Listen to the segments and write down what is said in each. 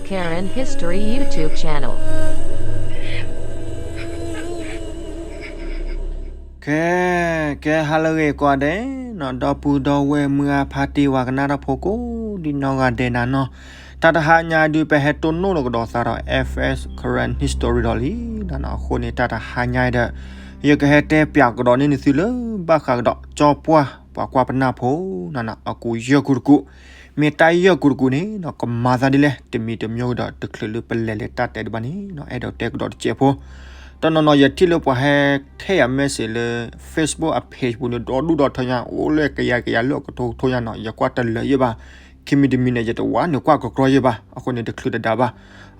Karen History YouTube channel. ကဲ ကဲ ဟါလၢအဂ့ၤကိးဂၤဒဲး ဒီပုၢ်ဒီဝဲၢ်မုၢ်အါဖါတံၢ်ဝၤကနၣ်တၢ်ဖိကိးဒံနီၢ်ဂၤဒဲးနၤနီၤ, တၢ်တဟါညါဒုး ပဟဲတိၢ်နီၣ်လီၤကဒီးသးဒီး F S Karen History ဒီးလံ အဃိန့ၣ် တၢ်တဟါညါဒီး ယကဟဲတဲပၠးကဒီးန့ၢ်နသုလၢ ဘၣ်ဃးကဒီး ကၠီပှၢ် ပှၤကွၢ်ပနၢ်ဖိ နၤနီၤ အကူးယဲၢ်ကူးတကူး, မ့ၢ်တၢ်ယဲၢ်ကူးတကူးန့ၣ်နီၤ ကမၤသးဒ်လဲၣ် တမံၤတမံၤကဒီး တချုးလၢပလဲၤလၢတၢ်တဲတဘၣ်န့ၣ်နီၤ အဲၣ်ဒိးတဲကဒီးတစဲးဖိ, တနီၤနီၤ ယထံၣ်လၢပှၤဟဲထဲယၤ message လၢ Facebook အ page ပူၤန့ၣ် ဒီဒူၣ်ဒီထၢညါ အိၣ်လၢကယၤကယၤလၢအကထိကထိညါနီၤ ယကွၢ်တလၢာ်ယဲၢ်ဘၣ်, ခံမံၤတမံၤန့ၣ် ယတဝါန့ၣ်ကွၢ်ကကြီယဲၢ်ဘၣ်, အဃိန့ၣ် တချုးတဒါဘၣ်,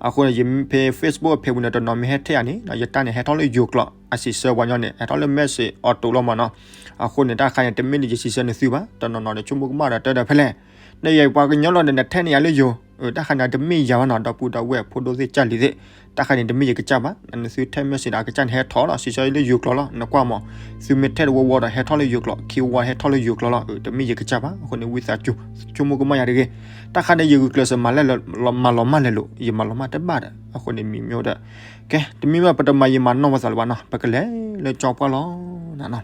အဃိန့ၣ် ယဖဲ Facebook အ page ပူၤန့ၣ် တနီၤမ့ၢ်ဟဲထဲယၤန့ၣ် ယတၢ်န့ၣ် ဟဲထီၣ်လၢယိၤကျိာ် အစံးဆၢပှၤညီန့ၣ် ဟဲထီၣ်လၢ message အီၤတိာ်လီၤမးနီၤ, အဃိန့ၣ် တၢ်ခါန့ၣ် တမ့ၢ်လၢယစံးဆၢနသုဘၣ်, တနီၤနီၤန့ၣ် ဆိကမိၣ်ကမၣ်ဒီးတဲဒီးဖဲလဲၣ်, ဒီးယပှၤကညီလီၤဒီး နထဲန့ၣ်ယၤလၢယိၤ, တၢ်ခါန့ၣ် တမ့ၢ်ယၤဘၣ်နီၤ ဒီပုၢ်ဒီဝဲၢ်ဖိဒိၣ်သ့ၣ်ကၢ်လံၤသ့ၣ်, တၢ်ခါန့ၣ် တမ့ၢ်ယကစၢ်ဘၣ်, နသုထဲ message ဒီးအကစၢ်န့ၣ် ဟဲထီၣ်လီၤ စံးဆၢလၢယိၤကျိာ်လီၤ နကွၢ်မး, သုမ့ၢ်ထဲတဝီဝီဒီး ဟဲထီၣ်လၢယိၤကျိာ် ခံဝီ ဟဲထီၣ်လၢယိၤကျိာ်လီၤ, တမ့ၢ်ယကစၢ်ဘၣ်, အဃိန့ၣ် ဝံသးစူၤ ဆိကမိၣ်ကမၣ်ယၤတဂ့ၤ, တၢ်ခါန့ၣ် ယဂုာ်ကျဲးစၢးမၤလၢ မၤလီၤမၢ်လဲၤလိာ် ယမၤလီၤမၢ်တဘၣ်ဒီး အဃိန့ၣ် မံၤမ့ၢ်ဒီး ကဲ တမံၤမ့ၢ်ပတမၤ ယမၤနီၢ်ပသးလၢၤဘၣ်နီၤ ပကလဲၤလၢကၠီပှၢ်လီၤနၤနီၤ,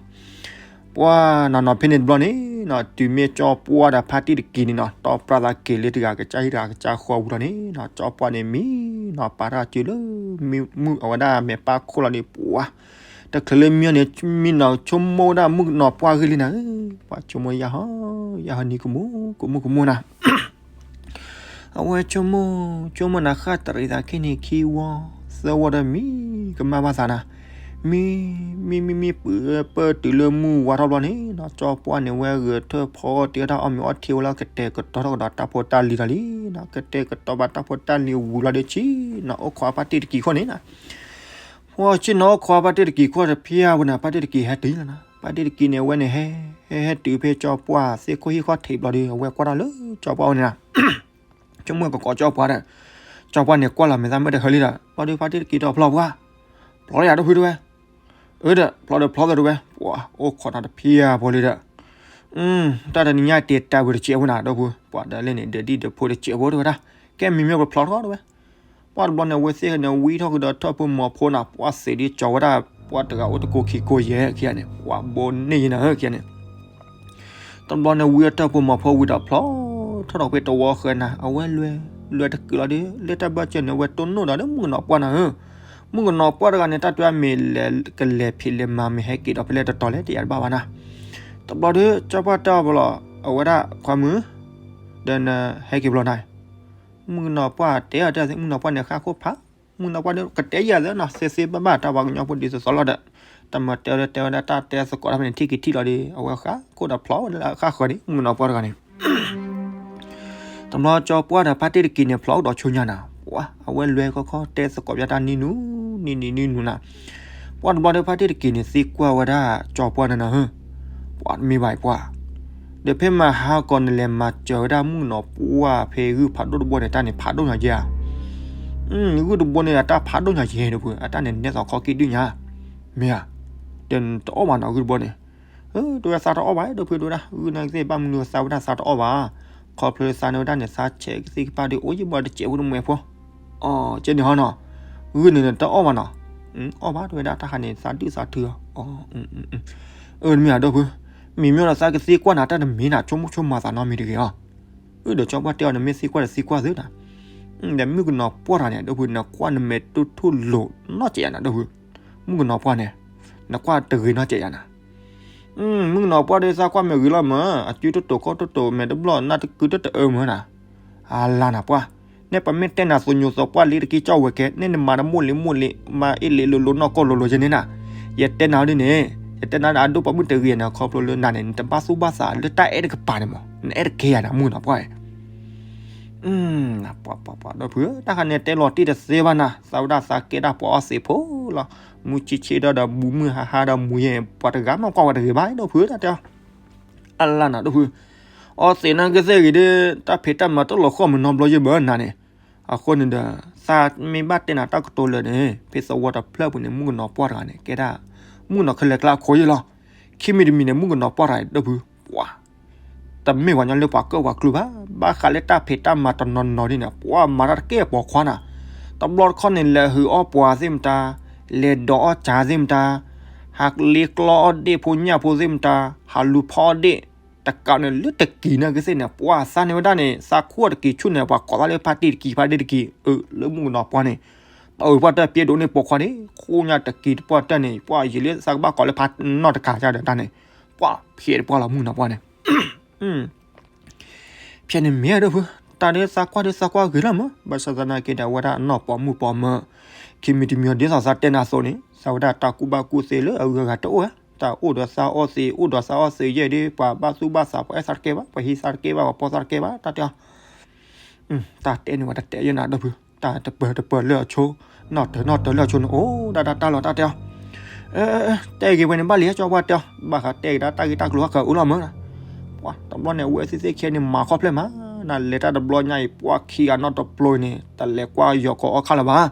ပှၤနၤနီၤ ဖဲန့ၣ်တဘျီန့ၣ်နီၤ တုၤမ့ၢ်ကၠီပှၢ်ဒီးဖါတံၢ်တက့ၤန့ၣ်နီၤ တီပြးသးက့ၤလၢတဂၤကစၢ်ဟံၣ်တဂၤကစၢ်ဃီအပူၤလီၤန့ၣ်နီၤ ကၠီပှၢ်န့ၣ် မံနီၤ ပာ်တၢ်စုလၢ မုၢ်အဝဲဒၣ်မဲာ်ပၢ်ခိၣ်လီၤန့ၣ် ပှၤ တချုးလၢမံအီၤန့ၣ် မံနီၤ ဆိကမိၣ်ဝဲဒၣ်မုၣ်ကနီၤပှၢ်ဂ့ၢ်လံနၤဧၢ, ပှၤဆိကမိၣ်ယၢ်ဟီ ယၢ်ဟီနံၤကမူၣ် ကမူၣ်ကမူၣ်နၤ အဝဲဆိကမိၣ် ဆိကမိၣ်နၤ ဃၣ်တရံးသးခဲန့ၣ် ခံဝီ သၢဝီဒီး မံကမၣ်ဘၣ်သးနၤ, မံ မံ မံ မံ ပုၢ်ပၢၢ်တုၤလၢမုၢ်ဝါထီၣ်ဘျီန့ၣ်နီၤ ကၠီပှၢ်န့ၣ် ဝဲဂဲၤထၢၣ်ဖီတ့ၢ်ဝဲဒၣ်အီၣ်မ့ၤအီထံဝဲလၢ ကတဲာ်ကတီၤထီၣ်ကဒီးတၢ်ဖိတၢ်လံၤလီၤလံနီၤ ကတဲာ်ကတီၤဘၣ်တၢ်ဖိတၢ်လံၤဝံၤလီၤဒီး ဆ့ၣ်နီၤအိၣ်ခိးဖါတံၢ်တက့ၤခီန့ၣ်နီၤ ပှၤဆ့ၣ်နီၤအိၣ်ခိးဖါတံၢ်တက့ၤခီတဖၣ်အပူၤန့ၣ် ဖါတံၢ်တက့ၤဟဲတုၤလီၤနီၤ ဖါတံၢ်တက့ၤန့ၣ် အဝဲန့ၣ်ဟဲ ဟဲ ဟဲတုၤဖဲကၠီပှၢ်သ့ၣ်ခိၣ်ဟံၣ်ခီၣ်ထံးဘျီဒီး အဝဲကွၢ်တၢ်လၢကၠီပှၢ်အအိၣ်န့ၣ်နီၤ ဆိကမိၣ်ကကိးကၠီပှၢ်ဒီး ကၠီပှၢ်န့ၣ်ကွၢ်လီၤမဲာ်သၣ်မ့ၢ်တဟၢလံဒီး ဘျီဒီးဖါတံၢ်တက့ၤဒီးဖျီပှၢ် ဖျီလၢယၤဒီးဖုတဝဲ အၢဒီး ဖျီဒီးဖျီသးတဝဲ ပှၤအိၣ်ခိးနီၤတဖၣ်အပူၤလံဒီး တၢ်တနံၤညါတ့ၢ်တၢ်ဝံၤတစဲးဖိနၤ ဒီပုၢ် ပှၤဒီးလဲၣ်န့ၣ် ဒီးဒံၣ်ဒီးဖိတစဲးဖိတဝဲဒၣ် ကဲမံၤမ့ၢ်ပဖျီထီၣ်တဝဲ ပှၤတဘျီန့ၣ် အဝဲသ့ၣ်န့ၣ် ဝံထီၣ်ဃုာ်ဒီးထၢၣ်ဖိမီၤဖိနၤ ပှၤသ့ၣ်ဒ်ကၠီဝဲဒၣ် ပှၤတဂၤအိၣ်တကိးခံကိးယဲၢ်ခံဂၤန့ၣ် ပှၤဘိးန့ၢ်ယဲနၤဧၢခံဂၤန့ၣ် တဘျီန့ၣ် ဝံအထၢၣ်ဖိမီၤဖိဝံၤဒီးဖျီထီၣ်ဒီးဖဲတဝီဃၢၤနၤ အဝဲလွဲ လွဲတကုာ်လီၤဒီး လၢတၢ်ဘၢၣ်စၢၤန့ၣ် အဝဲတိၢ်နီၣ်ဒီးလၢမုၣ်ကနီၤပှၢ်နၤဧၢ မုၣ်ကနီၤပှၢ်တဂၤန့ၣ် တၢ်တွဲမ့ၢ်လဲၤကလဲၤဖံးလဲၤမၤမ့ၢ်ဟဲက့ၤဒီးဖဲလဲၣ်တတီၤလဲၣ် တယာ်တဘၣ်ဘၣ်နၤ တဘျီဒီး ကၠီပှၢ်တဲအီၤလီၤ အဝဲဒၣ်ခွါမုၣ် ဒီးနဟဲက့ၤဘျီနၤ မုၣ်ကနီၤပှၢ်တဲအီၤတဲ မုၣ်ကနီၤပှၢ်န့ၣ် ဃၣ်ခိၣ်ဖး မုၣ်ကနီၤပှၢ်ဒီး ကတဲယၤသ့နီၤ သ့သ့ဘၣ်ဘၣ် တၢ်ပှၤကညီဖိဒ်သိးသိးလီၤဒီး တၢ်မၤတဲအီၤတဲဝဲဒၣ် တၢ်တဲသကိးတၢ်ဖဲန့ၣ် ထံၣ်က့ၤထံၣ်လီၤဒီး အဝဲဃၣ်ခိၣ်ဒီးဖျီဝဲလၢဃၣ်ဃၢၤန့ၣ် မုၣ်ကနီၤပှၢ်တဂၤန့ၣ် တဘျီကၠီပှၢ်ဒီးဖါတံၢ်တက့ၤန့ၣ် ဖျီကဒီးဆိညါနၤ ပှၤ အဝဲလွဲခီခီတဲသကိးပျၢ်တၢ်နံၣ်နူ နံၣ်နံၣ်နံၣ်နူနၤ ပှၤတဘျီဒီးဖါတံၢ်တက့ၤန့ၣ် သံကွၢ်ဝဲဒၣ်ကၠီပှၢ်နၤနၤဧၢ ပှၤတမ့ၢ်ဘၣ်အံၤပှၤ ဒီးဖဲမဟါကီးနလဲၤမၤစၢၤဝဲဒၣ်မုၣ်ကနီၤပှၢ်ဖဲဂုၢ်ဖးဒိၣ်တဘိန့ၣ် တၢ်န့ၣ်ဖးဒိၣ်ညါယဲဧါ ဂုၢ်တဘိန့ၣ် အတၢ်ဖးဒိၣ်ညါယဲဒီးဖု အတၢ်န့ၣ်နဲသိးခီက့ၤဒုၣ်ညါ မ့ၢ်ဧါ ဒီးနတအီၣ်ဘၣ်နီၤ ဂုၢ်တဘိန့ၣ် တဝဲသးတအီၣ်ဘၣ် ဒီးဖုတဝဲဒၣ် ဂုၢ်န့ၣ်ကသ့ၣ်ဘၣ်မနုၤသးဝဲဒၣ်သးတအီၣ်ဘၣ် ခီဖျိသးန့ၣ်ဝဲဒၣ်န့ၣ် သးဆဲးကသ့ၣ်ကပၣ်ဒီး အိၣ်ယံၤဘၣ်တစဲးဖိတမှဲးဖိ အကဲန့ၣ်ဟီနီၤ ဂုၢ်န့ၣ်နတအီၣ်ဘၣ်နီၤ အီၣ်ဘၣ်တဝဲဒၣ်တၢ်ခါန့ၣ် သးဒုၣ်သးထုအီၤ အၢ တမ့ၢ်ဧါ ဒီးဖု မ့မ့ၢ်ဒီးသးကသံကွၢ်နၤတၢ်တမံၤနၤ ဆိကမိၣ်ဆိကမးသးနီတမံၤတဂ့ၤအီၤ အၢ ဒီးကၠီပှၢ်တဲအီၤ နမ့ၢ်သံကွၢ်ဒီးသံကွၢ်သုနၤ ဒီးမုၣ်ကနီၤပှၢ်တဂၤန့ၣ် ဒီးဖု နကွၢ်နမဲာ်တူၢ်ထူၣ်လိာ်နီၢ်ကဲးယၤနၤ ဒီးဖု မုၣ်ကနီၤပှၢ်န့ၣ် နကွၢ်တဂ့ၤနီၢ်ကဲးယၤနၤ မုၣ်ကနီၤပှၢ်ဒီးသးကွၢ်မဲာ်ဂ့ၤလီၤမး အစုတတိာ်ခီၣ်တတိာ်မဲာ်တဘျီၣ် နၢ်တကုတတအၢမးနၤ အလါနၤပှၢ် နဲပမ့ၢ်တဲနၤသိညိးသီပှၢ်လံတက့ၢ် ကၠီဝဲကဲ နဲနမၤတမိၢ်လံမိၢ်လံ မၤအ့ၣ်လံလိၤလိၤနီၢ်ကီၢ်လိၤလိၤကဲန့ၣ်နၤ ယတဲနၤဒ်န့ၣ် ယတဲနၤအဒိၣ်ပှၤမုၣ်တဂ့ၤန့ၣ် ခီဖျိလၢနၤန့ၣ် နတဘၣ်သူၣ်ဘၣ်သးလၢတၢ်အဲၣ်တကပၤန့ၣ်မး နအဲၣ်တကဲယၤနၤ မုၣ်ကနီၤပှၢ် ပှၤပှၤပှၤဒီးဖု တၢ်ခါန့ၣ်တဲလီၤတံၢ်တသ့ဘၣ်နၤ သးဝဲဒၣ်သးကဲဒၣ်ပှၤအီၣ်သ့းဖိလီၤ မူဆံးဆံးဒီးဒီး ဘူးမုၢ်ဟါဟါဒီးမူယဲၢ် ပှၤတဂၤမ့ၢ်ကွၢ်ဝဲတဂ့ၤဘၣ် ဒီးဖုတၢ်တဲအီၤ အလါနၤ ဒီးဖု အီၣ်သ့းနၤကသ့ၣ်ဂ့ၤဒီး တၢ်ဖံးတၢ်မၤတလီၤဃီမုၢ်နီတဘျီယဲၢ်ဘၣ်နၤန့ၣ် အဃိန့ၣ်ဒီး သးမ့ၢ်ဘၣ်တဲနၤတၢ်ကတိၤလၢာ်န့ၣ် ဖဲသဝီတဖျၢၣ်ပူၤန့ၣ် မုၣ်ကနီၤပှၢ်တဂၤန့ၣ် ကဲဒၣ် မုၣ်ကနီၤခဲလၢာ်ကျါအခိၣ်ယဲၢ်လီၤ ခံမံၤတမံၤန့ၣ် မုၣ်ကနီၤပှၢ်တဂၤန့ၣ် ဒီးဖု ပှၤ တမ့ၢ်ပှၤကညီလၢပှၤကၢၣ်ပှၤကျူဘၣ်, ဘၣ်ဃးလၢတၢ်ဖံးတၢ်မၤတနီၤနီၤဒ်န့ၣ် ပှၤမၤတၢ်တကဲပိာ်ခွါနၤ, တဘျီတခီၣ်န့ၣ် လဲၤဟုးအီၣ်ပှၤသ့ၣ်မတၤ, လဲၤဒိးအီၣ်စၢ်သ့ၣ်မတၤ, ဟးလ့ကျီအီၣ်ဒ့ၣ်ဖိညၣ်ဖိသ့ၣ်မတၤ, ဟးလူၤဖီအီၣ်ဒ့ၣ်, တကးန့ၣ်လၢတကံၤန့ၣ်ကသ့ၣ်န့ၣ် ပှၤသးန့ၢ်ဝဲဒၣ်န့ၣ် သးခူၣ်တကံၤဆူၣ်န့ၣ် ပှၤကိးသးလၢဖါတံၢ်တကံၤ ဖါတံၢ်တကံၤ အၢ လၢမုၢ်ကနီၤပှၢ်န့ၣ်, ပှၤအၢပှၤတၢ်ပျဲဒိးန့ၢ်ပိာ်ခွါန့ၣ် ခိၣ်ညါတကံၤတပှၢ်တၢၢ်န့ၣ် ပှၤယံာ်လၢသးကဘၣ်ကိးလၢဖါနီၢ်တကးကဒီးတၢ်န့ၣ်, ပှၤဖျဲးတပှၢ်လီၤမုၢ်နီၤပှၢ်န့ၣ် ဖဲန့ၣ်မ့ၢ်ဒၣ်ဖု, တၢ်ဒ်သးကွၢ်ဒ်သးကွၢ်ဂ့ၤလီၤမး, ဘၣ်ဆၣ်သနာ်က့ဒီး အဝဲဒၣ်အနီၢ်ပိာ်မုၣ်ပိာ်မၢၤ, ခံမံၤတမံၤဒ်သိးသးတဲနၤအသိးန့ၣ် သးဝဲဒၣ်တၢ်ကူၣ်ဘၣ်ကူၣ်သ့လၢအဂုၤအဂၤတအိၣ်ဝဲ, တၢ်အိၣ်ဒီးသးအီၣ်သ့ အိၣ်ဒီးသးအီၣ်သ့ယဲၢ်ဒ် ပှၤဘၣ်သူၣ်ဘၣ်သး ပှၤအဲၣ်သးတကဲဘၣ် ပှၤဟံးသးတကဲဘၣ် ပှၤဖီသးတကဲဘၣ် တၢ်တဲအီၤ တၢ်တဲန့ၢ်ဝဲတၢ်တဲယဲၢ်နၤဒီပုၢ်, တၢ်တပၢၤတပၢၤလၢအဆိ, နီၣ်တၢၤနီၣ်တၢၤလၢအဆိန့ၣ် အိၣ်ဒၣ်တၢ်တၢ်လီၤတၢ်တဲအီၤ, တဲဂ့ၤဝဲန့ၣ်ဘၣ်လံ ကၠီပှၢ်တဲအီၤ, ဘၣ်ဃးတဲဂ့ၤဒၣ်တၢ်ဂ့ၢ်တၢ်ကျိၤဟီၣ်ကအိၣ်လီၤမး, ပှၤတဘျီန့ၣ် အဝဲသ့ၣ်သ့ၣ်ခံဂၤန့ၣ် မၤခီၣ်ဖျဲၣ်မး, နလဲၤတၢ်တဘျီညါအံၤ ပှၤခံဂၤနီတဘျီအံၤန့ၣ် တလဲၤကွၢ်ယီၤကိးအီၣ်ခါလၢၤဘၣ်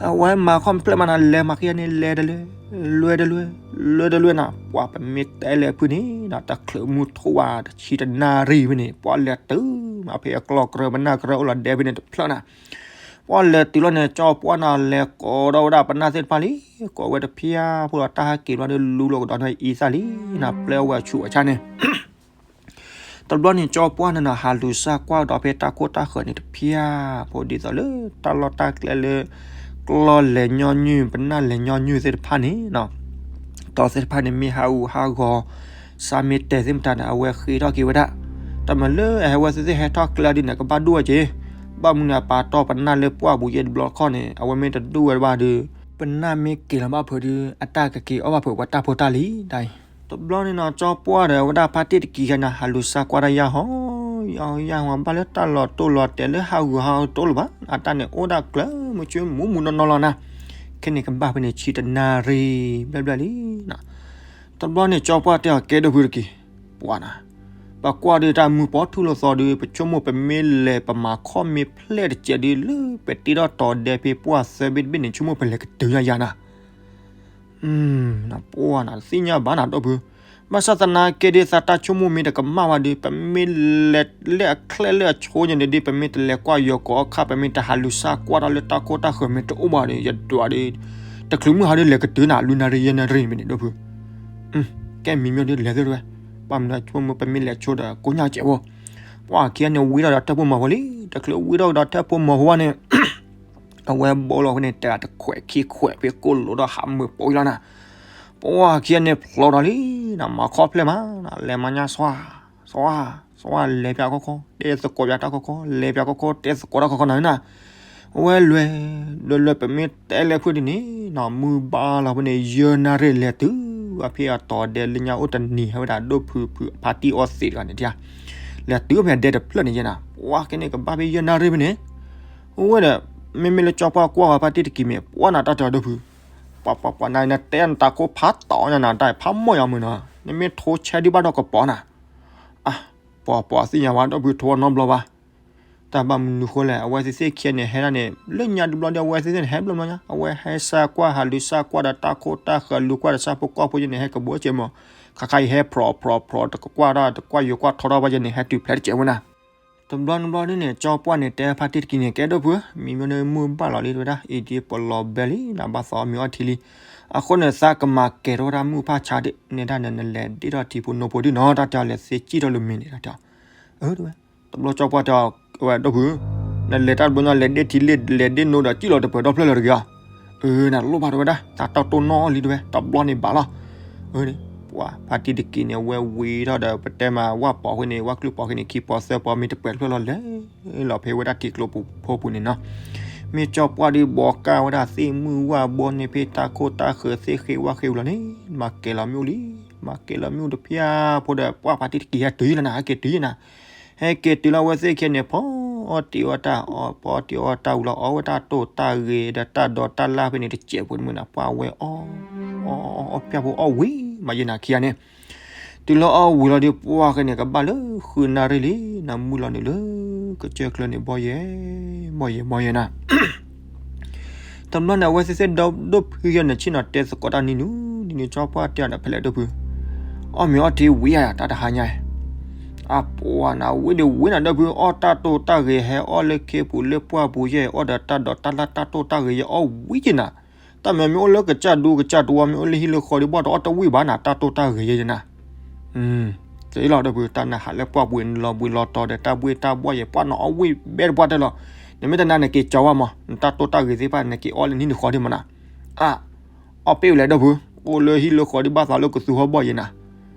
အဝဲမၤခီၣ်ဖျဲၣ်မးနၤ လဲၤမၤခံဂၤန့ၣ် လဲၤတလဲၤ, လွဲတလွဲ, လွဲတလွဲနၤ, ပှၤပမ့ၢ်တဲလဲၤဖုန့ၣ် တချုးမုၢ်ထူၣ်ဘၣ်တဆံတနၣ်ရံၣ်ဖဲန့ၣ် ပှၤလဲၤတုၤမးဖဲအကျီၢ်ကြၢး ပနၢ်ကြၢးအိၣ်လီၤဒဲဖဲန့ၣ်တဖျၢၣ်နၤ, ပှၤလဲၤတုၤလီၤန့ၣ် ကၠီပှၢ်နၤ လဲၤကိးဒီးဝဲဒၣ်ပနၢ်သ့ၣ်တဖၣ်လံ, ကိးဝဲတဖၣ်ဖိလီၤ တၢ်ဟဲက့ၤဘျီဒီး လူလီၤကဒီးန့ၣ်အံသၣ်လံနၤ, ပျဲဝဲဆူးဝဲဆါန့ၣ် တဘျီန့ၣ် ကၠီပှၢ်နၤနၤ ဟးလူၤစၢ်ကွၢ်ဒီးဖဲတၢ်ခိၣ်တၢ်ဃၢၤန့ၣ်တဖၣ်ဖိ ဒ်သိးလၢတၢ်လီၢ်တၢ်ကျဲလၢ ကျီၢ်လဲၤညီနုၢ် ပနၢ်လဲၤညီနုၢ်သ့ၣ်တဖၣ်န့ၣ် တီသ့ၣ်တဖၣ်န့ၣ် မ့ၢ်ဟးဂူာ်ဟးဂီၤ စးမ့ၢ်တဲာ်သ့ၣ်မတၤန့ၣ် အဝဲဃ့ထီၣ်က့ၤဝဲဒၣ်, တၢ်မၤလၢအဟဲဝဲသ့ၣ်သ့ၣ်ဟဲထီၣ်ကျဲဒ်န့ၣ် ကဘၣ်ဒိၣ်ဝဲက့ၤ, ဘၣ်မနုၤန့ၣ် အပာ်တီၢ်ပနၢ်လၢပှၢ်ပူၤယဲၢ်တဘျီတခီၣ်န့ၣ် အဝဲမ့ၢ်တဒိၣ်ဝဲဘၣ်ဒီး ပနၢ်မ့ၢ်က့ၤလီၤဘၣ်ဖုးဒီး အတၢ်ကက့ၤအီၣ်ဘၣ်ဖုးပှၤတၢ်ဖိတၢ်လံၤဒ်အံၤ, တဘျီန့ၣ်နီၤ ကၠီပှၢ်ဒီးဝဲဒၣ်ဖါတံၢ်တကံၤခါနၤ ဟးလူၤစၢ်ကွၢ်တၢ်ယၢ်ဟီ ယၢ်ဟီယၢ်ဟီ ဘၣ်လၢတၢ်လီၤတိၢ်လီၤတဲာ်လၢဟးဂူာ်ဟးဂီၤတအိၣ်လၢၤဘၣ်, အတၢ်န့ၣ်အိၣ်ဒၣ်ကျၢၤမုဆူမူမူနီၢ်နီၢ်လီၤနၤ, ခဲန့ၣ်ကဘၣ်ဖဲန့ၣ် ဆံတနၣ်ရံၣ်ဘျဲၣ်ဘျဲၣ်လံနၤ, တဘျီန့ၣ် ကၠီပှၢ်တဲအီၤ ကဲဒိၣ်ဖုတက့ၢ်, ပှၤနၤ ပကွၢ်ဒီးတၢ်မုၢ်ပီထူလိာ်သီဒီး ပဆိကမိၣ်ပမ့ၢ်လဲၤ ပမၤခီၣ်မ့ၢ်ဖျဲၣ်တစဲးဒီး လၢပတ့ထီၣ်တီၤဒဲးဖဲပှၢ်သၢဘ့ၣ်တဘ့ၣ်န့ၣ် ဆိကမိၣ်ပလဲၤကတုၤညါယၤနၤ, ပှၢ်နၤ တသ့ၣ်ညါဘၣ်နၤ ဒိၣ်ဖု, ဘၣ်ဆၣ်သနာ်က့ဒီး သးတၢ်ဆိကမိၣ်မ့ၢ်တကမၣ်ဘၣ်ဒီး ပမ့ၢ်လဲၤလၢအချဲလၢအဆိညါန့ၣ်ဒီး ပမ့ၢ်တလဲၤကွၢ်ယီၤကိးအီၣ်ခါ ပမ့ၢ်တဟးလူၤစၢ်ကွၢ်တၢ်လၢတၢ်ခိၣ်တၢ်ဃၢၤမ့ၢ်တအိၣ်ဘၣ်ဒီး ယဒွးဒီး တချုးမုၢ်ဟါဒီးလဲၤကတုၤနၤ လွံၢ်နၣ်ရံၣ်ယဲၢ်နၣ်ရံၣ်မ့ၢ်န့ၣ် ဒိၣ်ဖု, ကဲမံၤမ့ၢ်ဒီးလဲၤသ့ၣ်တဝဲ, ဘၣ်မနုၤဆိကမိၣ်ပမ့ၢ်လဲၤဆိဒီးကိညါစဲးဖိ, ပှၢ်ခံဂၤန့ၣ် ဝံထီၣ်ဒီးထၢၣ်ဖိမီၤဖိလံ, တချုးဝံထီၣ်ဒီးထၢၣ်ဖိမီၤဖိဘၣ်န့ၣ် အဝဲဘိလီၤဖဲန့ၣ် တဂၤတခွဲးခံခွဲးဖဲကိၣ်လိာ်ဒီးဟးမုာ်ပိာ်အံၤလီၤနၤ, ပှၢ်ခံဂၤန့ၣ်ဖျိးဒီးလံနၤ မၤခီၣ်ဖျဲၣ်မးနၤ လဲၤမၤညါစွါ, စွါ, စွါလဲၤပၠးခီခီ တဲသကိးပၠးတၢ်ခီခီ လဲၤပၠးခီခီ တဲသကိးတၢ်ခီခီနၤနၤ, အဝဲလွဲၤ လွဲၤလွဲၤ ပမ့ၢ်တဲလဲၤဖုဒ်န့ၣ်နီၤ မုၢ်ဘၣ်လီၤဖဲန့ၣ် ယဲၢ်နၣ်ရံၣ်လဲၤတုၤ အဖဲအတီၤဒဲးလၢညါအိၣ်တနံၤ ဟဲဝဲဒၣ်ဒိၣ်ဖုဖုအဖါတံၢ်အီသံးတဂၤန့ၣ်တယါ, လဲၤတုၤဖဲဒဲတဖျၢၣ်န့ၣ်ယဲနၤ, ပှၢ်ကဲန့ၣ်ကဘၣ်ဖဲယဲၢ်နၣ်ရံၣ်ဖဲန့ၣ်, အဝဲဒီး မ့မ့ၢ်လၢကၠီပှၢ်ကွၢ်ဝဲဖါတံၢ်တကံၤမ့ၢ် ပှၢ်နၤတၢ်တဲအီၤဒိၣ်ဖု, ပှၢ်ပှၢ်ပှၢ် နၤနတဲနတၢ်ခိၣ်ဖးတီညါနၤ တၢ်ဖးမီၢ်ယါမုၢ်နီၤ နမ့ၢ်ထိဆဲဒုဘၣ်ဒီးကပီၤနၤ, အၢ ပှၢ်ပှၢ်သ့ၣ်ညါဝဲဒိၣ်ဖုထိအနီတဘျီဘၣ် တၢ်ဘၣ်မနုၤဃိလဲၣ် အဝဲသ့ၣ်သ့ၣ်ခံဂၤန့ၣ် ဟဲဒၣ်န့ၣ် လၢညါတဘျီဒီး အဝဲသ့ၣ်သ့ၣ်န့ၣ် ဟဲဘျီဘျီညါ အဝဲဟဲစၢ်ကွၢ်ဟးလူၤစၢ်ကွၢ်ဒီးတၢ်ခိၣ်တၢ်ဃၢၤ လူၤကွၢ်ဒီးဆၣ်ဖိကီၢ်ဖိယဲန့ၣ် ဟဲကဘိစဲးမး, ခါခါအံၤဟဲဖြီးဖြီးဖြီး တကကွၢ်တၢ် တကွၢ်ယိၤကွၢ်ထီထီၣ်ဘၣ်ယဲန့ၣ် ဟဲတုၤဖျဲးတစဲးဝဲနၤ, တဘျီနဘျီဒ်န့ၣ် ကၠီပှၢ်န့ၣ် တဲဖါတံၢ်တကံၤန့ၣ် ကဲဒိၣ်ဖုဧၢ, မံၤမ့ၢ်န့ၣ်မုၢ်ဘၣ်လီၤလံတဝဲဒၣ် အံၤဒ်ပလီၤဘဲလံ နဘၣ်သးအီၣ်မ့ၤအီထံလံ, အဃိန့ၣ် သးကမၤကဲၤထီၣ်ဝဲဒၣ်မုၢ်ဖၣ်ဆါဒ်န့ၣ်ဒၣ်န့ၣ် နလဲၤဒ့ၣ်ထီၣ်ထံဖိနိဖိဒ်နီၤ တၢ်တဲအီၤလဲၤသ့စံၣ်ထီၣ်လၢမ့ၤန့ၣ် တၢ်တဲအီၤ အၢ တဝဲ တဘျီကၠီပှၢ်တဲအီၤ ဝဲဒိၣ်ဖု, နလဲၤတၢ်တဘျီညါ လဲၤဒ့ၣ်ထံလ့ၣ် လဲၤဒ့ၣ်နိဒီး စံၣ်လီၤတပၢၤဒီဖျၢၣ်လၢၤတဂ့ၤအီၤ, အၢ နလိၣ်ဘၣ်တဝဲဒၣ် တၢ်တီၢ်တိၢ်နီၣ်လံတဝဲ တဘျီန့ၣ်ဘၣ်လီၤ, အၢ ပှၢ်ဖါတံၢ်တကံၤန့ၣ် အဝဲဝံၤထီၣ်ဒီး ပတဲမး ဝၣ်ပီၤဃ့န့ၣ် ဝၣ်ကျုၢ်ပီၤဃ့န့ၣ် ခံပီၤသၢပီၤမ့ၢ်တပှဲၤတဖျၢၣ်လီၤလဲၣ် လီၤဖဲဝဲဒၣ်ထံကျိပူၤဖိပူၤန့ၣ်နီၤ, မ့ၢ်ကၠီပှၢ်ဒုးဘီကၢ်ဝဲဒၣ်သ့ၣ်မုၢ်ဝၣ်ဘီန့ၣ်ဖဲတၢ်ခိၣ်တၢ်ဃၢၤသ့ၣ်ဃ့ဝၣ်ဃ့ဝံၤလီၤန့ၣ် မၤကဲၤလီၤမ့ၣ်အူလံ, မၤကဲၤလီၤမ့ၣ်အူတဖၣ်ဖိဒီး ပှၢ်ဖါတံၢ်တကံၤဟဲတုၤလီၤနၤ ဟဲက့ၤတုၤယဲနၤ, ဟဲက့ၤတုၤလီၤဝဲသ့ၣ်ခံဂၤန့ၣ် ဖီအီၣ်တ့ၢ်အီၣ်တၢ်အီၣ် ဖီအီၣ်တ့ၢ်အီၣ်တၢ်ဝံၤလီၤ အီၣ်ဝဲတၢ်တိၢ်တၢ်ဂ့ၤဒီးတၢ်ဒိးတၢ်လၢ်ဖဲန့ၣ်တစဲးဖိတမုာ်နၤ ပှၢ်ဝဲအီၣ် အီၣ် အီၣ် အီၣ်ပၠၣ်ဖိအီၣ်ဝံၤမးယဲနၤခံဂၤန့ၣ်, တုၤလီၤအီၣ်ဝံၤလီၤဒီး ပှၢ်ဃဲန့ၣ် ကဘၣ်လၢဃုနၣ်ရံၣ်လံ နမုၢ်လီၤနုာ်လၢ ကစၢၢ်ကျၢၢ်န့ၣ် ဘီယဲ ဘီယဲ ဘီယဲနၤ တဘျီန့ၣ် အဝဲသ့ၣ်သ့ၣ်ဒိၣ်ဖုယဲန့ၣ် ဆ့ၣ်နီၤတဲသကိးတၢ်နံၤနုၤ နံၤနုၤ ကၠီပှၢ်တဲအီၤဒီး ဖဲလဲၣ်ဒိၣ်ဖု, အီၣ်မ့ၤအီထံဝံၤယၤ တၢ်တဟါညါ အပှၤနၤ ဝ့ၢ်ဒံးဝ့ၢ်နၤ ဒီပုၢ် အီၣ်တၢ်တိၢ်တၢ်ဂ့ၤ ဟဲအီၣ်လၢခ့ပူၤလၢပှၢ်ပူၤယဲၢ် အီၣ်ဒီးတၢ်ဒိးတၢ်လၢ်တၢ်တိၢ်တၢ်ဂ့ၤ ယအီၣ်ဝံၤက့ၤနၤ, တၢ်မ့ၢ်မ့ၢ်အိၣ်လၢကစၢ်ဒူကစၢ်တဝီ မ့ၢ်အိၣ်လၢဟံၣ်လၢဃီဒံး ဘၣ်တအီၣ်တဝံၤဘၣ်နၤ တၢ်တိၢ်တၢ်ဂ့ၤယဲၢ်နၤ. ကလီၤ ဒီပုၢ် တၢ်နဟးလၢပှၢ်ပူၤန့ၣ် လီၤဘှံးလီၤတီၤဒီး တၢ်ဘှ့ၣ်တၢ်ဘှီၣ်ယဲၢ် ပှၢ်နၤ အီၣ်ဝံၤဘဲတပှၢ်တၢၢ်လီၤ. နမ့ၢ်တနာ် နက့ၤကၠီဝဲမး နတၢ်တိၢ်တၢ်ဂ့ၤသ့ၣ်တဖၣ် နက့ၤအီၣ်လၢနဟံၣ်နဃီဒံးမးနၤ. အါ အီၣ်ပ့ၣ်ဝဲလဲၣ် ဒီပုၢ်, အိၣ်လၢဟံၣ်လၢဃီဒံး ဘၣ်သးလၢကသူဟီၣ်ဘီၣ်ယဲၢ်နၤ.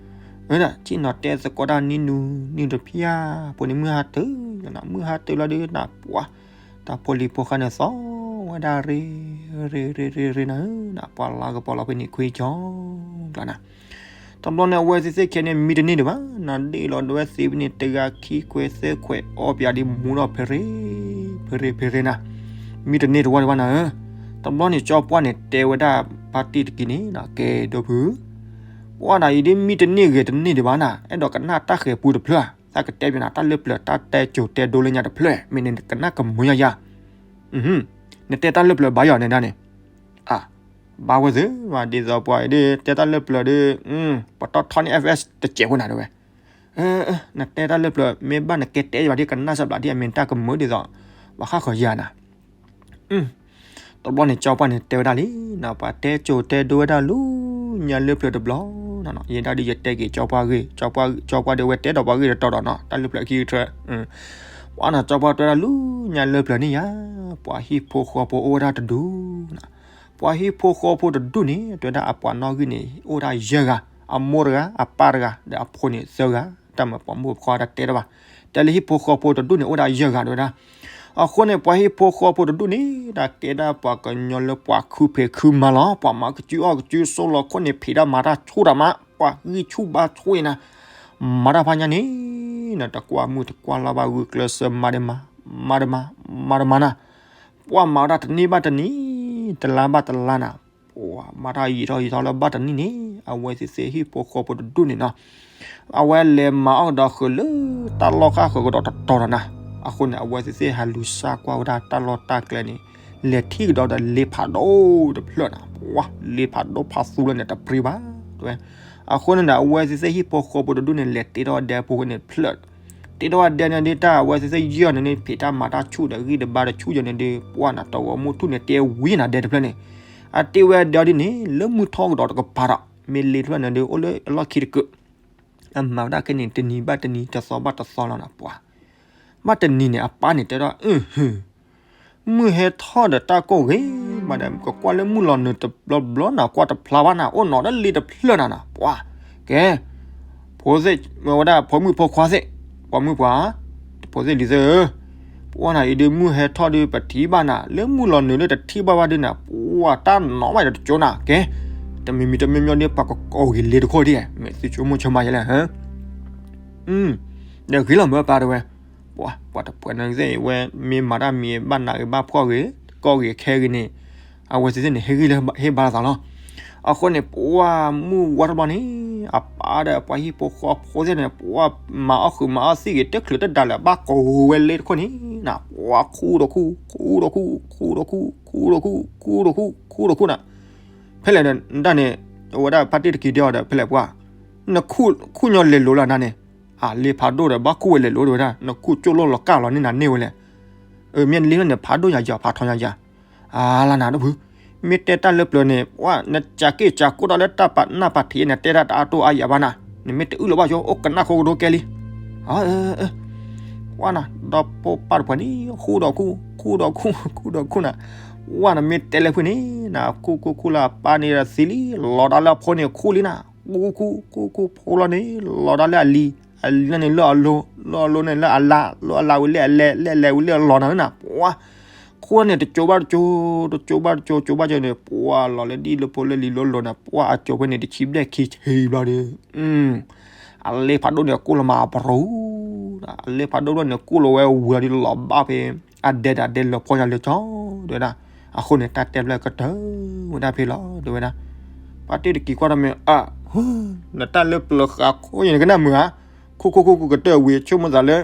ဝဲဒၣ် ထံၣ်နီၤတဲသကိးတၢ်နံၤနူၤ နံၤတဖျၢၣ် ဖိန့ၣ် မုၢ်ဟါတၢၢ်လီၤ, မုၢ်ဟါတၢၢ်လီၤဒီးနၤ ပှၤ တၢ်ဖိလံၤဖိဃါန့ၣ်သီဝဲဒၣ် ရ့ ရ့ ရ့ ရ့ ရ့နၤဧၢနၤ, ပှၤလါကပီၤလီၤဖဲန့ၣ် ခွံကၠီကျါနၤ. တဘျီန့ၣ် အဝဲသ့ၣ်သ့ၣ်ခဲန့ၣ် မံတန့ၢ်ဒံးဘၣ်နၤ, ဒ့ၣ်လီၤဒဝဲသ့ၣ်ဖဲန့ၣ် တဂၤခံခွဲသၢခွဲ အီၣ်ပၠးဒ်မူဒီး ဖဲရ့ ဖဲရ့ ဖဲရ့နၤ, မံတန့ၢ်တဝီဒံးဘၣ်နၤဧၢ. တဘျီန့ၣ် ကၠီပှၢ်န့ၣ် တဲဝဲဒၣ် ဖါတံၢ်တက့ၢ်န့ၣ်နၤ, ကဲ ဒီပုၢ်, ပှၢ်နၤအံၤဒ် မံတန့ၢ်ဂဲၤတန့ၢ်ဒံးဘၣ်နၤ, အဲၣ်ဒိးကနၣ်တၢ်ဃဲၤပူတဖျၢၣ်ဧါ, သးကတဲပၠးနၤ တၢ်လၢပျၢၤ တၢ်တဲကိၤတဲဒိလၢညါတဖျၢၣ် မ့ၢ်န့ၣ် ကနၣ်ကမုာ်ယါယါ. နတဲတၢ်လၢပျၢၤဘၣ်ယီၤန့ၣ်ဒၣ်န့ၣ်, အါ ဘၣ်ဝဲသ့ၣ်မး ဒ်သိးပှၤအံၤဒ် တဲတၢ်လၢပျၢၤဒီး ပတီၢ်ထီန့ၢ် F S တစဲးဖိနၤတဲဝဲ, နတဲတၢ်လၢပျၢၤ မ့ၢ်ဘၣ်နကဲတဲယဘၣ်ဒ် ကနၣ်စၢ်ဘျးဒ် အမ့ၢ်တၢ်ကမုာ်ဒ်သိး ပှၤဃၣ်ဃီၤယၤနၤ. တဘျီန့ၣ် ကၠီပှၢ်န့ၣ် တဲဝဲဒၣ်လံနၤ, ပှၤတဲကိၤတဲဒိဝဲဒၣ်လၢညါလၢပျၢၤတဘျီနၤ, ယဲဒၣ်ဒ်ယတဲက့ၤကၠီပှၢ်ဂ့ၢ်, ကၠီပှၢ်ဒ်ဝဲတဲဒီးပှၤဂ့ၢ်တတီၤဒီးနၤ, တၢ်လၢပျၢၤခံကထၢ ပှၤနၤ ကၠီပှၢ်တဲဒၣ်လၢညါလၢပျၢၤန့ၣ်ယါ, ပှၤဟံၣ်ဖိဃီဖိအိၣ်ဝဲဒၣ်တဒူၣ်နၤ, ပှၤဟံၣ်ဖိဃီဖိတဒူၣ်န့ၣ် တဲဝဲဒၣ်အပှၤနီၣ်ဂံၢ်န့ၣ် အိၣ်ဒၣ်ယဲၢ်ဂၤ, အမိၢ်တဂၤ, အပၢ်တဂၤ, ဒီးအဖိန့ၣ်သၢဂၤ, တၢ်မၤပိာ်မုၣ်ဖိခွါတၢ်တဲတဘၣ်, တဲလၢဟံၣ်ဖိဃီဖိတဒူၣ်န့ၣ် အိၣ်ဒၣ်ယဲၢ်ဂၤတဲဝဲဒၣ်. အဃိန့ၣ် ပှၤဟံၣ်ဖိဃီဖိတဒူၣ်န့ၣ် တၢ်ကဲဒၣ်ပှၤကညီလၢပှၤခုဖံးခုမၤလီၤ, ပှၤမၤကစုအီၣ်ကစုဆိးလီၤခိၣ်န့ၣ် ဖံးတၢ်မၤတၢ်ဆူၣ်တၢ်မး, ပှၤဂံၢ်ဆူၣ်ဘါဆူၣ်အံၤနၤ, မၤတၢ်ဖးညါန့ၣ် နတကွၢ်မုၢ်တကွၢ်လါဘၣ် ဂုာ်ကျဲးစၢးမၤဒံးမၤ, မၤဒံးမၤ, မၤဒံးမၤနၤ, ပှၤမၤဝဲဒၣ်တနံၤဘၣ်တနံၤ, တလါဘၣ်တလါနၤ, ပှၤမၤတၢ်ယံာ်ထီၣ်ယံာ်ထီၣ်လၢဘၣ်တနံၤန့ၣ် အဝဲသ့ၣ်သ့ၣ်ဟံၣ်ဖိဃီဖိတဒူၣ်န့ၣ်နီၤ, အဝဲလဲၤမၤအီၣ်ကဒီးဃုာ်လၢတၢ်လီၢ်ဃၣ်ဃုာ်ကဒီးတတီၤဒီးနၤ, အဃိန့ၣ် အဝဲသ့ၣ်သ့ၣ်ဟးလူၤစၢ်ကွၢ်ဝဲဒၣ်တၢ်လီၢ်တၢ်ကျဲန့ၣ်, လဲၤထံၣ်ကဒီးဒီးလ့ဖးဒိၣ်တဖျၢၣ်နၤ, ပှၤလ့ဖးဒိၣ်ဖးသူလၢန့ၣ်တပြံဘၣ်, တဲဝဲ, အဃိန့ၣ်ဒီး အဝဲသ့ၣ်သ့ၣ်ဟံၣ်ဖိဃီဖိတဒူၣ်န့ၣ် လဲၤတ့ထီၣ်ဒဲဖိန့ၣ်တဖျၢၣ် တ့ထီၣ်ဒဲန့ၣ်ဒုး တၢ်အဝဲသ့ၣ်သ့ၣ်ယီၢ်န့ၣ်ဒုး ဖံးတၢ်မၤတၢ်ဆူၣ်ဒီးဂံၢ်တဘါတဆူၣ်ယဲန့ၣ်ဒုး ပှၢ်နၤ တဂီၤမုၢ်ထူၣ်န့ၣ် တ့ဝံၤနၤဒဲတဖျၢၣ်န့ၣ်, အတ့ဝဲဒဲဒ်န့ၣ် လၢမုၢ်ထီၣ်ကဒီးတကပၤဒီး မ့ၢ်လ့တဖျၢၣ်န့ၣ်ဒုး အိၣ်လၢအလီၢ်ခံတကုာ်, အမၤဝဲဒၣ်ခဲန့ၣ် တနံၤဘၣ်တနံၤ တသီဘၣ်တသီလီၤနၤ ပှၢ်, ဘၣ်တနံၤန့ၣ် အပၢ်န့ၣ်တဲဒၣ် အၢ မုၢ်ဟဲထီၣ်ဒီးတၢ်ကိၢ်ဂ့ၤမးဒီး ကကွၢ်လၢမုၢ်လီၤနုာ်တဘျီဘျီနၤ ကွၢ်တဖျါဘၣ်နၤ အိၣ်နီၤဒီးလ့တဖျၢၣ်နၤနၤ ပှၢ်, ကဲ, ဖိသ့ၣ် မ့ၢ်ဝဲဒၣ်ဖိမုၣ်ဖိခွါသ့ၣ်, ပှၤမုၣ်ပှၢ်, ဖိသ့ၣ်လံၤသ့ၣ်ဧၢ, ပှၢ်နၤအံၤဒုး မုၢ်ဟဲထီၣ်ဒုး ပထံၣ်ဘၣ်နၤ လၢမုၢ်လီၤနုာ်လၢတထံၣ်ဘၣ်ဘၣ်ဒုးနၤ ပှၢ်တၢ်နီၤဘၣ်ဒီးတကၠိနၤ ကဲ, တမံၤမံၤတမံၤမံၤဒုး ပှၤကကိးဂ့ၤလ့တခိၣ်ဒ်, မ့ၢ်သုဆိကမိၣ်ဆိကမးယဲလဲၣ် ဒီးဂ့ၤလီၤမၢပၢ်တဲဝဲ, ပှၤ ပှၤတပှဲၤန့ၣ်သ့ၣ်ဝဲ မ့ၢ်မၤတၢ်မံၤဘၣ်နးဂ့ၤဘၣ်ဖှီၣ်ဂ့ၤ ကိးဂ့ၤခဲဂ့ၤန့ၣ်, အဝဲသ့ၣ်သ့ၣ်န့ၣ် ဟ့ၣ်ဂံၢ်ဟ့ၣ်ဘါလီၤသးလီၤ. အဃိန့ၣ် ပှၢ်မုၢ်ဝါတဘျီန့ၣ် အပၢ်ဒီးပှၤဟံၣ်ဖိဃီဖိသ့ၣ်န့ၣ် ပှၢ်မၤအီၣ်ဃုာ်မၤအီၣ်သံၣ်ဂ့ၤ တချုးတဒါလၢၤဘၣ်ကိးဝဲလ့တခိၣ်န့ၣ်နၤ ပှၢ်ခူၣ်ဒီးခူၣ် ခူၣ်ဒီးခူၣ် ခူၣ်ဒီးခူၣ် ခူၣ်ဒီးခူၣ် ခူၣ်ဒီးခူၣ် ခူၣ်ဒီးခူၣ်နၤ ဖဲလဲၣ်ဒၣ်န့ၣ် အဝဲဒၣ်ဖါတံၢ်တက့ၤဒဲအီၤဒီး ဖဲလဲၣ်ပှၢ်, နခူၣ်ညီလဲၤလိၤလၢနၤန့ၣ်, အလ့ဖးဒိၣ်ဒီး ဘၣ်ခူၣ်ဝဲလဲၤလိၤတဲဝဲဒၣ် နခူၣ်ကၠိၣ်လိၣ်လီၤကၢ်လီၤန့ၢ်နၤန့ၢ်ဝဲလဲၣ်, အမ့ၢ်လ့န့ၣ် ဖးဒိၣ်ယၤယၤ ဖးထီယၤယၤ, အါလၢနၤဒီပုၢ်, မ့ၢ်တဲတၢ်လၢပျၢၤန့ၣ် ပှၢ် နကးက့ၢ်ကးကိၢ်တၢ်လၢတၢ်ပာ်နၢ်ပာ်ထံးန့ၣ် တဲတၢ်တအါတိၢ်အါယၤဘၣ်နၤ, နမ့ၢ်တအုၣ်လီၤဘၣ်ဆိ အိၣ်ကနၣ်ဃိကဒိကဲလံ ပှၢ်နၤ ဒီဖိပၢ်တပှဲၤန့ၣ် ခူၣ်ဒီးခူၣ် ခူၣ်ဒီးခူၣ် ခူၣ်ဒီးခူၣ်နၤ, ပှၢ်နၤမ့ၢ်တဲလၢဖုၣ်န့ၣ် နခူၣ်ခူၣ်ခူၣ်လၢအပၢ်န့ၣ်ဒီးသံလံ, လီၤတၢ်လၢအဖိန့ၣ်ခူၣ်လံနၤ, ခူၣ်ခူၣ်ခူၣ်ခူၣ်ဖိလီၤန့ၣ် လီၤတၢ်လၢအလံၤ, အလံၤန့ၣ်လၢအလိၤ, လၢအလိၤန့ၣ်လၢအလါ, လၢအလါဝံၤလၢအလဲ, လၢအလဲဝံၤလၢအလီၤနၤနၤ, ပှၢ် ခူၣ်န့ၣ်တကၠိဘၣ်တကၠိ, တကၠိဘၣ်တကၠိ, ကၠိဘၣ်ကၠိန့ၣ် ပှၢ်လီၤလၢဒ်လၢဖိလၢလံၤလၢလိၤန့ၣ် ပှၢ်အကၠိဖဲန့ၣ် တဆံဘျဲၣ်ခံဆံဘျီဒီး အလ့ဖးဒိၣ်န့ၣ် ကိၢ်လီၤမးအပရိ, အလ့ဖးဒိၣ်ဘျီန့ၣ် ကိၢ်လီၤဝဲဝံၤဒီးလီၤဘၣ်ဖဲ အဒဲဒီးအဒဲလၢဖီၣ်ညါလၢကၠီ တဲဝဲဒၣ်, အဃိန့ၣ် တၢ်တဲဖျၢၣ်ကတၢၢ်ဝဲဒၣ်ဖဲလီၤ တဲဝဲဒၣ်, ပှၢ်တံၢ်တက့ၤကွၢ်ဒီးမ့ၢ် အၢ နတၢ်လၢပျၢၤဃးခိၣ်ယဲၢ်နကနၣ်မုာ်ဧါ, ခူၣ်ခူၣ်ခူၣ်ခူၣ်ကတၢၢ်ဝံၤ ဆိကမိၣ်သးလၢ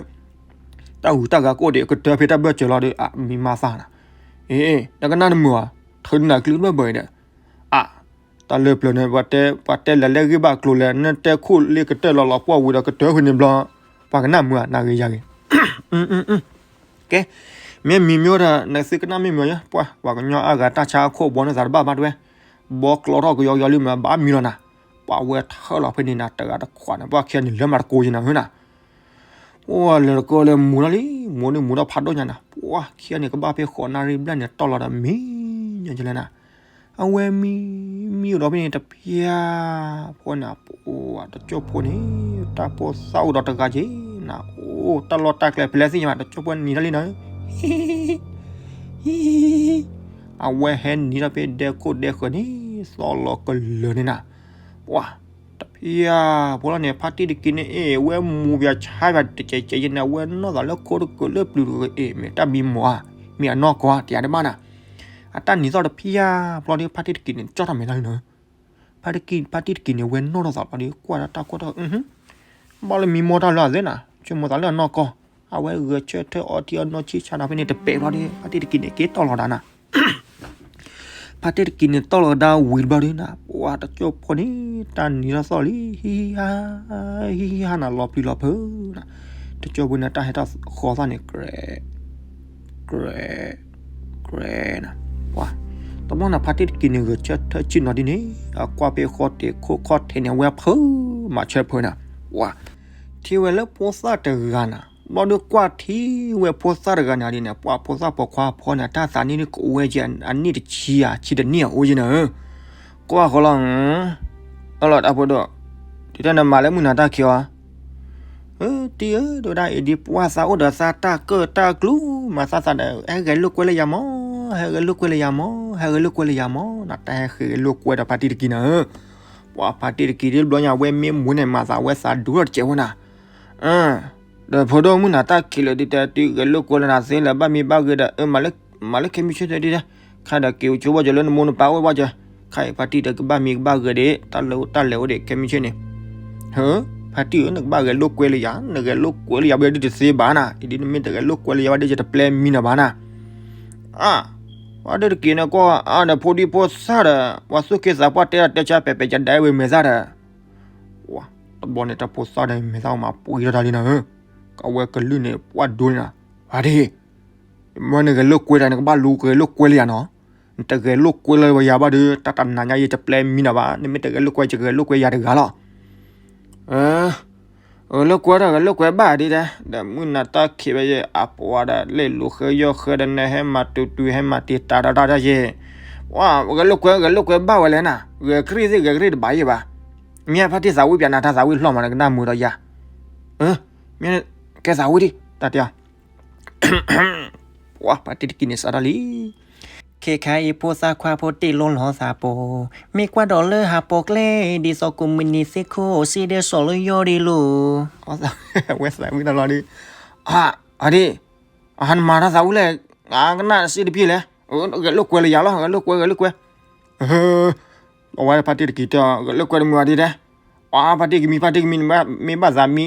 တၢ်ဟူးတၢ်ဂဲၤကအိၣ်ဒံး ကတၢၢ်ဖဲတၢ်ဘၢၣ်စၢၤလီၤဒီး အမံၤမၤသးနၤ, အ့ နကနၣ်တမုာ်ဧါ, ထုးနၤကျုဘၢၣ်ဘၢၣ်ဒီး, အါ တၢ်လၢပျၢၤန့ၣ် ပှၤတဲ ပှၤတဲလဲၤလၢဂ့ၢ်ဘၣ်ကျိၤလဲၣ် နတဲခူၣ်လ့ကတၢၢ်လီၤလီၤပှီၢ်ဝံၤဒီးကတၢၢ်ဖဲန့ၣ်ဘျီ, ပှၤကနၣ်မုာ်ဧါ နဂ့ၤယၤဂ့ၤ, ကဲ, မ့ၢ်မံၤမ့ၢ်ဒီး နသုကနၣ်မ့ၢ်မုာ်ယါ, ပှၤ ပှၤကညီအါဂၤတၢ်ဆါအခိၣ်ဘီန့ၣ်သးတဘၣ်ဘၣ်တဝဲ, ဘီကျီထီၣ်ကယီကယီလံမး ဘၣ်မံၤလီၤနၤ, ပှၤဝဲထၢၣ်လီၤဖဲန့ၣ်နၤ တဂၤတခွးန့ၣ် ပှၤခံဂၤန့ၣ်လၢမၤတကိးယနၤဧၢနၤ ပှၤလဲၤတကီလၢမူၤထီၣ်လံ, မူၤန့ၣ်မူၤထီၣ်ဖးဒိၣ်ညါနၤ, ပှၤခံဂၤန့ၣ်ကဘၣ်ဖဲဃိးနၣ်ရံၣ်ဘျဲၣ်န့ၣ် တီၢ်လီၤဒီးမံၤညီကလဲၣ်နၤ, အဝဲမံ မံအိၣ်ဒီးဖဲန့ၣ်တဖျၢၣ်, ဖဲန့ၣ် ပှၤတကၠိၢ်ဖိန့ၣ် တၢ်ဖိသၣ်အိၣ်ဒီးတဂၤက့ၤနၤ, အိၣ်တၢ်လီၢ်တၢ်ကျဲဖဲလဲၣ်သ့ၣ်ညါ တကၠိၢ်ဖိနံၤထီၣ်လံနၤ အဝဲဟဲနံၤထီၣ်ဖဲဒဲခိၣ်ဒဲဃၢၤန့ၣ် သီၣ်လီၤကလၢာ်န့ၣ်နၤ, ပှၤ တဖျၢၣ်ဖိလီၤန့ၣ် ဖါတံၢ်တက့ၤန့ၣ် အ့ၣ် ဝဲမူၤပှၤဆါပှၤတကဲးကဲးယဲန့ၣ် အဝဲနီၢ်သးလၢခိတကုာ်လၢပျုၤတဂ့ၤ အ့ၣ် မ့ၢ်တၢ်မံမီၤဧါ, မ့ၢ်အနီၢ်ကီၢ်ဧါ တယၤတဘၣ်နၤ, အတၢ်နံၤသီၣ်တဖျၢၣ်ဖိလီၤဒီး ဖါတံၢ်တက့ၤန့ၣ် ကၠီၣ်ထီၣ်မဲာ်တၢ်လံနၤ, ဖါတံၢ်တက့ၤန့ၣ် ဝဲနီၢ်ထီၣ်သးလီၤဒီး ကွၢ်ဒီးတၢ်ခိၣ်တၢ် ဘၣ်လၢမံမီၢ်တၢ်လၢအသ့နၤ, ဆိကမိၣ်သးလၢအနီၢ်ကီၢ်, အဝဲဂဲၤဆၢထၢၣ်အီထံအီနိဆံၣ်ဆါဒီးဖဲန့ၣ်တပဲာ်ဘျီဒီး ဖါတံၢ်တက့ၤန့ၣ် က့ၤတီၢ်လီၤဒၣ်နၤ ဖါတံၢ်တက့ၤန့ၣ် တီၢ်လီၤကဒါဝံၤတဘျီဒီးနၤ, ပှၤတကၠိၢ်ဖိန့ၣ် တၢ်နံၤထီၣ်သီၣ်လံ ဟံၣ်ဟံၣ်ဟါ ဟံၣ်ဟံၣ်ဟါနၤ လီၤပျံၤလီၤဖုးနၤ, တကၠိၢ်ဖိန့ၣ် တၢ်ဟဲထီၣ်ဃီသီၣ်န့ၣ် ကြဲး ကြဲး ကြဲးနၤ, ပှၤ တဘျီနၤ ဖါတံၢ်တက့ၤန့ၣ် ဂဲၤဆၢထၢၣ်ဆ့ၣ်နီၤဒ်န့ၣ် အကွၢ်ဖဲဃီတဲာ်ခိၣ်ခီၣ်ထံးန့ၣ် အဝဲဖုး မၤဆၢဖုးနၤ, ပှၤ ထံၣ်ဝဲလၢဖိသၣ်တဂၤနၤ, ဘျီဒီးကွၢ်ထံဝဲဖိသၣ်တဂၤန့ၣ်ဒ်န့ၣ် ပှၤဖိသၣ်ပိာ်ခွါဖိန့ၣ် တၢ်သးနံၣ်န့ၣ်ကအိၣ်ဝဲက့ၤ အနံၣ်တဆံဧါ ဆံတနံၣ်ဧါအိၣ်က့ၤနၤဧၢ, ကွၢ်ဃီလီၤ, အလီၤတၢ်ဖိဒိၣ်, တုၤတၢ်နမၤလၢမုၢ်နၤတၢ်ခံးအီၤ တံၢ်ဧၢ ဒိၣ်ဒၣ်အံၤဒ်ပှၢ်သးအိၣ်ဒီးသးတၢ်ကၢၣ်တၢ်ကျူ မၤသးသးဒီး ဟဲဂဲၤလိာ်ကွဲလၢယၤမး, ဟဲဂဲၤလိာ်ကွဲလၢယၤမး, ဟဲဂဲၤလိာ်ကွဲလၢယၤမး, နတၢ်ဟဲဂဲၤလိာ်ကွဲဒီးဖါတံၢ်တက့ၤနၤဧၢ, ပှၤဖါတံၢ်တက့ၤဒ်ဘျီညါ အဝဲမ့ၢ်မူၤန့ၣ် မၤသးဝဲသးဒူထီၣ်တစဲးဝဲနၤ, ဒီးဖိဒိၣ်မုၢ်နၤတၢ်ခံးလၢာ်ဒ်တဲ တုၤဂဲၤလိာ်ကွဲလၢနၤသ့လၢဘၣ်မံဘၣ်ဂဲၤဒီး မၤလၢခဲမုၢ်ဆ့ၣ်ထီၣ်ဒ်တဲ ခါဒီးက့ၤအိၣ်ဆိးဘၣ်ကၠီလၢနမိၢ်နပၢ်အိၣ်ဘၣ်ကၠီ, ခါအံၤဖါတံၢ်ဒီးကဘၣ်မံကဘၣ်ဂဲၤဒီး တၢ်လၢတၢ်လဲၤအိၣ်ဒီးခဲမုၢ်ဆ့ၣ်န့ၣ်, ဟၢ, ဖါတံၢ်ဧၢ နကဘၣ်ဂဲၤလိာ်ကွဲလၢယၤ, နဂဲၤလိာ်ကွဲလၢယၤဘၣ်ဒ်တသ့ဘၣ်နၤ, အံၤဒ်နမ့ၢ်တဂဲၤလိာ်ကွဲလၢယၤဘၣ်ဒ်ယတပျဲမံနၤဘၣ်နၤ, အါ, ပှၤဒၢတက့ၤန့ၣ်ကွၢ်အါဒီးဖိဒံဖိသၣ်ဒီး ပှၤသူၣ်က့သးပှၢ်တဲတၢ်တဲဆါပဲာ်ပဲာ်ကဒဲဝဲမဲာ်သၣ်ဒီး တဘျီန့ၣ် တၢ်ဖိသၣ်ဒီးမဲာ်သၣ်မၤပှံၤထီၣ်တၢ်လံနၤဧၢ, ကဝဲကလုၢ်န့ၣ် ပှၢ်ဒိန့ၣ်နၤ, ဖါတံၢ်, မ့ၢ်နဂဲၤလိာ်ကွဲတၢ် နကဘၣ်လူၤဂဲၤလိာ်ကွဲလၢယၤနီၤ, နတဂဲၤလိာ်ကွဲလၢယၤဘၣ်ဒီး တၢ်တနၤညါယတပျဲမံနၤဘၣ်, နမ့ၢ်တဂဲၤလိာ်ကွဲ ယဂဲၤလိာ်ကွဲယၤတဂၤလီၤ ဂဲၤလိာ်ကွဲဒီး ဂဲၤလိာ်ကွဲဘၣ်ဒ်တဲ, ဒီးမုၢ်နၤတၢ်ခံးဝဲယဲ အပှၤဒီး လဲၤလူၤဃဲယီၢ်ဃဲဒီး နဟဲမၤတူၤတူၤ ဟဲမၤတံာ်တာ်တၢ်တၢ်ယဲ, ဝါ, ဂဲၤလိာ်ကွဲ ဂဲၤလိာ်ကွဲဘၣ်ဝဲလဲၣ်နၤ, ဂဲၤကရံၣ်သ့ၣ် ဂဲၤကရံၣ်တဘၣ်ယဲဘၣ်, မ့ၢ်ဖါတံၢ်သးဝံၣ်ပၠးနၤ တၢ်သးဝံၣ်လီၢ်မး နကနၣ်မုာ်ဒီးယၤ, မ့ၢ်ကဲသးဝံၣ်ဒံး တၢ်တဲအီၤ ပှၤဖါတံၢ်တက့ၤန့ၣ်စးထီၣ်လံ, ခဲခါအံၤဖိသၣ်ခွါဖိတ့ၢ်လိလီၤသးပူၤ, မ့ၢ်ကွၢ်ဒီးလၢဟးပိာ်ကျဲ, ဒ်သိးကိးမုၢ်နံၤသ့ၣ်ခိၣ်စ့ဒဲးစိာ်လၢယီၢ်ဒံးလိၤ, ဝဲသးဝံၣ်တၢ်လီၤဒံး, အါ, အါဒံး, အဟးနမၤတၢ်သးဝံၣ်လဲၣ်, အကနၣ်စ့တဘ့ၣ်လဲၣ်, ဂဲၤလိာ်ကွဲလၢယၤလီၤ ဂဲၤလိာ်ကွဲ ဂဲၤလိာ်ကွဲ, အဝဲဖါတံၢ်တက့ၤတဲအီၤ ဂဲၤလိာ်ကွဲတမုာ်ဘၣ်ဒံးတဲ, အါ ဖါတံၢ်ကမံ ဖါတံၢ်ကမံ မ့ၢ်ဘၣ်သးမံ,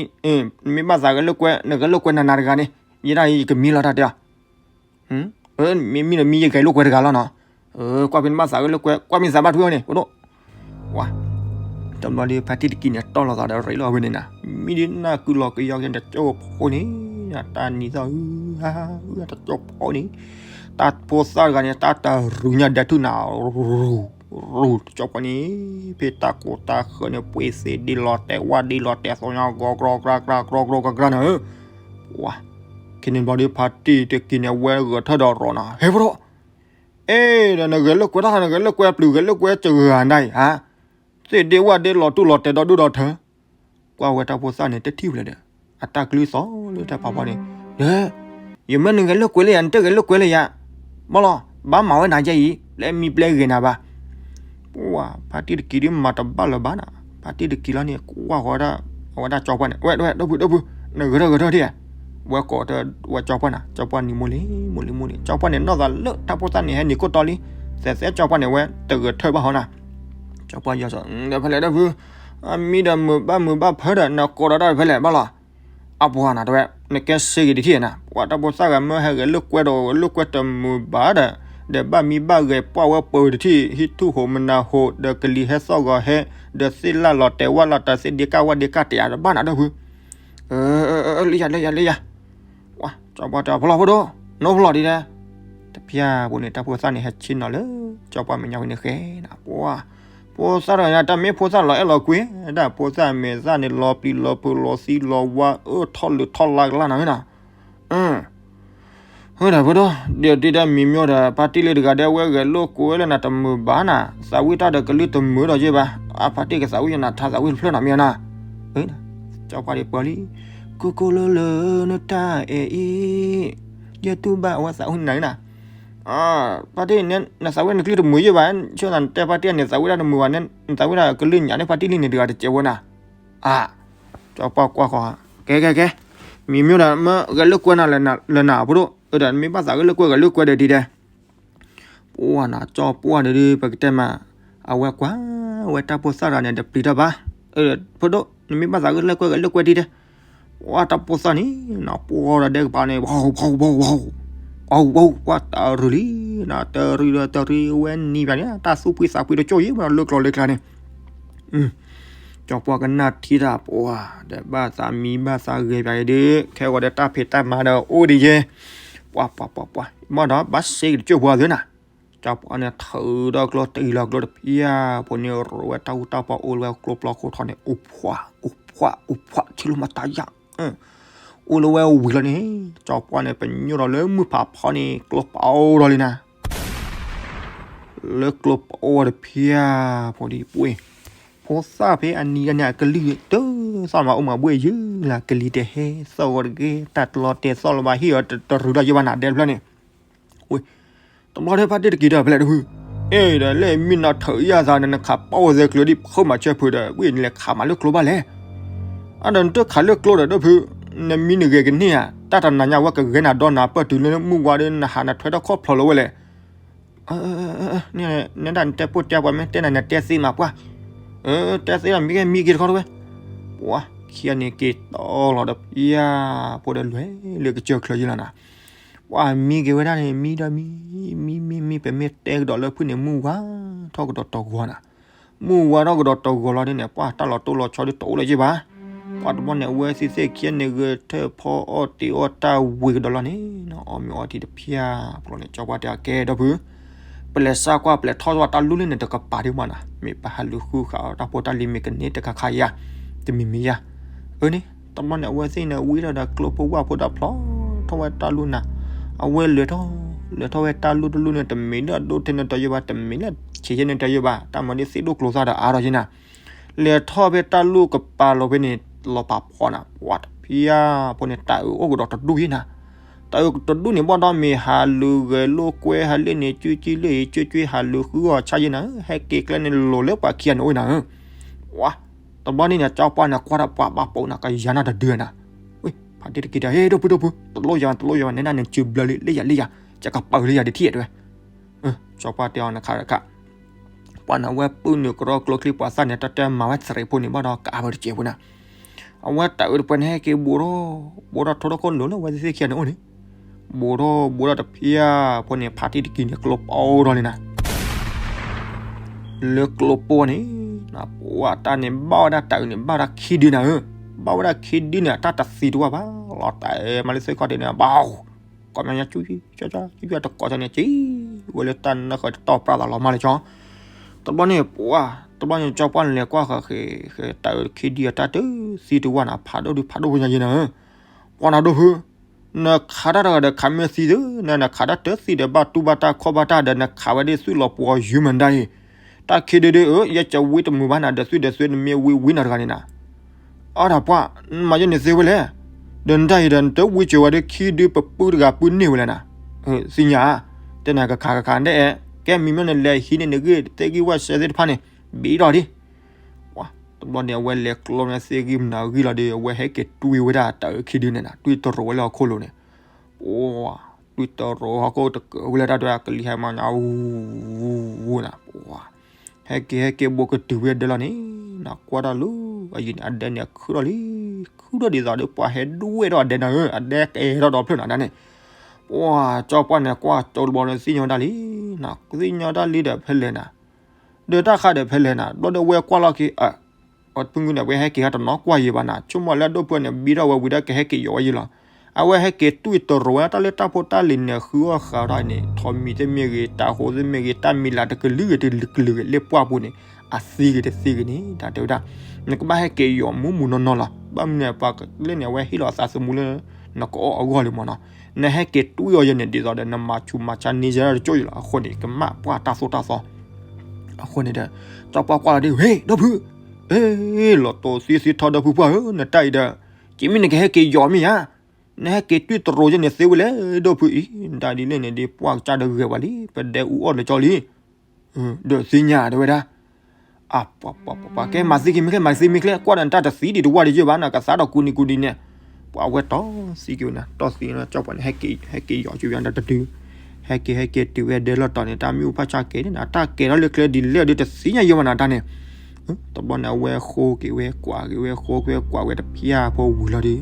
မ့ၢ်ဘၣ်သးဂဲၤလိာ်ကွဲ နဂဲၤလိာ်ကွဲနၤနၤတဂၤန့ၣ်, ယဲဒၣ်အံၤယကမံလီၤတၢ်တဲအီၤ မ့မံဒီးမံယဂဲၤလိာ်ကွဲတဂၤလီၤနီၤ, ကွၢ်ဖဲနဘၣ်သးဂဲၤလိာ်ကွဲ ကွၢ်မံသးဘၣ်ထွဲအီၤန့ၣ် အိၣ်ဒိၣ်, ဝါ, တဘျီဒီးဖါတံၢ်တက့ၤန့ၣ် တီၢ်လီၤသးဒီးရ့လိာ်ဝဲန့ၣ်နၤ, မံဒ်နၢ်ကုလီၤကယီက့ၤတကၠိၢ်ဖိန့ၣ်, တၢ်နံၤသီၣ်အု တကၠိၢ်ဖိန့ၣ်, တၢ်ဖိသၣ်တဂၤန့ၣ် တၢ်တရူးညါဒဲးထူၣ်နၤ, ရူး တကၠိၢ်ဖိန့ၣ်, ဖဲတၢ်ကိးတၢ်ဃၢၤန့ၣ် ပှ့ၤသ့ဒ်လီၤတဲာ်ဝၣ်ဒ်လီၤတဲာ်သီညါ ဂီၤကြီကြၢကြၢကြၢကြၢနၤဧၢ, ဝါ, ခဲန့ၣ်ဘျီဒီးဖါတံၢ်တက့ၤန့ၣ် အဝဲဂဲၤထၢၣ်ဒီးရီၤနၤ ဟဲဖိဒိၣ်, အဲၣ်ဒီးနဂဲၤလိာ်ကွဲတၢ် နဂဲၤလိာ်ကွဲပျုၤ ဂဲၤလိာ်ကွဲစဂၤနၤအံၤဧါ, သ့ဒ့ဝၣ်ဒ့လီၤတူၢ်လီၤတဲာ်ဒီဒူၣ်ဒီထၢ, ကွၢ်ဝဲတၢ်ဖိသၣ်န့ၣ် တထံၣ်ဝဲလၢၤဒီး, အတၢ်ကလုၢ်သီၣ်လၢတၢ်ဖးဖီန့ၣ်, ဒီး, ယမၢနဂဲၤလိာ်ကွဲလၢယၤ နတဂဲၤလိာ်ကွဲလၢယၤ, ဘၣ်လီၤ ဘၣ်မၤဝဲနၤယဲအံၤ ပျဲမံပျဲဂဲၤနၤဘၣ်, ပှၤဖါတံၢ်တက့ၤဒ်မၤတဘၣ်လၢၤဘၣ်နၤ, ဖါတံၢ်တက့ၤလီၤန့ၣ် ကွၢ်ဃီဒၣ်, အဝဲဒၣ်ကၠီပှၢ်န့ၣ် ဝဲ ဝဲ ဒီပုၢ် ဒီပုၢ်, နဂဲၤထၢၣ်ဂဲၤထၢၣ်ဒံးဧါ, ဝဲကိးတၢ်ဝဲကၠီပှၢ်နၤ, ကၠီပှၢ်နံၤမိၢ်လံ မိၢ်လံမိၢ်လံ, ကၠီပှၢ်န့ၣ် နီၢ်သးလၢတၢ်ဖိသၣ်န့ၣ် ဟဲနံၤခိၣ်တီလံ, သဲးသဲကၠီပှၢ်န့ၣ် ဝဲတဂဲၤထၢၣ်ဘၣ်ဟီနၤ, ကၠီပှၢ်ယီၤစီၤ ဒီးဖဲလဲၣ်ဒီပုၢ်, အမံဒီးမုာ်ဘၣ်မုာ်ဘၣ်ဖၢဒီး နကိးဒီးတၢ်ဖဲလဲၣ်ဘၣ်လီၤ, အပှၤနၤတဝဲ နကဲစ့ဂ့ၤတထံၣ်နၤ, ပှၤတၢ်ဖိသၣ်ဂၤမ့ၢ်ဟဲဂဲၤလိာ်ကွဲဒီး ဂဲၤလိာ်ကွဲတမုာ်ဘၣ်ဒီး, ဒီးဘၣ်မံဘၣ်ဂဲၤပှၢ်ဝဲပၢၤတထံၣ် ဟံၣ်ထူၣ်ဟိးမနၤဟိး ဒီးကလံၤဟဲသီၣ်ဂီၤဟဲ, ဒီးသ့ၣ်လၣ်လီၤတဲာ်ဝၣ်လီၤတဲာ် သ့ၣ်ဒ့ကၣ်ဝၣ်ဒ့ကၣ်တယၤတဘၣ်နၤဒီပုၢ်, လၢယၤ လၢယၤ လၢယၤ, ကၠီပှၢ်တဲအီၤ ဖီလီၤဖိဒိၣ်, နိဖီလီၤဒ်လဲၣ်, တဖျၢၣ်ဖိန့ၣ် တၢ်ဖိသၣ်န့ၣ် ဟဲဆ့ၣ်နီၤလၢ ကၠီပှၢ်မဲာ်ညါဝံၤန့ၣ်ဃဲနၤ, ပှၢ်, ဖိသၣ်ဒီး တၢ်မ့ၢ်ဖိသၣ်လီၤအဲၣ်လီၤကွံ, တၢ်ဖိသၣ်မဲာ်သၣ်န့ၣ် လီၤပျံၤလီၤဖုးလီၤသံလီၤဝါ အၢထီၣ်လုးထီၣ်လါကလါနီၤဝဲနၤ ဟဲဒၣ်ဖိဒိၣ်, ဒ်တံၤဒၣ်မံၤမၠိဒီး ဖါတံၢ်လံတဂၤဒဲး ဝဲဂဲၤလိာ်ကွဲလၢနၤတမုာ်ဘၣ်နၤ, သးဝံၣ်တၢ်ဒီးကလုၢ်တမုာ်ဒီးယဲၢ်ဘၣ်, အဖါတံၢ်ကသးဝံၣ်ယနၤ ထါသးဝံၣ်တဖျၢၣ်နီၤမ့ၢ်နၤ, ကၠီပှၢ်ဒ်ပၢၤလံ, ကိၢ်ကိၢ်လၢလၢနတၢ်အဲၣ်အံၤ, ယဲၢ်တူၢ်ဘၣ်အဝဲသးဝံၣ်နၤနၤ, ဖါတံၢ် နသးဝံၣ်နကလုၢ်တမုာ်ယဲၢ်ဘၣ်, ဆိနၤနတဲဖါတံၢ်န့ၣ် သးဝံၣ်တၢ်တမုာ်ဘၣ်, နသးဝံၣ်တၢ်ကလုၢ်ညါန့ၣ် ဖါတံၢ်လံန့ၣ်တဂၤတစဲးဝဲနၤ, အ ကၠီပှၢ်ကွၢ်ဃီ, ကဲကဲကဲ, မံၤမ့ၢ်ဒီး မ့ၢ်ဂဲၤလိာ်ကွဲနၤလၢနၤဖိဒိၣ်, အဒီး နမ့ၢ်ဘၣ်သးဂဲၤလိာ်ကွဲဂဲၤလိာ်ကွဲဒီးဒ်တဲ, ပှၢ်နၤ ကၠီပှၢ်န့ၣ်ဒ် ပကတဲမး, အဝဲကွၢ်ဝဲတၢ်ဖိသၣ်တဂၤန့ၣ် တပျံၤတၢ်ဘၣ်, ဖိဒိၣ် နမ့ၢ်ဘၣ်သးဂဲၤလိာ်ကွဲဂဲၤလိာ်ကွဲဒ်တဲ, ပှၢ်တၢ်ဖိသၣ်န့ၣ် နပှၢ်ဒီးဒဲကပၤန့ၣ် ဝီၤဝီၤဝီၤဝီၤ, ပှၢ်ဝီၤ ပှၢ်တရံးလံ, နတရံးဒီးတရံးဝဲနံၤပၢ်န့ၣ် တၢ်သူၣ်ဖှံသးဖှံတကၠိၢ်ယံၤ လၢကျိၤလၢကျါန့ၣ် ကၠီပှၢ်ကနၣ်ထံတၢ်ပှၢ်, ဒီးဘၣ်သးမံဘၣ်သးဂဲၤပၠးအံၤဒ် ခဲဂီၤဒီးတၢ်ဖံးတၢ်မၤဒီးအိၣ်ဒ်ယဲ, ပှၢ်ပှၢ်ပှၢ်ပှၢ်, မ့ၢ်ဒီးဘၣ်စ့ကတကၠိၢ်ပှၢ်သ့နၤ, ကၠီပှၢ်န့ၣ်ထုးဒီးကျိတံၢ်လီၤကျိတဖၠၣ်ဖိန့ၣ် ရိးဝဲတၢ်အူတၢ်ပီအိၣ်လၢဝဲကျိပျီခိၣ်ထီန့ၣ် အိၣ်ဖှၣ် အိၣ်ဖှၣ် အိၣ်ဖှၣ် ထံလိာ်မတၤယၣ် အိၣ်လၢဝဲဝံၤလီၤန့ၣ်, ကၠီပှၢ်န့ၣ် ပညိၣ်ဒီးလၢမုၢ်ဖးဖီန့ၣ် ကျိပအိၣ်ဒီးလံနၤ, လၢကျိပအိၣ်တဖၠၣ်ဖိဒ်ပှ့ၤ, ဖိသၣ်ဖဲအနံၤဂၤန့ၣ် အကလံၤတသီၣ်မး အိၣ်မးဘှ့ၣ်ယုၢ်လၢကလံၤတဟဲသီၣ်ဂီၤတဂ့ၤ တၢ်တလီၤတဲာ်သီၣ်လီၤဘၣ်ဟံၣ်အီၤတရူးဒီးယဘၣ်နၤဒဲတဖျၢၣ်န့ၣ် ဝ့ၢ်, တဘျီဒီးဖါတံၢ်တက့ၤဒီးဖဲလဲၣ်တဖု, အဲၣ်ဒီးလဲၣ်မ့ၢ်နၤထုးယၤသးန့ၣ် နခးပီၣ်ဝဲသဲကျိဒ်ဖုမၤဆၢဖုဒီး ဝ့ၢ်နလဲၤခးမးလၢကျိဘၣ်လဲၣ်, အဒီးနတခးလၢကျိဒီးဒီဖု, နမံနဂဲၤကန့ၢ်ဧါ, တၢ်တနၤညါဝဲကဂဲၤနၤဒီးနၤပၢၢ်တုၤလၢမုၢ်ဝါဒီးနဟးနထွဲထီၣ်ခီၣ်ဖျိးလီၤဝဲလဲၣ် နဒၣ်နတဲပိၢ်တဲပှၤမ့ၢ်တဲနၤနတဲသ့မးပှၢ်, တဲသ့ဒီးမံကဲမံက့ၤတခီတဝဲ, ပှၢ်ခံဂၤန့ၣ်က့ၤတီလီၤဒီးဖၠၣ်ဖိဒီးလွဲၤလၢကစၢၢ်ချၢယံၤလီၤနၤ, ပှၢ်မံက့ၤဝဲဒၣ်န့ၣ် မံဒီးမံ, မံမံမံ ပမ့ၢ်တဲကဒီးလၢဖုန့ၣ် မုၢ်ဝါထီၣ်ကဒီးတဂီၤနၤ, မုၢ်ဝါထီၣ်ကဒီးတဂီၤလီၤဒ်န့ၣ် ပှၢ်တၢ်လီၤတိၢ်လီၤဆီဒ်တအိၣ်လၢၤယံၤဘၣ် ပှၢ်တဘျီန့ၣ် အဝဲသ့ၣ်သ့ၣ်ခံဂၤန့ၣ် ဂဲၤထၢၣ်ဖီအီၣ်တ့ၤအီၣ်တၢ်ဝံၤကဒီးလီၤန့ၣ်, အီၣ်မ့ၤအီထံတဖၠၣ်ဖိလီၤန့ၣ် ကၠီပှၢ်တဲအကဲဒီဖု, ပလဲၤစးကွၢ်ပလဲၤထီၣ်ဝဲတၢ်လူၢ်လၢန့ၣ်တကပၤဒ်မးနၤ, မ့ၢ်ပဟးလူၤဃုဃာ်အီၤတၢ်ဖိတၢ်လံၤမ့ၢ်ကန့ၢ်တခါခါယၤ, တမံၤမံၤယၤ, အန့ၣ် တဘျီန့ၣ် အဝဲသ့ၣ်န့ၣ်ဝံထီၣ်ဒီးကျိဖိဝၣ်ဖိဒီးဖျီထီၣ်ဝဲတၢ်လူၢ်နၤ, အဝဲလဲၤထီၣ်, လဲၤထီၣ်ဝဲတၢ်လူၢ်တလူၢ်န့ၣ် တမ့ၢ်လၢအဒိထဲန့ၣ်တယိဘၣ်, တမ့ၢ်လၢဆံးယဲန့ၣ်တယိဘၣ်, တၢ်မၤဒ်သ့ၣ်ဒိၣ်ကျိၤသၣ်ဒီးအါထီၣ်ယဲနၤ လဲၤထီၣ်ဖဲတၢ်လူၢ်ကပၤလီၤဖဲန့ၣ် လီၤပာ်ဖီနၤ, ပှၢ်တဖၠၣ်ဖိန့ၣ် တၢ်အုးအိၣ်ကဒီးတဒူၣ်ယဲနၤ, တၢ်အုးတဒူၣ်န့ၣ်ဘၣ်ဒီးမ့ၢ်ဟးလူၤဂဲၤလိာ်ကွဲဟးလၢန့ၣ် ကၠူကၠံလၢအံၤ ကၠူကၠံဟးလူၤဃုအီၤဆါယဲနၤ, ဟဲက့ၤကျဲန့ၣ်လိၤလၢပှၤခံဂၤန့ၣ်အိၣ်နၤ, ပှၢ်, တဘျီန့ၣ်န့ၣ် ကၠီပှၢ်န့ၣ် ကွၢ်တၢ်ပှၤဘၣ်ပိာ်နၤ ကယၤနၤတဒုနၤ, ဝ့ၢ် ဖါတံၢ်တက့ၤဒီး ဟ့ၣ် ဒိၣ်ဖု ဒိၣ်ဖု တလိၣ်ယၤ တလိၣ်ယၤ နဲဒၣ်န့ၣ် စုဘျၢလံ လၢယၤ လၢယၤ ယကပာ်အုးလၢယၤဒ်ထံၣ်တဲဝဲ ကၠီပှၢ်တဲအီၤနခးတခါ, ပှၢ်န့ၣ် အဝဲပုၢ်နုာ်ကရီကျိချံပှၤသၣ်န့ၣ် တၢ်တဲမၤဝဲသရံးဖိန့ၣ် ဘၣ်ဒီးကအါဝဲတစဲးဖိနၤ, အဝဲတၢ်အုးတပှဲၤန့ၣ် ဟဲက့ၤဘူးထီၣ်, ဘူးထီၣ်ထိၣ်ထီၣ်ခိၣ်လိၤလၢအဝဲသ့ၣ်ခံဂၤန့ၣ်အိၣ်န့ၣ်, ဘူးထီၣ်ဘူးထီၣ်တဖၠၣ်ဖိန့ၣ် ဖါတံၢ်တက့ၤန့ၣ် ကျိပအိၣ်ထီၣ်န့ၣ်နၤ လၢကျိပအိၣ်န့ၣ်, ပှၢ်တၢ်န့ၣ် ဘၣ်ဝဲဒၣ်တၢ်အုးန့ၣ် ဘၣ်ဝဲဒၣ်ခံဒုနၤဧၢ, ဘၣ်ဝဲဒၣ်ခံဒုန့ၣ် အတၢ်တသံတဝၢ်ဘၣ်, လီၤတဲာ်မးလၢသ့ၣ်ခီၣ်ဒ့န့ၣ် ဘၣ် ကိးမညါ ကၠူကၠူကၠူကၠူတကိးကၠီန့ၣ် ကံဝဲလၢတၢ်နၢၣ်ဃီတတီၢ်ပြၢ်သးလီၤမးလၢကၠီ, တဘျီန့ၣ် ပှၢ် တဘျီန့ၣ် ကၠီပှၢ်လဲၤကွၢ်ဃီၤဃ့ ဃ့တၢ်အုးခံဒုအတၢ်တသံတဝၢ်နၤ ဖးဒိၣ်ဒုဖးဒိၣ်ဖိညါယဲနၤဧၢ, ပှၢ်နၤဒိၣ်ဖု နခးတၢ်တဂၤဒီးခးမ့ၢ်သံသု, နနခးတၢ်တသံဒီးဘၣ်တူၢ်ဘၣ်တၢ်ခီၣ်ဘၣ်တၢ်ဒီး နခးဝဲဒ်သုးလီၤပှီၤယုၢ်မနုၤဒၣ်အံၤ, တၢ်ခံဒုဒုဧၢ ယဲယဝံတမုာ်ဘၣ်နၤဒီးသုဒီးသု နမ့ၢ်ဝံဝံနၤတဂၤန့ၣ်နၤ, အီၣ်တၢ်ပှၢ် နမၤယဲန့ၣ်သ့ဝဲလဲၣ်, ဒီးနတၢ်အံၤဒီး နတဝံစၢၤဝဲဒီးခံဒုပပုၢ်တဂၤပုၢ်န့ၢ်ဝဲလဲၣ်နၤ, သ့ၣ်ညါဧါ, တဲနၤကခးကခးဒဲး, ကဲမံၤမ့ၢ်နလဲၤဟံးန့ၢ်နဂ့ၢ်သ့ၣ်ဂံၢ်ဝဲစဲးသ့ၣ်တဖၣ်န့ၣ် ဘံထီၣ်ဒံး ပှၢ် တဘျီန့ၣ် အဝဲလဲၤကျီန့ၢ်သ့ၣ်ဂံၢ်မနၤဂံၢ်လီၤဒီး အဝဲဟဲက့ၤတွံဝဲဒၣ်တၢ်အုးခံဒုန့ၣ်နၤ တွံတရိးဝဲလၢဟီၣ်ခိၣ်လိၤန့ၣ်, ပှၢ် တွံတရိးဟီၣ်ခိၣ်တကၢၤဝဲလၢတၢ်ဒွဲၣ်အကလံၤဟဲမၤညါ ဝူဝူနၤ, ပှၢ် ဟဲက့ၤဟဲက့ၤဘိးကတုၤဝဲအဒဲလီၤန့ၣ်, နကွၢ်တၢ်လၢအယံၤန့ၣ် အဒဲန့ၣ်အခုၣ်ထီၣ်လံ, ခုၣ်ထီၣ်ဒ်သိးဒီးပှၢ်ဟဲဒွဲၣ်ထီၣ်အဒဲနၤဧၢ, အဒဲကဲထီၣ်ဒီဖျၢၣ်နၤဒၣ်န့ၣ်, ပှၢ် ကၠီပှၢ်န့ၣ် ကွၢ်ကၠီတဘျီန့ၣ် သ့ၣ်ညါတၢ်လံ, နသ့ၣ်ညါတၢ်လံဒီးဖဲလဲၣ်နၤ ဒီးတၢ်ဃးဒီးဖဲလဲၣ်နၤ ဘျီဒီးဝဲကွၢ်လီၤက့ၤ အ အဖုၣ်န့ၣ် အဝဲဟဲက့ၤဟဲတနီၤကွၢ်ယံၤဘၣ်နၤ, ဆိကမိၣ်လၢအဒိၣ်ဖုန့ၣ် ဘံထီၣ်ဝဲဝံၤဒီးကဟဲက့ၤယီၤဝဲယံၤလီၤ. အဝဲဟဲက့ၤတွံၢ်တရိးဝဲတၢ်လၢတၢ်ဖိတၢ်လံၤန့ၣ် ဃုအီၣ်ဃာ်ထီၣ်အံၤန့ၣ် ထိးမံၤသ့ၣ်မ့ၢ်ဂ့ၤ တၤဟိးသ့ၣ်မ့ၢ်ဂ့ၤ တၢ်မံၤလၤတကလုာ်ဂ့ၤတကလုာ်ဂ့ၤ လၢပှၢ်ပူၤန့ၣ် အသံဂ့ၤတသံဂ့ၤန့ၣ် တၢ်တဲဝဲဒၣ် နကဘၣ်ဟဲက့ၤယီၤမူးမူးနီၢ်နီၢ်လီၤ. ဘၣ်မနုၤပှၤလၢန့ၣ် အဝဲဟ့ၣ်လီၤအသးသမူလၢ နကအီၣ်အဂီၢ်လံမ့ၢ်နီၤ. နဟဲက့ၤတွံၢ်အီၤယဲန့ၣ် ဒ်သိးဒီး နမၤဆူးမၤဆါန့ၢ်ယဲဒၣ်တကၠိၢ်ယံၤလီၤ. အဃိန့ၣ် ကမၣ်ပှၢ်တၢ်သိၣ်တၢ်သီ အဃိန့ၣ်ဒီး ကၠီပှၢ်ကွၢ်လီၤဒ် ဟ့ၣ် ဒီပုၢ် အ့ လီၤတိၢ်သံသံထီဒီပုၢ်ပှၢ်ဧၢ နတၢ်အံၤဒီး က့မ့ၢ်နကဟဲက့ၤယီၤမ့ၢ်ဧါ, နဟဲက့ၤတွံၢ်တရိးယဲန့ၣ်သ့ဝဲလဲၣ် ဒီပုၢ်အံၤ နတၢ်ဒ်လဲၣ်န့ၣ်ဒ်ပှၢ်ကစၢ်ဒီးဂဲၤဝဲလံ ပဒဲအူအီၣ်နကၠီလံ ဒီးသ့ၣ်ညါတဲဝဲဒၣ် အပှၤပှၤပှၤပှၤ ကဲမၤသံက့ၤမ့ၢ်ကျဲ မၤသံမ့ၢ်ကျဲ ကွၢ်ဒီးနတၢ်တသံဒံးတဝၢ်ဒံးယဲဘၣ် နကသါဒီးကူနံၤကူနံၤန့ၣ် ပှၤဝဲတီၢ်သံက့ၤဝဲန့ၣ် တီၢ်သံန့ၣ် ကၠီပှၢ်န့ၣ် ဟဲက့ၤယီၤက့ၤဝဲဒီးတဒု ဟဲက့ၤဟဲက့ၤတုၤဝဲဒဲလီၢ်တီၤန့ၣ် တၢ်မ့ၣ်အူဖးဆါကဲၤန့ၣ် တၢ်ကဲၤထီၣ်လၢကျဲဒ်လဲၣ်ဒ်တသ့ၣ်ညါယဲဘၣ်နၤတၢ်န့ၣ် တဘျီန့ၣ် အဝဲဃိက့ၤဝဲကွၢ်က့ၤဝဲ ဃိက့ၤဝဲကွၢ်ဝဲတဖျၢၣ်ဖိဝံၤလီၤဒီး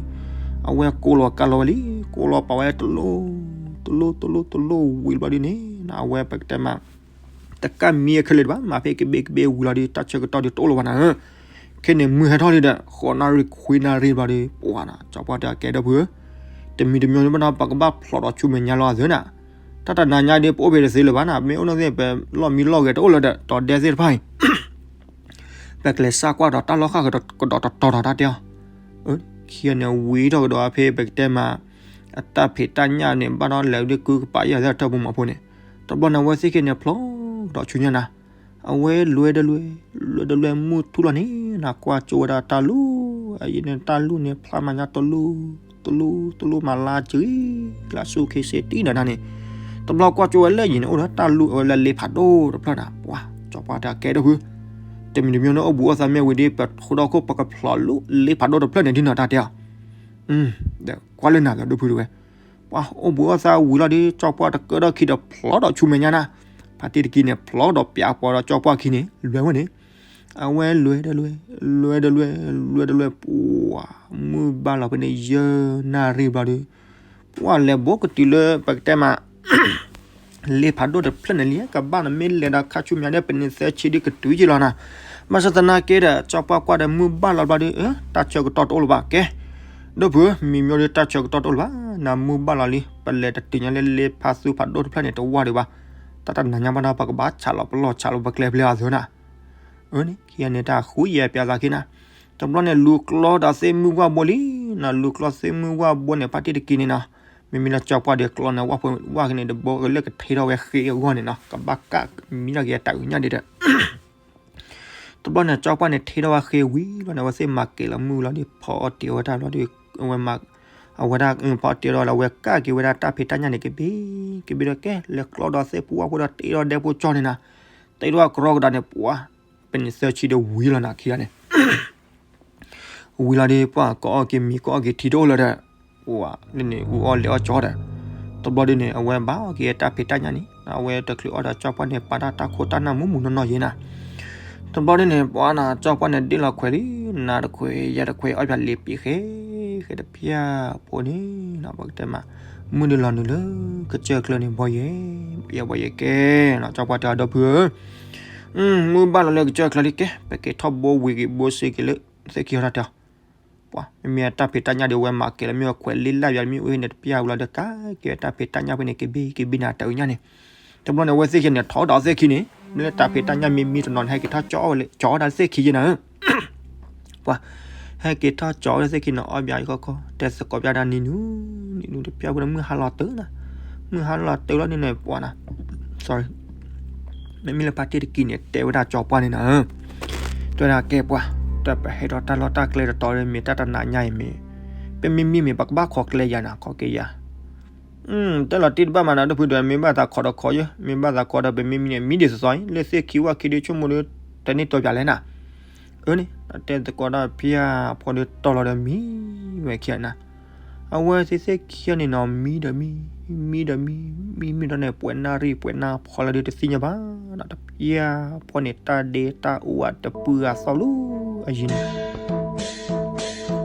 အဝဲကိးလီၤကါလီၤဝဲလံ ကိးလီၤပာ်ဝဲတလိၣ် တလိၣ်တလိၣ်တလိၣ်ဝံၤလီၤဒ်န့ၣ် အဝဲပကတဲမး တကးမံအခက်လၢာ်ဒံးဘၣ် မၤဖဲကဘ့ကဘ့ဝံၤလီၤဒီး တၢ်ဆၢကတီၢ်ဒ်တအိၣ်လၢၤဘၣ်နၤဧၢ, ခဲန့ၣ်မုၢ်ဟဲထီၣ်လံဒီး ဃိးနၣ်ရံၣ်ခွံနၣ်ရံၣ်ဘျီဒီး ပှၤနၤ ကၠီပှၢ်တဲအကဲဒီပုၢ်ဧၢ, တမံၤတမံၤန့ၣ်ဘၣ်ဒီး ပကဘၣ်ဖျိးဒီးဆူမဲာ်ညါလီၤအသးနၤ, တၢ်တနၤညါဒ်ပအိၣ်ဖဲတသ့လၢၤဘၣ်နၤ, မ့ၢ်အိၣ်နီၢ်သ့ၣ် ပလီၢ်မံလီၢ်ဂဲၤတအိၣ်လၢၤဒီး တီၤဒဲသ့ၣ်တဖၣ်အံၤ ပကလဲၤစးကွၢ်ဒီးတၢ်လီၢ်ဃၣ်ကဒီးတတီၤနီၤတၢ်တဲအီၤ, ခံဂၤန့ၣ်ဝံၤထီၣ်ကဒီးဖဲပကတဲမး အတၢ်ဖံးတၢ်ညၣ်န့ၣ် ဘၣ်ဒီးလဲၤဒ်ကုကပၤယဲၢ်သ့ၣ်အထၢၣ်ပူၤမီၤဖိန့ၣ်, တဘျီန့ၣ် အဝဲသ့ၣ်ခံဂၤန့ၣ် ဖျိးကဒီးဆူညါနၤ, အဝဲလွဲဒီးလွဲ လွဲဒီးလွဲမုၢ်ထူၣ်လီၤန့ၣ် နကွၢ်ကၠိဝဲဒၣ်တၢ်လူၢ်, အအံၤန့ၣ်တၢ်လူၢ်န့ၣ် ဖျါမၤညါတလူၢ် တလူၢ် တလူၢ်မၤလါကံ လါဆူၣ်ခ့စ့တံၢ်နၤတၢ်န့ၣ်, တဘျီကွၢ်ကၠိဝဲလၢယံၤန့ၣ် အိၣ်ဒီးတၢ်လူၢ်အဝဲလၢလ့ဖးဒိၣ်တဖျၢၣ်နၤ, ပှၤ ကၠီပှၢ်တဲအကဲဒီပုၢ် တမံၤတမံၤန့ၣ်အိၣ်ဘူးအိၣ်သးမ့ၢ်ဝံၤဒီး ပထိဒီခိၣ်ပကဖျိးလၢလ့ဖးဒိၣ်တဖျၢၣ်န့ၣ်ဒ်နီၤတၢ်တဲအီၤ, ဒီးကွၢ်လၢနၤလီၤဒီပုၢ်တဝဲ, ပှၤအိၣ်ဘူးအိၣ်သးဝံၤလီၤဒီး ကၠီပှၢ်တကၢထီၣ်ခံဒီးဖျိးဒီးဆူမဲာ်ညါနၤ, ဖါတံၢ်တကံန့ၣ် ဖျိးဒီးပျးပှၤဒီးကၠီပှၢ်ခံန့ၣ် လွဲဝဲန့ၣ်, အဝဲလွဲဒီးလွဲ လွဲဒီးလွဲ လွဲဒီးလွဲ ပှၤ မုၢ်ဘၣ်လီၤဖဲန့ၣ်ယဲၢ်နၣ်ရံၣ်ဘျီဒီး ပှၤလဲၤဘိကတုၤလၢပကတဲမး လ့ဖးဒိၣ်တဖျၢၣ်န့ၣ်လံ ကဘၣ်နမ့ၢ်လဲၤဒီးခါဆူမဲာ်ညါဒီး ပနံၣ်သၢဆံဒ်ကတုၤယ့ၢ်လီၤနၤ, ဘၣ်ဆၣ်သနာ်က့ဒီး ကၠီပှၢ်ကွၢ်ဒီးမုၢ်ဘၣ်လီၤဘျီဒီး တၢ်ဆၢကတီၢ်တအိၣ်လၢၤဘၣ်ကဲ, ဒီပုၢ် မံၤမံၤဒီးတၢ်ဆၢကတီၢ်တအိၣ်လၢၤဘၣ်, နမုၢ်ဘၣ်လီၤလံ ပလဲၤတတုၤညါလၢလ့ဖးသူဖးဒိၣ်တဖျၢၣ်န့ၣ် တဝၢ်ဒံးဘၣ်, တၢ်တနၤညါဘၣ်ဒီး ပကဘၣ်ဆးလီၤပလီၢ်ဆးလီၤပကျဲဖျဲအသးနၤ အန့ၣ် ခံဂၤန့ၣ်တၢ်ဃုယဲၢ်ပျးသးခံနၤ, တဘျီန့ၣ် လူၤကျီဒီးသ့ၣ်မုၢ်ဝၣ်ဘိလံ, နလူၤကျီသ့ၣ်မုၢ်ဝၣ်ဘိန့ၣ် ဖါတံၢ်တကံန့ၣ်နီၤ, မ့မ့ၢ်လၢကၠီပှၢ်ဒီးကျီန့ၣ် ဝၣ်ဖိဝၣ်က့ၤန့ၣ် တဘိကလၢကထ့ထီၣ်ဝဲဃ့အဂီၢ်န့ၣ်နီၤ ကဘၣ်ကၣ်မံထီၣ်က့ၤတၢ်အုးညၣ်ဒံးဒီး တဘျီန့ၣ် ကၠီပှၢ်န့ၣ်ထ့ထီၣ်ဝဲဃ့ဝံၤလီၤန့ၣ် အဝဲသ့ၣ်မၤကဲၤလီၤမုၢ်လီၤဒီး ဖီအီၣ်တ့ၢ်ဝဲတၢ်လီၤဒီး အဝဲမၤ အဝဲဒၣ်ဖီအီၣ်တ့ၢ်လီၤဒီး အဝဲကၣ်က့ၤဝဲဒၣ်တၢ်ဖံးတၢ်ညၣ်န့ၣ် ကဘ့ၣ်ကဘ့ၣ်ဒီး ကဲ လဲၤကျီဒီးသ့ၣ်ပူၤဝၣ်ဖိဒီးတ့ထီၣ်ဒဲဖိကၠီန့ၣ်နၤ, တ့ထီၣ်ကရီကဒါန့ၣ် ပှၤ ပနံၣ်သၢဆံဒီးဝံၤလီၤနၤခံဂၤန့ၣ် ဝံၤလီၤဒီး ပှၤကအီၣ်က့ၤမံၤကအီၣ်က့ၤထံတအိၣ်လၢၤဒီး ပှၤလၢန့ၣ် အူအီၣ်လဲၤအီၣ်ကၠီဒီး တဘျီဒ်န့ၣ် အဝဲဘၣ်အီၣ်က့ၤတၢ်ဖံးတၢ်ညၣ်န့ၣ် အဝဲတချုးအီၣ်ဒီးကၠီပှၢ်န့ၣ် ပာ်တၢ်တၢ်ခိၣ်တၢ်နၢ်မူးမူးနီၢ်နီၢ်ယဲနၤ တဘျီဒ်န့ၣ် ပှၤနၤ ကၠီပှၢ်န့ၣ်ဒ့ၣ်လီၤခွဲးလံ နၤတခွဲးယၤတခွဲး အီၣ်ပၠးလ့ပံာ်ဃဲ ဃဲတဖၠၣ်ဖိန့ၣ် ပကတဲမး မုၢ်ဒုးလီၤနုာ်လၢကစၢၢ်ကျၢၢ်န့ၣ် ဘီယဲ ယဲဘီယဲကဲနီၤ ကၠီပှၢ်တဲအီၤဒီပုၢ်ဧၢ မုၢ်ဘၣ်လီၤလၢကစၢၢ်ကျၢၢ်လံ ကဲ ပက့ၤထီၣ်ဘိဝံၤက့ၤဘိစ့က့ၤလၢ သ့ၣ်ခံဟီတၢ်တဲအီၤ ပှၤ မ့မ့ၢ်အတၢ်ဖံးတၢ်ညၣ်ဒီး အဝဲမၤကဲၤလီၤမ့ၢ်အခွဲးလ့လၢ်ယၤမ့ၢ်အူဟဲန့ၣ် တပျၢ်ဝံၤလီၤဒီး ကးက့ၤဝဲတၢ်ဖံးတၢ်ညၣ်ဖဲန့ၣ် ကဘ့ၣ်ကဘ့ၣ်နၤတၢ်အုးညၣ်န့ၣ် တဘျီန့ၣ် အဝဲသ့ၣ်ခံန့ၣ် ထီၣ်ဒီးသ့ၣ်ခံန့ၣ် မ့ၢ်လၢတၢ်ဖံးတၢ်ညၣ်မ့ၢ်မံတနီၤန့ၣ် ဟဲက့ၤထီၣ်ကၠီအီၣ်ဝဲလၢ ကၠီအီၣ်တၢ်သ့ၣ်ခံယဲနၤဧၢ ပှၤ ဟဲက့ၤထီၣ်ကၠီအီၣ်တၢ်သ့ၣ်ခံန့ၣ် အီၣ်ဘၣ်ယခီခီ တဲသကိးပျၢ်ဒၣ်နံၤနူ နံၤနူတပျၢ်ဖိဒီးမုၢ်ဟါလီၤတုၤနၤ မုၢ်ဟါလီၤတုၤလီၤန့ၣ်န့ၣ် ပှၤနၤ sorry မ့မ့ၢ်လၢဖါတံၢ်တကံန့ၣ် တဲဝဲဒၣ်ကၠီပှၢ်န့ၣ်နၤဧၢ တဲဝဲဒၣ်ကဲပှၤ တၢ်ပဟဲဒီးတၢ်လီၢ်တၢ်ကျဲတတီၤဒီး မ့ၢ်တၢ်တနၤညါအံၤမ့ၢ် ပမ့မ့ၢ်မ့ၢ် ပကဘၣ်ခိးကျဲယၤနၤ ခိးက့ၤယၤ တဲလီၤတံၢ်တဘၣ်မးနၤ ဒီပုၢ်ဒီး မ့ၢ်ဘၣ်သးခိးဒီးခိးယဲ မ့ၢ်ဘၣ်သးခိးဒီး ပမ့မ့ၢ်န့ၣ် မံဒ်သိးသိးအံၤ လၢသ့ၣ်ခံဝၣ်ခံဒုဆိကမိၣ်ဒီး တန့ၢ်တီပၠးလဲၣ်နၤ အၢန့ၣ် တဲသကိးဒၣ်ဖၠၣ်ဖိဒီးတီၢ်လီၤဒီးမံဝဲခံဂၤနၤ အဝဲသ့ၣ်သ့ၣ်ခံဂၤန့ၣ်နီၤ မံဒီးမံ မံဒီးမံ မံမံဒီးန့ၣ် ပှဲၤနၣ်ရံၣ် ပှဲၤနၣ်ဖီလီၤဒီးတသ့ၣ်ညါဘၣ်နၤ တပျၢ်ဖိန့ၣ် တၢ်ဒဲတၢ်အူအတပှၢ်အသီၣ်လီၤ အယံၤန့ၣ်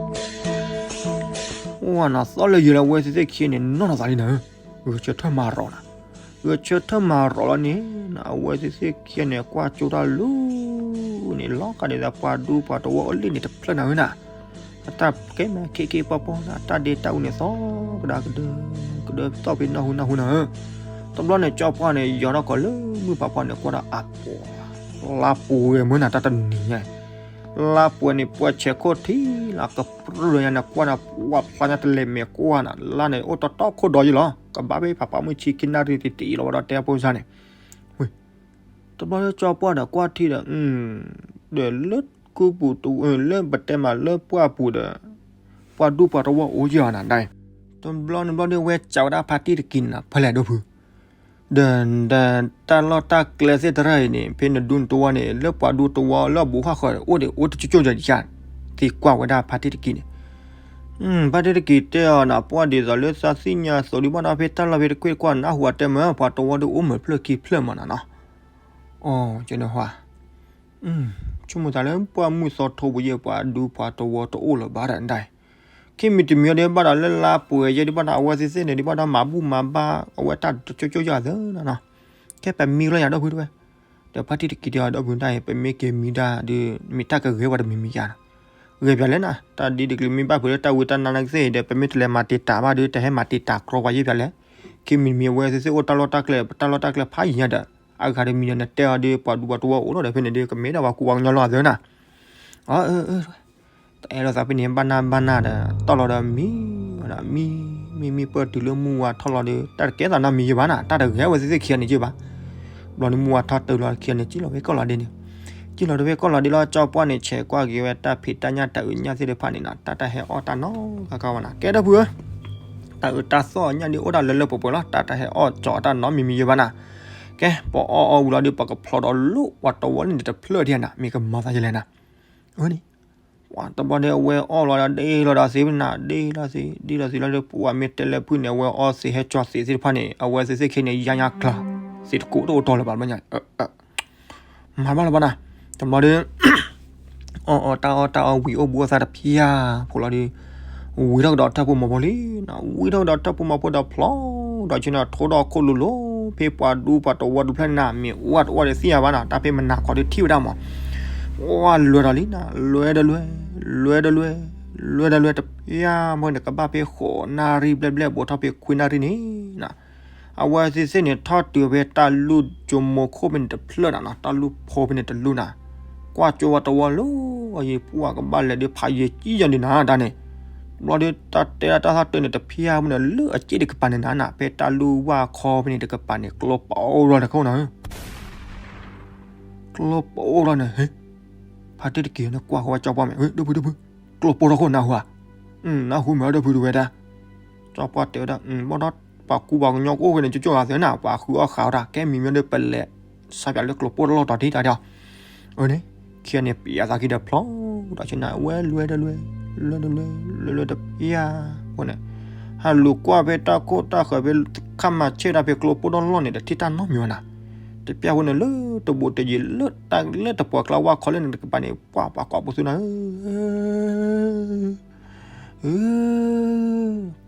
အိၣ်နၤ သီၣ်လၢယံၤလၢအဝဲသ့ၣ်သ့ၣ်ခံဂၤန့ၣ် နီၢ်နီၢ်သးလံနၤဧၢ ဂဲၤဆၢထၢၣ်မၤရီၤနၤ ဂဲၤဆၢထၢၣ်မၤရီၤလီၤန့ၣ် အဝဲသ့ၣ်သ့ၣ်ခံဂၤန့ၣ် ကွၢ်ကၠိတၢ်လီၤ အဝဲသ့ၣ်ခံဂၤန့ၣ် လီၤဃာ်ဒ်သိးပှၤဒူပှၤတဝီအိၣ်လၢန့ၣ်တဖျၢၣ်နၤဧၢနၤ, အတၢ်ကဲမဲာ်ခ့ခ့ပီပီနၤ အတၢ်ဒ့တၢ်အူန့ၣ်သီကဒါကဒၢ ကဒၢသီၣ်ဖဲနၢ်ဟူနၢ်ဟူနၤဧၢ, တဘျီန့ၣ် ကၠီပှၢ်န့ၣ် ယီၤထီၣ်ကီးလၢမုၢ်ပာ်ဖီန့ၣ် ကွၢ်ဒီးအပှၤ လါပှဲၤမုၢ်နၤ တၢ်တနံၤညါ လါပှဲၤန့ၣ် ပှၤဆဲးခိၣ်ထံလီၤ ကပြုၢ်ညါန့ၣ် ကွၢ်နၤ ပှၤဖျါညါတလဲၤမဲာ်ကွၢ်နၤ လါန့ၣ် အိၣ်တီတီခိၣ်ဒီးယံၤလီၤ ကဘၣ်ဖဲဖးပာ်မုၢ်ဆံခံနၣ်ရံၣ်တံၢ်တံၢ်လီၤဝဲဒီးတဲဖိစါန့ၣ်, ဝ့ၢ် တဘျီလၢကၠီပှၢ်ဒီးကွၢ်ထံဒီး ဒီးလၢကူပူၤတဝီ လၢပတဲမးလၢပှၢ်ပူၤဒီး ပှၤဒူပှၤတဝီအိၣ်ယံၤနၤဒၣ်အံၤ, တဘျီန့ၣ်ဘျီဒီး ဝဲစံးဝဲဒၣ်ဖါတံၢ်တက့ၢ်နၤ ဖဲလဲၣ်ဒိၣ်ဖု ဒီး ဒီးတၢ်လီၢ်တၢ်ကျဲသ့ၣ်တဖၣ်အံၤန့ၣ် ဖဲနဒူနတဝီန့ၣ် လၢပှၤဒူတဝီလၢအဘူးဟီၣ်ဃီၤအိၣ်ဒံးအိၣ်တကၠိၣ်ကၠိၣ်ယၤ သံကွၢ်ဝဲဒၣ်ဖါတံၢ်တက့ၢ်န့ၣ်, ဖါတံၢ်တက့ၢ်တဲအီၤနၤ ပှၢ်ဒ်သိးလၢသးသ့ၣ်ညါသိးဒံးဘၣ်နီၤ ဖဲတၢ်လီၢ်ဖဲတကွ့ၢ်တကွၢ်နၢ်ဟူအတဲမၢ ပှၤတဝီဒုးအိၣ်မုာ်ဖျၢၣ်ခံဖျၢၣ်မးနၤနီၤ, အီၤ ကန့ၣ်ဟါ ဆိကမိၣ်သးလၢပှၢ်မုၢ်သီထိပူၤယဲၢ် ပှၤဒူပှၤတဝီတအိၣ်လၢၤဘၣ်ဒီးဒၣ်အံၤ, ခံမံၤတမံၤဒံးဘၣ်ဒီးလၢလါပှဲၤယဲၢ်ဒံးဘၣ်ဒီး အဝဲသ့ၣ်သ့ၣ်န့ၣ်ဒံးဘၣ်ဒီး မၤဘူၣ်မၤဘါ အဝဲတၢ်တကၠိၣ်ကၠိၣ်ယၤသၢနၤနီၤ, ကဲပမံကျီယၤဒီပုၢ်တဝဲ, ဒီးဖါတံၢ်တက့ၢ်တဲအီၤဒီပုၢ်တၢ်အံၤ ပမ့ၢ်က့ၤမံဒၣ်ဒီး မ့ၢ်တၢ်ကဂဲၤဝဲတမံၤမံၤယၤနီၤ, ဂဲၤပၠးလဲၣ်နၤ တၢ်ဒ်တကျိၤမ့ၢ်ဘၣ်ဖုးလၢတၢ်ဝံတၢ်နါနာ်ကသ့ၣ်အံၤဒီး ပမ့ၢ်တလဲၤမၤတံာ်တာ်ဘၣ်ဒီး တဟဲမၤတံာ်တာ်ကြီပှၤယဲၢ်ပၠးလဲၣ်, ခံမံၤတမံၤအဝဲသ့ၣ်သ့ၣ်အိၣ်တၢ်လီၢ်တၢ်ကျဲ ပတၢ်လီၢ်တၢ်ကျဲဖးယံၤညါဒီး အဂၤတမံၤဒီးနတဲအီၤဒီး ပှၤဒူပှၤတဝီအိၣ်လီၤဒီး ဖဲန့ၣ်ဒီး ကမ့ၢ်ဒၣ်ပှၤကူပှၤကညီလီၤအသၢနၤ, အၢ တအဲၣ်ဒိးသးဖဲန့ၣ် ဘၣ်နၢ်ဘၣ်နၢ်ဒီး တီၢ်လီၤဒီးမံဝဲဒၣ် မံ မံ မံ ပၢၢ်တုၤလၢမုၢ်ဝါထီၣ်လီၤဒီး တၢ်တကဲသးနီတမံၤယဲၢ်ဘၣ်နၤ တၢ်တဂဲၤဝဲသ့ၣ်သ့ၣ်ခံဂၤန့ၣ်ယဲၢ်ဘၣ်, ဘျီန့ၣ်မုၢ်ဝါထီၣ်တုၤလီၤခံဂၤန့ၣ် စံၣ်လီၤဖဲကီၢ်လီၤဒ့န့ၣ်, စံၣ်လီၤဒီးဖဲကီၢ်လီၤဒ့လီၤ ကၠီပှၢ်န့ၣ် ဆဲးကွၢ်က့ၤဝဲတၢ်ဖံးတၢ်ညၣ်တၢ်အုးညၣ်သ့ၣ်တဖၣ်န့ၣ်နီၤ တၢ်တဟဲအီၣ်တၢ်နီတဂၤဘၣ်နၤ ကဲဒီပုၢ်ဧၢ, တၢ်အုးတၢ်သီၣ်ညၣ်ဒ်အိၣ်ဒၣ်လၢလၢပှဲၤပှဲၤလီၤ တၢ်တဟဲအီၣ်ကၠီတၢ်နီတမံၤမံၤယဲၢ်ဘၣ်နၤ, ကဲ ပအီၣ်အီၣ်ဝံၤလီၤဒီး ပကဖျီဒီးလိၣ်ပှၤတဝီန့ၣ်တဖျၢၣ်ဒံးနၤ မ့ၢ်ကမၤသးယလဲၣ်နၤ, အၢန့ၣ် ပှၤတဘျီဒီးအဝဲအီၣ်လီၤဒီးဒ့လီၤဒီးသ့နၤ ဒ့လီၤသ့ ဒ့လီၤသ့လီၤဒီး ပှၤမ့ၢ်တဲလၢဖုၣ်န့ၣ် အဝဲအီသ့းဟဲကၠီသ့းသ့ၣ်တဖၣ်န့ၣ် အဝဲသ့ၣ်သ့ၣ်ခံန့ၣ် ယါညါကျါ သ့းတကိးတအိၣ်တီလၢၤဘၣ်ဘျီညါ မၤဘၣ်လၢၤဘၣ်နၤ, တဘျီဒီး အီၣ်အီၣ်တၢ်အီၣ်တၢ်အီဝံၤအိၣ်ဘူးအသးတဖျၢၣ်ဖိလီၤဒီး ဝံၤထီၣ်ကဒီးထၢၣ်ဖိမီၤဖိလံနၤ ဝံၤထီၣ်ကဒီးထၢၣ်ဖိမီၤဖိဒီးဖျီဒီးဆ့န့ၣ် ထိဒီးခိၣ်လိၤလိၤ ဖဲပှၤဒူပှၤတဝီဒူဖျၢၣ်န့ၣ်နၤ မ့ၢ်အိၣ်တအိၣ်ဒီးသ့ၣ်ညါဘၣ်နၤ တၢ်ဖဲမနၤခီဒီးထံၣ်ဝဲဒၣ်မး ပှၤလွဲၤဒီးလံနၤ လွဲၤဒီးလွဲၤ လွဲၤဒီးလွဲၤ လွဲၤဒီးလွဲၤတဖျၢၣ်ဖိန့ၣ် ကဘၣ်ဖဲဃိးနၣ်ရံၣ်ဘျဲၣ်ဘျဲၣ် ဘူးထီၣ်ဖဲခွံနၣ်ရံၣ်န့ၣ်နၤ အဝဲသ့ၣ်သ့ၣ်န့ၣ် ထီၣ်တုၤဖဲတၢ်လူၢ်ကၠိမိၢ်ခိၣ်ဖဲန့ၣ်တဖျၢၣ်နၤနီၤ တၢ်လူၢ်ဖိဖဲန့ၣ်တလူၢ်နၤ, ကွၢ်ကၠိဝဲတဝီလၢအယံၤ ပှၤကဘၣ်လဲၤဒုးဖးယံၤကံယံၤဒံးနၤတၢ်န့ၣ်, ဘျီဒီးတၢ်တဲဒၣ်တၢ်သီၣ်တၢ်န့ၣ်တဖျၢၣ်ဖိန့ၣ် လၢအစ့ၣ်တကပၤန့ၣ်နၤနၤ ဖဲတၢ်လူၢ်ဝၢ်ခီဖဲန့ၣ်တကပၤန့ၣ် ကျိပအိၣ်လီၤတခိၣ်နၤဧၢ ကျိပအိၣ်လီၤန့ၣ် ဟ့ၣ်, ဖါတံၢ်တက့ၢ်န့ၣ်ကွၢ်ဃီဝဲကၠီပှၢ်မ့ၢ် ဒိၣ်ဖုဒိၣ်ဖု, ကျိပအိၣ်ထီၣ်ခိၣ်နၢ်ဟူဧါ, နၢ်ဟူမ့ၢ်ဒိၣ်ဖုတဝဲဒၣ်, ကၠီပှၢ်တဲဝဲဒၣ် ဘၣ်ဒီးပှၤကူပှၤကညီကအိၣ်ဝဲန့ၣ် ကၠိကၠိဂၤသ့ၣ်နၤ ပှၤဃုအီၣ်ဃာ်ဝဲဒၣ် ကဲမံၤမ့ၢ်ဒီးပလဲၤ စးပၠးလၢကျိပအိၣ်တလီၢ်တီၤဒံးတၢ်ဒီး အၢန့ၣ်, ခံဂၤန့ၣ် ပျးသးခံဒီးဖျီဒီးဆ့နၤ ဝဲလွဲဒီးလွဲ, လွဲဒီးလွဲ, လွဲဒီးလွဲတပျၢ်ဖိန့ၣ်, ဟးလူၤကွၢ်ဖဲတၢ်ခိၣ်တၢ်ဃၢၤဖဲခါမၤဆဲၣ်တၢ်ဖဲကျိပအိၣ်တလီၢ်န့ၣ် တထံၣ်တၢ်နီတမံၤဝဲနၤ, တပျၢ်ဖိန့ၣ် လၢတဘူးတယံၤ လၢတၢ်လၢတပှၤကျါဝၢ်ခီလၢန့ၣ်တကပၤန့ၣ် ပှၤပှၤကိးပသူနၤဧၢ အၢ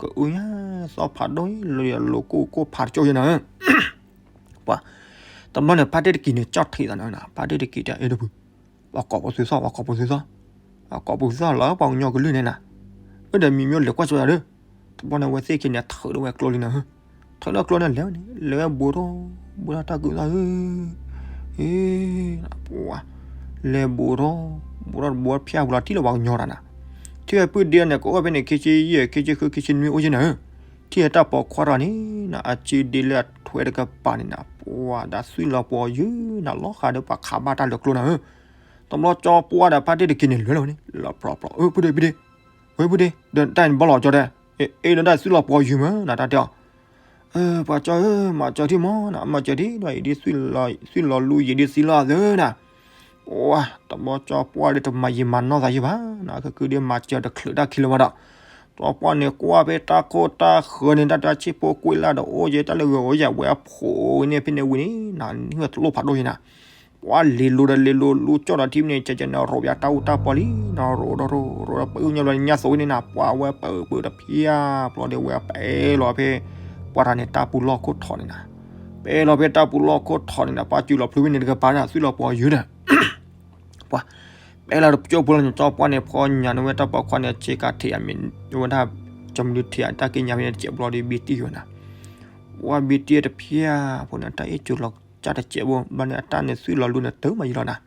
ကအုညါ သီၣ်ဖးဒိၣ်အံၤ လၢယလိၤကိၢ်ကိၢ်ဖးတကၠိၢ်ယဲနၤဧၢ, ပှၤ, တဘျီန့ၣ် ဖါတံၢ်တက့ၢ်န့ၣ် ကၠီၣ်ထံးသးန့ၣ်နၤ ဖါတံၢ်တက့ၢ်တဲ အဲၣ်ဒိၣ်ဖု, ပှၤကိးပသူသီၣ် ပှၤကိးပသူသီၣ်, ပှၤကိးပသူသီၣ်လၢပှၤကညီကလုၢ်န့ၣ်နၤ, အၢဒီးမံၤမ့ၢ်လဲၤကွၢ်ကၠိယၤဒီး, တဘျီန့ၣ် အဝဲသ့ၣ်ခံန့ၣ် ထုးဒီးဝဲကျိလံနၤဧၢ, ထုးဒီးကျိန့ၣ်လဲၤဝဲန့ၣ် လဲၤဝဲဘူးထီၣ်, ဘူးထီၣ်တၢ်ကုးသီၣ်ဧၢ အ့ ပှၤ, လဲၤဘူးထီၣ်, ဘူးထီၣ်တဘူးဖၠၣ်ပူၤလီၤ ထံၣ်လၢပှၤကညီတၢ်နၤ, ထံၣ်ဝဲပုၢ်ဒ့န့ၣ် ကအိၣ်ဖဲန့ၣ် ခံဆံယဲၢ် ခံဆံဃု ခံဆံနွံအိၣ်ယဲနၤဧၢ, ထံၣ်ဝဲတၢ်ပိာ်ခွါတဂၤန့ၣ်နၤ အစ့ဒ့လၢအထွဲတကပၤန့ၣ်နၤ ပှၤဒၣ်သွံၣ်လီၤပှီၤယုာ်နၤ လီၤဃာ်ဒီးပှၤခးဘၣ်တၢ်လၢကျိနၤဧၢ, တဘျီကၠီပှၢ်ဒီးဖါတံၢ်တက့ၢ်န့ၣ် လဲၤလီၤဝဲန့ၣ် လီၤပြီပြီ အၢ ပုၢ်ဒ့ ပုၢ်ဒ့, ဝဲပုၢ်ဒ့ ဒီးတၢ်န့ၣ်ဘၣ်လီၤကၠီတဲ, အ့ ဒီးတၢ်သွံၣ်လီၤပှီၤယုာ်မးနၤ တၢ်တဲအီၤ ပှၤကၠီဧၢ မၤစၢၤထံၣ်မးနၤ မၤစၢၤထံၣ်ဒီး ယဒ်သွံၣ်လီၤလူၤ ယဒ်သံလီၤအသၢနၤ, ပှၤ တဘျီကၠီပှၢ်ဒီးတမၤယံာ်မၤနီၢ်သးယံာ်ဘၣ်နၤ ကကုဒ်မၤစၢၤတချုးတၢ်ခံလၢၤဘၣ်ဒီး, ကၠီပှၢ်န့ၣ်ကွၢ်ဖဲတၢ်ခိၣ်တၢ်ဃၢၤန့ၣ် တၢ်တၢ်ဆံၣ်ဖိကွံာ်လၢ်ဒီး အိၣ်ယဲတၢ်လၢဂၤအိၣ်ယဲဝဲအဖိန့ၣ် ဖဲန့ၣ်ဝံၤန့ၣ် နၤနဟၢၣ်တလိၣ်ဖးဒိၣ်ယဲနၤ ပှၤလ့ၤလိၤဒီးလ့ၤလိၤ လူကၠီၣ်ဒီးထံမ့ၢ်န့ၣ် ကဲကဲန့ၣ် ရိးပၠးတၢ်အူတၢ်ပီလံနၤ ရိးဒီးရိး ရိးဒီးပအုၣ်ညီဘျီန့ၣ် ညၣ်သိးဝဲန့ၣ်နၤ ပှၤဝဲပၢပၢတဖၠၣ်ဘျီဒီးဝဲပအဲၣ်လီၤဖဲ ပှၤတၢ်န့ၣ်တၢ်ပူၤလီၢ်ခိၣ်ထီၣ်န့ၣ်နၤ, ပအဲၣ်လီၤဖဲတၢ်ပူၤလီၢ်ခိၣ်ထီၣ်န့ၣ်နၤ ပှၤစုလီၤဖျုးဝဲန့ၣ်တကပၤဒၣ် သွံၣ်လီၤပှီၤယုာ်ဒီး ပှၤ ပှၤ ပဲလီၤတကၠိဖိလီၤန့ၣ် ကၠီပှၢ်န့ၣ် ဖီညၣ်န့ၢ်ဝဲတၢ်ပိာ်ခွါန့ၣ် ဆ့ကၤထံးအမံၤ ဝဲဒၣ် ကၠီမနုၤထံးအတၢ်က့ညါဖဲန့ၣ် တစဲးဘျီဒီး ဘံတံၢ်ဝဲနၤ, ဝဲဘံတံၢ်တဖျၢၣ်ဖိန့ၣ် တၢ်အ့ၣ်စူၤလီၤကၢ်တစဲးဖိ ဘျီန့ၣ် အတၢ်န့ၣ်သွံၣ်လီၤလူန့ၣ် တၢ်မၤယံၤလီၤနၤ,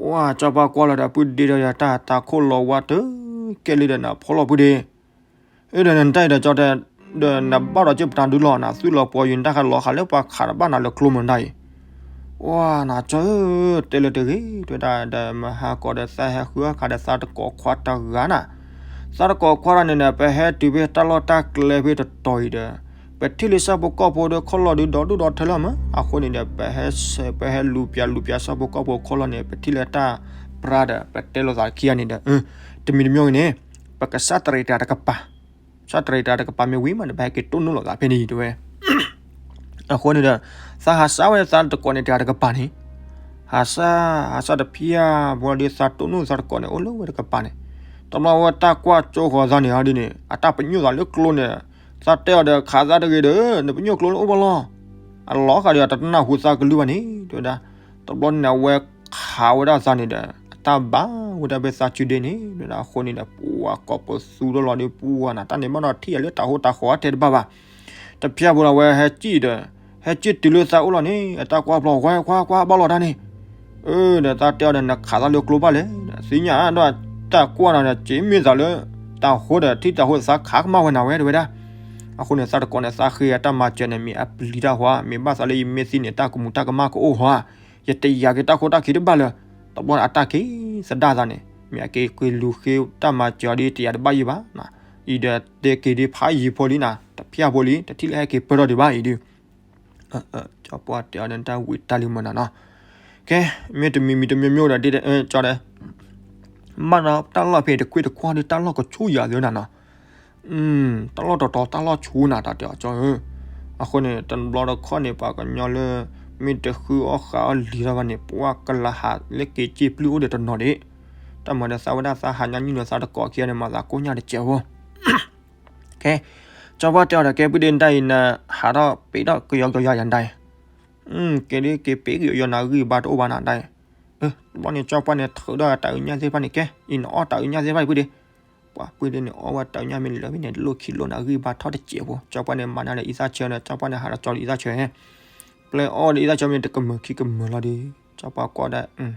ဝဲ ကၠီပှၢ်ကွၢ်လီၤဒီး ပုၢ်ဒ့ဒီးတၢ်တၤခိၣ်လီၤဝါတၢ်ကဲလံဒီးနၤ ဖီလီၤပုၢ်ဒ့ အၢ ဒီးနတၢ်အံၤဒီးကၠီတဲ ဒီးနဘၣ်ဒီးက့ၢ်ပတၤဒုလီၤနၤ သွံၣ်လီၤပှီၤယံၤ နတၢ်ဃးလီၤဃာ်လၢပှၤခးတဘၣ်နၤလၢကျိမုၢ်နၤအံၤ, ဝဲ နကၠီဧၢ တဲလၢတဂ့ၤ တဲဝဲဒၣ် ဒီးမဟါကီးဒီးသးဟဲဃုအီၣ်ခးဒီးသးတကိးခွါတဂၤနၤ, သးတကိးခွါတဂၤန့ၣ်ဒီး ပဟဲတုၤဖဲတၢ်လီၢ်တၢ်ကျဲဖဲတတီၤအံၤဒီး ပထံၣ်လံစၢ်ဖိကီၢ်ဖိဒီးခီၣ်လီၢ်ဒုးဒီဒူၣ်ဒီထၢလီၤမး အဃိန့ၣ်ဒီး ပဟဲ ပဟဲလူၤပၠးလူၤပၠးစၢ်ဖိကီၢ်ဖိခီၣ်လီၢ်န့ၣ် ပထံၣ်လၢတၢ်ပြါဒီး ပတဲလိာ်သးခံဂၤန့ၣ်ဒီး တမံၤတမံၤဂ့ၤန့ၣ် ပကစၢ်တရံးတၢ်တကပၤ, စၢ်တရံးတၢ်တကပၤမ့ၢ်ဝံၤမးန့ၣ် ပဟဲက့ၤတိၢ်နီၣ်လိာ်သးဖဲန့ၣ်တဲဝဲ အဃိန့ၣ်ဒီး သးဟးစၢ်ဝဲသးတကိးန့ၣ်တဂၤတကပၤန့ၣ်, ဟးစၢ် ဟးစၢ်တဖျၢၣ်ဖိဒီးသးတိၢ်နီၣ်သးတကိးန့ၣ် အိၣ်လၢဝဲတကပၤန့ၣ်, တဘျီဝဲတၢ်ကွၢ်ကၠိဃီၤသးန့ၣ်ဟီဒ်န့ၣ် အတၢ်ပညိၣ်သးလၢကျိန့ၣ်, သးတဲအီၤဒီး ခးသးတဂ့ၤဒီး နပညိၣ်ကျိလၢအိၣ်ဘၣ်လီၤ, အလီၤဃာ်ဒီး တနၢ်ဟူသးကလုၢ်ဘၣ်န့ၣ် တဲဝဲဒၣ်, တဘျီန့ၣ် အဝဲခးဝဲဒၣ်သးန့ၣ်ဒီး အတၢ်ဘၣ်ဝဲဒၣ်ဖဲသးစုဒ့န့ၣ် တဲဝဲဒၣ် အဃိန့ၣ်ဒီး ပှၤကိးပသူထီၣ်လီၤဒီး ပှၤနၤ တၢ်န့ၣ်ဘၣ်ဒီးထံၣ်ယၤလၢတၢ်ဟိတၢ်ဃီအတဲတဘၣ်ဘၣ် တဖျၢၣ်ဖိလီၤဝဲဟဲစံၣ်ဒီး ဟဲစံၣ်တုၤလၢသးအိၣ်လီၤန့ၣ် အတၢ်ကွၢ်ဖျီ ဝဲခွါခွါဘၣ်လီၤတၢ်န့ၣ်, အၢ ဒီးသးတဲအီၤဒီး နခးသးလၢကျိဘၣ်လဲၣ်, သ့ၣ်ညါဒီးတၢ်ကွၢ်နၤဒီး က့ၤမ့ၢ်သးလၢ တၢ်ဟိဒီးထံၣ်တၢ်ဟိသးခးကမၣ်ဝဲနၤဝဲ တဲဝဲဒၣ်, အဃိန့ၣ် သးတကိးန့ၣ် သးဃ့အတၢ်မၤစၢၤန့ၣ် မ့ၢ်အပျံၤတၢ်ဟီ မ့ၢ်ဘၣ်သးလၢယမ့ၢ်သံန့ၣ် တၢ်ကမူၤတၢ်ကမၣ်ကအိၣ်ဟီ ယတယာ်က့ၤတၢ်ခိတၢ်ခံတဘၣ်လၢၤ, တဘျီန့ၣ် အတၢ်က့ၤသဒၣ်သးန့ၣ် မ့ၢ်အက့ၤကွံာ်လူၤဃ့တၢ်မၤစၢၤအီၤဒီး တယာ်တဘၣ်ယံၤဘၣ်, အံၤဒီးတဲက့ၤဒ်ဖးယံၤဖိလံနၤ တဖျၢၣ်ဖိလံ တထံၣ်လၢဟဲက့ၤပၢၢ်ထီၣ်ဒံးဘၣ်အံၤဒုး ကၠီပှၢ်တဲအီၤဒီး တၢ်ဝံၤတၢ်လံမၢ်နၤနီၤ, ကဲ မ့ၢ်တမံၤမံၤတမံၤမံၤဒီး ကၠီဒီး ဘၣ်ဒီးတၢ်လီၢ်ဖဲတကွ့ၢ်တကွၢ်ဒီး တၢ်လီၢ်ကဆူယၤသုနၤနီၤ တၢ်လီၢ်တတီၤတၢ်လီၢ်ဆူနၤ တၢ်တဲအီၤကၠီဧၢ, အဃိန့ၣ် တဘျီတခီၣ်န့ၣ် ပှၤကညီလၢ မ့ၢ်တဃုအီၣ်ဃးအီၣ်လံၤထီၣ်ဘၣ်န့ၣ် ပှၤကလၤဟးလၢက့ၤစ့ပျုၢ်အိၣ်ဒီးတနီၤဒံး, တၢ်မၤဒီးသးဝဲဒၣ်သးဟးညါနုၢ်လီၤသးတကိးခံဂၤန့ၣ် မၤသးကိညၣ်တစဲးဖိ ကဲ, ကၠီပှၢ်တဲအီၤဒီး ကဲ ပုၢ်ဒ့နတၢ်အံၤနၤ ဟးထီၣ်ပ့ၤထီၣ်ကယီကယီယၤနတၢ်အံၤ, ကဲဒ်က့ၤပ့ၤကယီနၤဂံၢ်ဘါတအိၣ်ဘၣ်နၤတၢ်အံၤ, တဘျီန့ၣ် ကၠီပှၢ်န့ၣ်ထုးဒီးတၢ်အုးညၣ်သ့ၣ်တဖၣ်န့ၣ် ကဲ အံၤနအီၣ်တၢ်အုးညၣ်သ့ၣ်တဖၣ်အံၤ ပုၢ်ဒ့, ပှၤပုၢ်ဒ့န့ၣ် အီၣ်ဝဲတၢ်အုးညၣ်မ့ၢ်လၢာ်ဖဲန့ၣ် လိၣ်ခံလိၣ်နၤဂံၢ်ဘါထီၣ်တစဲးဖိ ကၠီပှၢ်န့ၣ် မၤနၤဒီးအံသၣ်ဆၢဒီး ကၠီပှၢ်န့ၣ်ဟးဒီးကၠီဒီးအံသၣ်ဆၢဟဲ, ပျဲအီၣ်ဒီးအံသၣ်ဆၢမ့ၢ်တကမၢၤခံကမၢၤလီၤဒီး ကၠီပှၢ်ကွၢ်ဒီး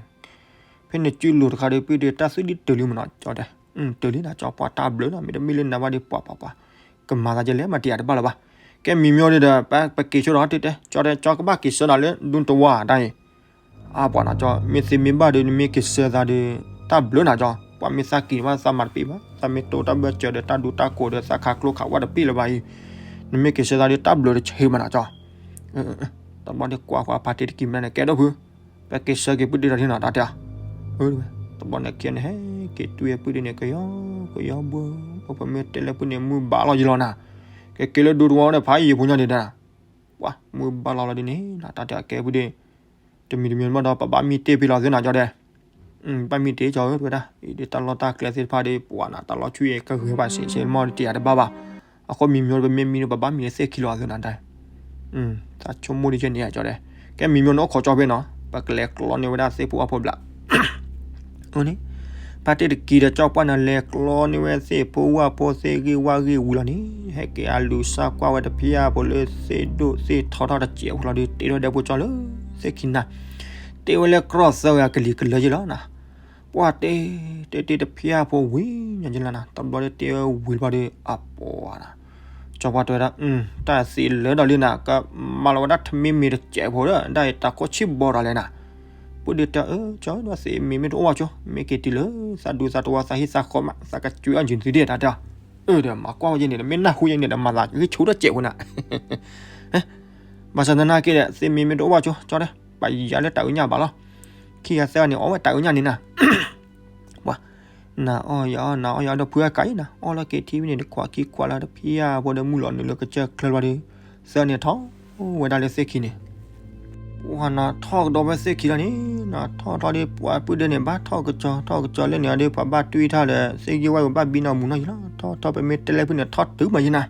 ဖဲန့ၣ်စုလိၤတခါဒီး ပုၢ်ဒ့တၢ်သွံၣ်ဒ်တၢၤလံမၢ်နီၤ ကၠီတဲ, တၢၤလံနၤ ကၠီပှၢ်တၢ်ဘျုးနီၤ မ့တမ့ၢ်လၢနၤဘၣ်ဒီး ပှၤပှၤပှၤ ကမၤသးကလဲၣ် မၤတယာ်တဘၣ်လၢၤဘၣ်, ကဲမံၤမၠိဒီး ပက့ၤဆၢဒီး တဲတဲ ကၠီတဲ ကၠီကဘၣ်က့ၤဆၢနၤလၢဒူတဝါတၢ်အံၤ, အါပှၤနီၤ ကၠီမ့ၢ်သ့မ့ၢ်ဘၣ်ဒီး နမ့ၢ်က့ၤဆၢသးဒီး တၢ်ဘျုးနၤကၠီ, ပှၤမ့ၢ်သးက့ၤဘၣ်သးမၤတပ့ၤဘၣ်, သးမ့ၢ်တိၢ်တၢ်ဘၢၣ်စၢၤဒီး တၢ်ဒူတၢ်ကိးဒီး သးခးကျိခးဝၣ်တပ့ၤလၢၤဘၣ်အံၤ, နမ့ၢ်က့ၤဆၢသးဒီး တၢ်ဘျုးတဆၢမၢ်နီၤကၠီ, တဘျီန့ၣ်ကွၢ်ဃီအဖါတ့ၢ်တကံၢ်မနုၤန့ၣ် ကဲဒိၣ်ဖု ပက့ၤဆၢက့ၤပုၢ်ဒ့ဒီးထံနီၤ တၢ်တဲအီၤ, တဘျီန့ၣ်ခံဂၤန့ၣ် ဟဲက့ၤတွံၢ်ပုၢ်ဒ့န့ၣ် ကယီကယီဘိ ပမ့ၢ်တဲလၢပုၢ်န့ၣ် မုၢ်ဘၣ်လီၤယံၤလီၤနၤ, ကက့ၤလၢဒူတဝါန့ၣ် ဖးယံၤဖိညါဒံးဒၣ်, ပှၤမုၢ်ဘၣ်လီၤလီၤဒ်န့ၣ် တၢ်တဲအီၤကဲပုၢ်ဒ့, တမံၤတမံၤဘၣ်ဒီး ပဘၣ်မံတ့ၢ်ဖဲလီၤသုနီၤကၠီတဲ ဘၣ်မံတ့ၢ်ကၠီဧၢ တဲဝဲဒၣ်, အံၤဒ်တၢ်လီၢ်တၢ်ကျဲသ့ၣ်တဖၣ်ဒီး ပှၤနၤတၢ်လီၢ်ဆူၣ်အံၤကဂ့ၤဘၣ်စ့ၢ်ကီးမ့ၢ်တယာ်တဘၣ်ဘၣ်, အဃိမံၤမၠိပမ့ၢ်မံဒီး ပဘၣ်မံလၢသ့ၣ်ခံလီၤသုနၤတၢ်, သးဆိကမိၣ်ဒ်ယဲန့ၣ်ကၠီတဲ, ကဲမံၤမၠိန့ၣ်အိၣ်ခိးကၠီဖဲနီၤ ပကလဲၤကျီန့ၢ်ဝဲဒၣ်သ့ၣ်ဖိဝၣ်ဖိဘျး န့ၣ်, ဖါတ့ၢ်တကံၢ်ဒီးကၠီပှၢ်န့ၣ် လဲၤကျီန့ၢ်ဝဲသ့ၣ်ဖိဝၣ်ဖိသ့ၣ်ဂ့ၢ်ဝၣ်ဂ့ၢ်ဝံၤလီၤန့ၣ်, ဟဲက့ၤအလူၤစၢ်ကွၢ်ဝဲတဖျၢၣ်ဖိလၢသ့ၣ်ဒိၣ်သ့ၣ်ထီထီၣ်တစဲးဖိလီၤဒီး တ့ထီၣ်ဒဲဖိကၠီလၢသ့ၣ်ခံနၤ, တ့ဝဲလၢကြီသၢဂၤကလံၤကလၢယ့ၢ်လီၤနၤ, ပှၢ်တ့ တ့တ့တဖျၢၣ်ဖိဝံၤညါယ့ၢ်လီၤနၤ, တဘျီတ့ဝဲဝံၤတဘျီဒီး အပှၤနၤ ကၠီပှၢ်တဲဝဲဒၣ်, တၢ်သ့လၢာ်ဒီးလံနၤ ကမၤလီၤဝဲဒၣ်ထမ့မ့ၢ်တစဲးဖိဒီး ဒ်အံၤတၢ်ခိၣ်ဆံၣ်ဘီဒီးလဲၣ်နၤ, ပုၢ်ဒ့တဲ အၢ ကၠီဒီးသ့မ့မ့ၢ်တအိၣ်ဘၣ်ကၠီ, မ့ၢ်က့ၤတုၤလၢ သးဒူသးတဝါသးဟံၣ်သးဃီမး သးကကွံအီၣ်ယုၢ်သုဒ့ၣ်တၢ်တဲ, အၢ ဒီးမၤကွၢ်ဝဲယဲန့ၣ်ဒီး မ့ၢ်နၢ်ဟူယဲန့ၣ်ဒီး မၤသးဂ့ၤဆူတစဲးဖိနၤ ဘၣ်ဆၣ်သနာ်က့ဒီး သ့မ့မ့ၢ်တအိၣ်ဘၣ်ကၠီ ကၠီဒီး ပယၤလၢတၢ်အုးညၣ်ဘၣ်လီၤ, ခံဂၤသၢဂၤန့ၣ် အီၣ်ဝဲတၢ်အုးညၣ်န့ၣ်နၤ ပှၤ နၤအီၣ်ယၤအီၣ် နၤအီၣ်ယၤအီၣ်ဒီးဖုအကၤအံၤနၤ အီၣ်လီၤက့ၤထံဖဲန့ၣ် တခွးခံခွးလၢတဖျၢၣ်ဖိဒီး မုၢ်လီၤနုာ်လၢကစၢၢ်ချၢဘျီဒီး သၢန့ၣ်ထီၣ်ဝဲဒၣ်လၢသ့ၣ်ခံန့ၣ်, ပှၤနၤထီၣ်ကဒီးဝဲသ့ၣ်ခံလီၤန့ၣ် နၤထီၣ်ထီၣ်ဒီး ပှၤပုၢ်ဒ့န့ၣ် ဘၣ်ထီၣ်ကစီၤ ထီၣ်ကစီၤလၢန့ၣ်ဒီး ပှၤဘၣ်တွံၢ်ထီၣ်ဒီး သ့ၣ်ဂ့ၢ်ဝၣ်ဂ့ၢ်ဘၣ်ဘံနီၢ်မူနီၢ်ယံၤလီၤ ထီၣ်ထီၣ်ပမ့ၢ်တဲလၢဖုန့ၣ် ထီၣ်တုၤမးယံၤနၤ,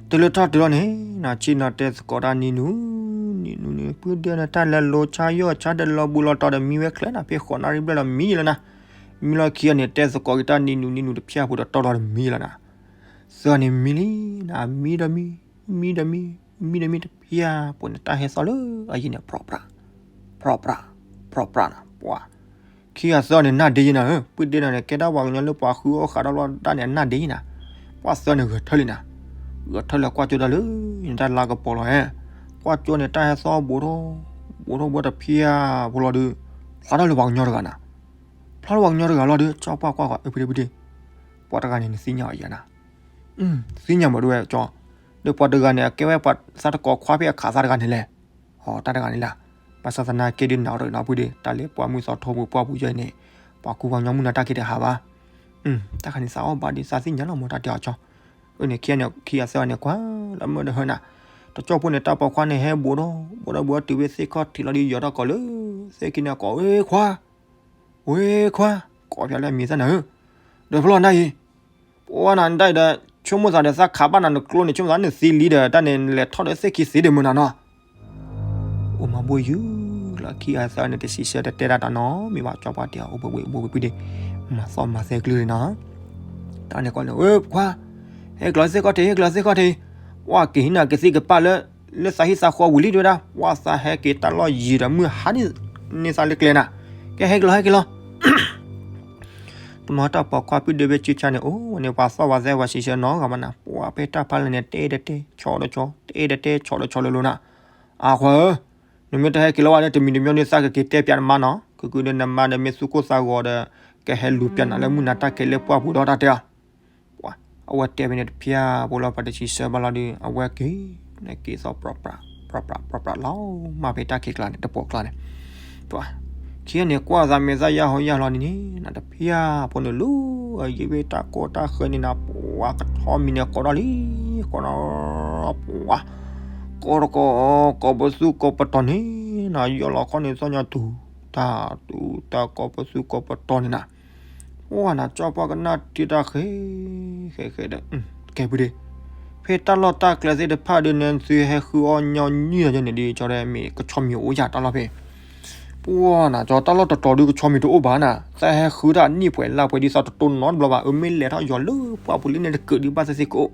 တုၤလၢထီၣ်တုၤလီၤန့ၣ် နၤဆံနီၤတဲသကိးတၢ်နံၤနူၤ နံၤနူၤနံၤနူၤ ပုၢ်ဒ့န့ၣ် တၢ်လဲၤလိၤဆါယီၢ်ဆါတလီၤဘူးလီၤတီၤဒီးမံဝဲချၢနၤ ဖဲဃိးနၣ်ရံၣ်ဘျဲၣ်ဒီးမံလီၤနၤ, မံလီၤခံဂၤန့ၣ် တဲသကိးက့ၤတၢ်နံၤနူၤနံၤနူၤတဖၠၣ်ဖိဒီးတီတီဒီးမံလီၤနၤ, သၢဂၤန့ၣ်မံလံနၤ မံဒီးမံ, မံဒီးမံ, မံဒီးမံတဖၠၣ်ဖိန့ၣ် တၢ်ဟဲသီၣ်လၢအယံၤန့ၣ် ဖြီၣ်ဖြး, ဖြီၣ်ဖြး, ဖြီၣ်ဖြးနၤ ပှၤ ခံဂၤသၢဂၤန့ၣ် နၢ်ဒ့ယံၤနၤဧၢ, ပုၢ်ဒ့နၤန့ၣ် ကဲဒၣ်ပှၤကညီလၢပှၤဃုအီၣ်ဃးဒီးလီၤဒၣ်န့ၣ် အနၢ်ဒ့ယံၤနၤ, ပှၤသၢဂၤန့ၣ်ဂဲၤထၢၣ်လံနၤ, ဂဲၤထၢၣ်လၢကွၢ်ကၠိတၢ်လၢ နတၢ်လါကပီၤလီၤဧါ, ကွၢ်ကၠိန့ၣ် တၢ်ဟဲသီၣ်ဘူးထီၣ်, ဘူးထီၣ်ဘူးထီၣ်တဖၠၣ်ဖိလီၤဒီး, ဖျါထီၣ်လၢပှၤကညီတဂၤနၤ, ဖျါထီၣ်ပှၤကညီတဂၤလီၤဒီး ကၠီပှၢ်ကွၢ်ကွၢ် အၢ ပုၢ်ဒ့ပုၢ်ဒ့, ပှၤတဂၤန့ၣ် နသ့ၣ်ညါအီၤယၤနၤ, သ့ၣ်ညါမးဒ်ဝဲကၠီ, ဒီးပှၤတဂၤန့ၣ် အကဲဝဲပှၤသးတကိးခွါဖဲအခးသးတဂၤန့ၣ်လဲၣ်, အတၢ်တဂၤန့ၣ်လၢ, ဘၣ်ဆၣ်သနာ်က့ဒုးနၤအီၤတဂ့ၤနီၤ ပုၢ်ဒ့, တၢ်လၢပှၤမုၣ်သီထိပူၤပှၢ်ပူၤယဲန့ၣ်, ပှၤကူပှၤကညီမုၣ်နၤတၢ်က့ၤတဟးဘၣ်, တၢ်ခါန့ၣ်သးအီၣ်ဘၣ်ဒီးသးသ့ၣ်ညါလီၤမး တၢ်တဲအီၤကၠီ, အန့ၣ်ခံဂၤန့ၣ် ခံဂၤသၢဂၤန့ၣ်ကွၢ်လၢမုၢ်တဟၢနၤ, တကၠီဖိန့ၣ် တၢ်ပိာ်ခွါန့ၣ်ဟဲဘူးဒီး, ဘူးဒီးဘူးဒီးတုၤဖဲသ့ၣ်ခီၣ်ထံးလီၤဒီး ယီၤထီၣ်ကိးလၢ, သ့ၣ်ခံန့ၣ်ကိး ဝ့ခွါ, ဝ့ခွါ, ကိးဖျါလၢအမံၤသၣ်နၤဧၢ, ဒီးဖျီၣ်နၤအံၤ, ပဝဲနၤဒၣ်အံၤဒီး ဆိကမိၣ်သးဒီးသးခးဘၣ်နၤနကျိန့ၣ် ဆိကမိၣ်သးနသံလံဒီး တၢ်န့ၣ်လဲၤထီၣ်ဒီးသ့ၣ်ခံသ့ဒၣ်မုၢ်နၤနီၤ, အိၣ်မၤဘူၣ်ယုၢ်လီၤ ခံဂၤသၢဂၤန့ၣ် တဆံးဆၢတတဲဒၣ်တၢ်နီတမံၤဘၣ် ကၠီပှၢ်တဲအီၤ အိၣ်ဘှံးဘှံးဘှံးဘှံးဒ့, မၤသီၣ်မၤသဲကလုၢ်လံနီၤ, တၢ်န့ၣ်ကိးန့ၣ် ဝ့ခွါ, ဟဲက့ၤလီၤသ့ၣ်ခီၣ်ထံး ဟဲက့ၤလီၤသ့ၣ်ခီၣ်ထံး, ပှၤက့ၤဟံးနၤကသံၣ်ကပၢ်လၢ, လၢသးဟံၣ်သးဃီဝံၤလံတဲဝဲဒၣ် ပှၤသးဟဲက့ၤတၢ်လီၢ်ယံၤဒီးမုၢ်ဟါန့ၢ်သးလၢကျဲနၤ, ကဲဟဲက့ၤလီၤ ဟဲက့ၤလီၤ တမၤတၢ်ပိာ်ခွါပုၢ်ဒ့ဘ့ၣ်စုဆါန့ၣ် အိၣ်ဝဲန့ၣ် ပှၤသီၣ်ပှၤသဲပှၤဆံးဆၢနီတဂၤဘၣ်နၤ, ပှၤဖဲတၢ်ဖးလဲၢ်န့ၣ် တအဲၣ်ဒိးတဲ ဆီၣ်ဒီးဆီၣ် တအဲၣ်ဒိးတဲ ဆီၣ်ဒီးဆီၣ်လိၤလိၤနၤ, အခွါဧၢ, နမ့ၢ်တဟဲက့ၤလီၤဝဲဒီး တမံၤတမံၤန့ၣ် သးကက့ၤတဲပၠးနမါနီၤ, ကကုဒီးနမါဒီးမ့ၢ်သူၣ်ကိၢ်သးဂီၤဒီး, ကဟဲလူၤပၠးနၤလၢမုၢ်နၤတၢ်ကဲလၢပှၢ်ပူၤဒီးတၢ်တဲအီၤ ပှၤ, အဝဲတဲဖဲန့ၣ်တဖၠၣ်ဖိလီၤ ပှၤတဆံးဆၢဘၣ်လီၤဒီး အဝဲက့ၤ, န့ၣ်က့ၤသီၣ်ပြးပြး, ပြးပြး, ပြးပြးလီၤ, မ့ၢ်ဖဲတၢ်ခံးကျါန့ၣ် တပိာ်ကျါန့ၣ်, ပှၤ, ခံဂၤန့ၣ်ကွၢ်သးမဲာ်သၣ်ယၢ်ဟီယၢ်လီၤန့ၣ်န့ၣ်, နတဖၠၣ်ဖိန့ၣ်လူၤ, ယံာ်ဝဲတၢ်ကီတၢ်ဃၢန့ၣ်နၤ, ပှၤကဆီမံၤန့ၣ်ကိးထီၣ်လံ, ကိးထီၣ်, ပှၤ, ကိးတကိး, ကိးပသူကိးပတီၤန့ၣ်, နယီၢ်လီၤခီန့ၣ်သီၣ်ညီတူၢ်, တၢ်တူၢ်တၢ် ကိးပသူကိးပတီၤန့ၣ်နၤ ပှၤနၤ ကၠီပှၢ်ကနၣ်ထံတၢ်ဃဲ, ဃဲဃဲဒီး, ကဲပုၢ်ဒ့, ဖဲတၢ်လီၢ်တၢ်ကျဲသ့ၣ်တဖၣ်ဒီး နသုဟဲဃုအီၣ်ညီနုၢ်ယဲန့ၣ်ဒီး ကၠီဒီးမ့ၢ်ကဆီမံၤအိၣ်ယၤတၢ်လီၢ်ဖဲ, ပှၤနၤ ကၠီတၢ်လီၢ်တတီၤဒီးကဆီမံၤတအိၣ်ဘၣ်နၤ, သးဟဲဃုတၢ်နံၣ်ပှဲၤလါပှဲၤဒ်သိးတတိၢ်နီတဘျီဘၣ်, အမ့ၢ်လဲၤထီၣ်ယီၤလၢပှၢ်ပူၤလံန့ၣ် တကၢးဒံးဘၣ်သ့ၣ်သ့ၣ်ကအိၣ်,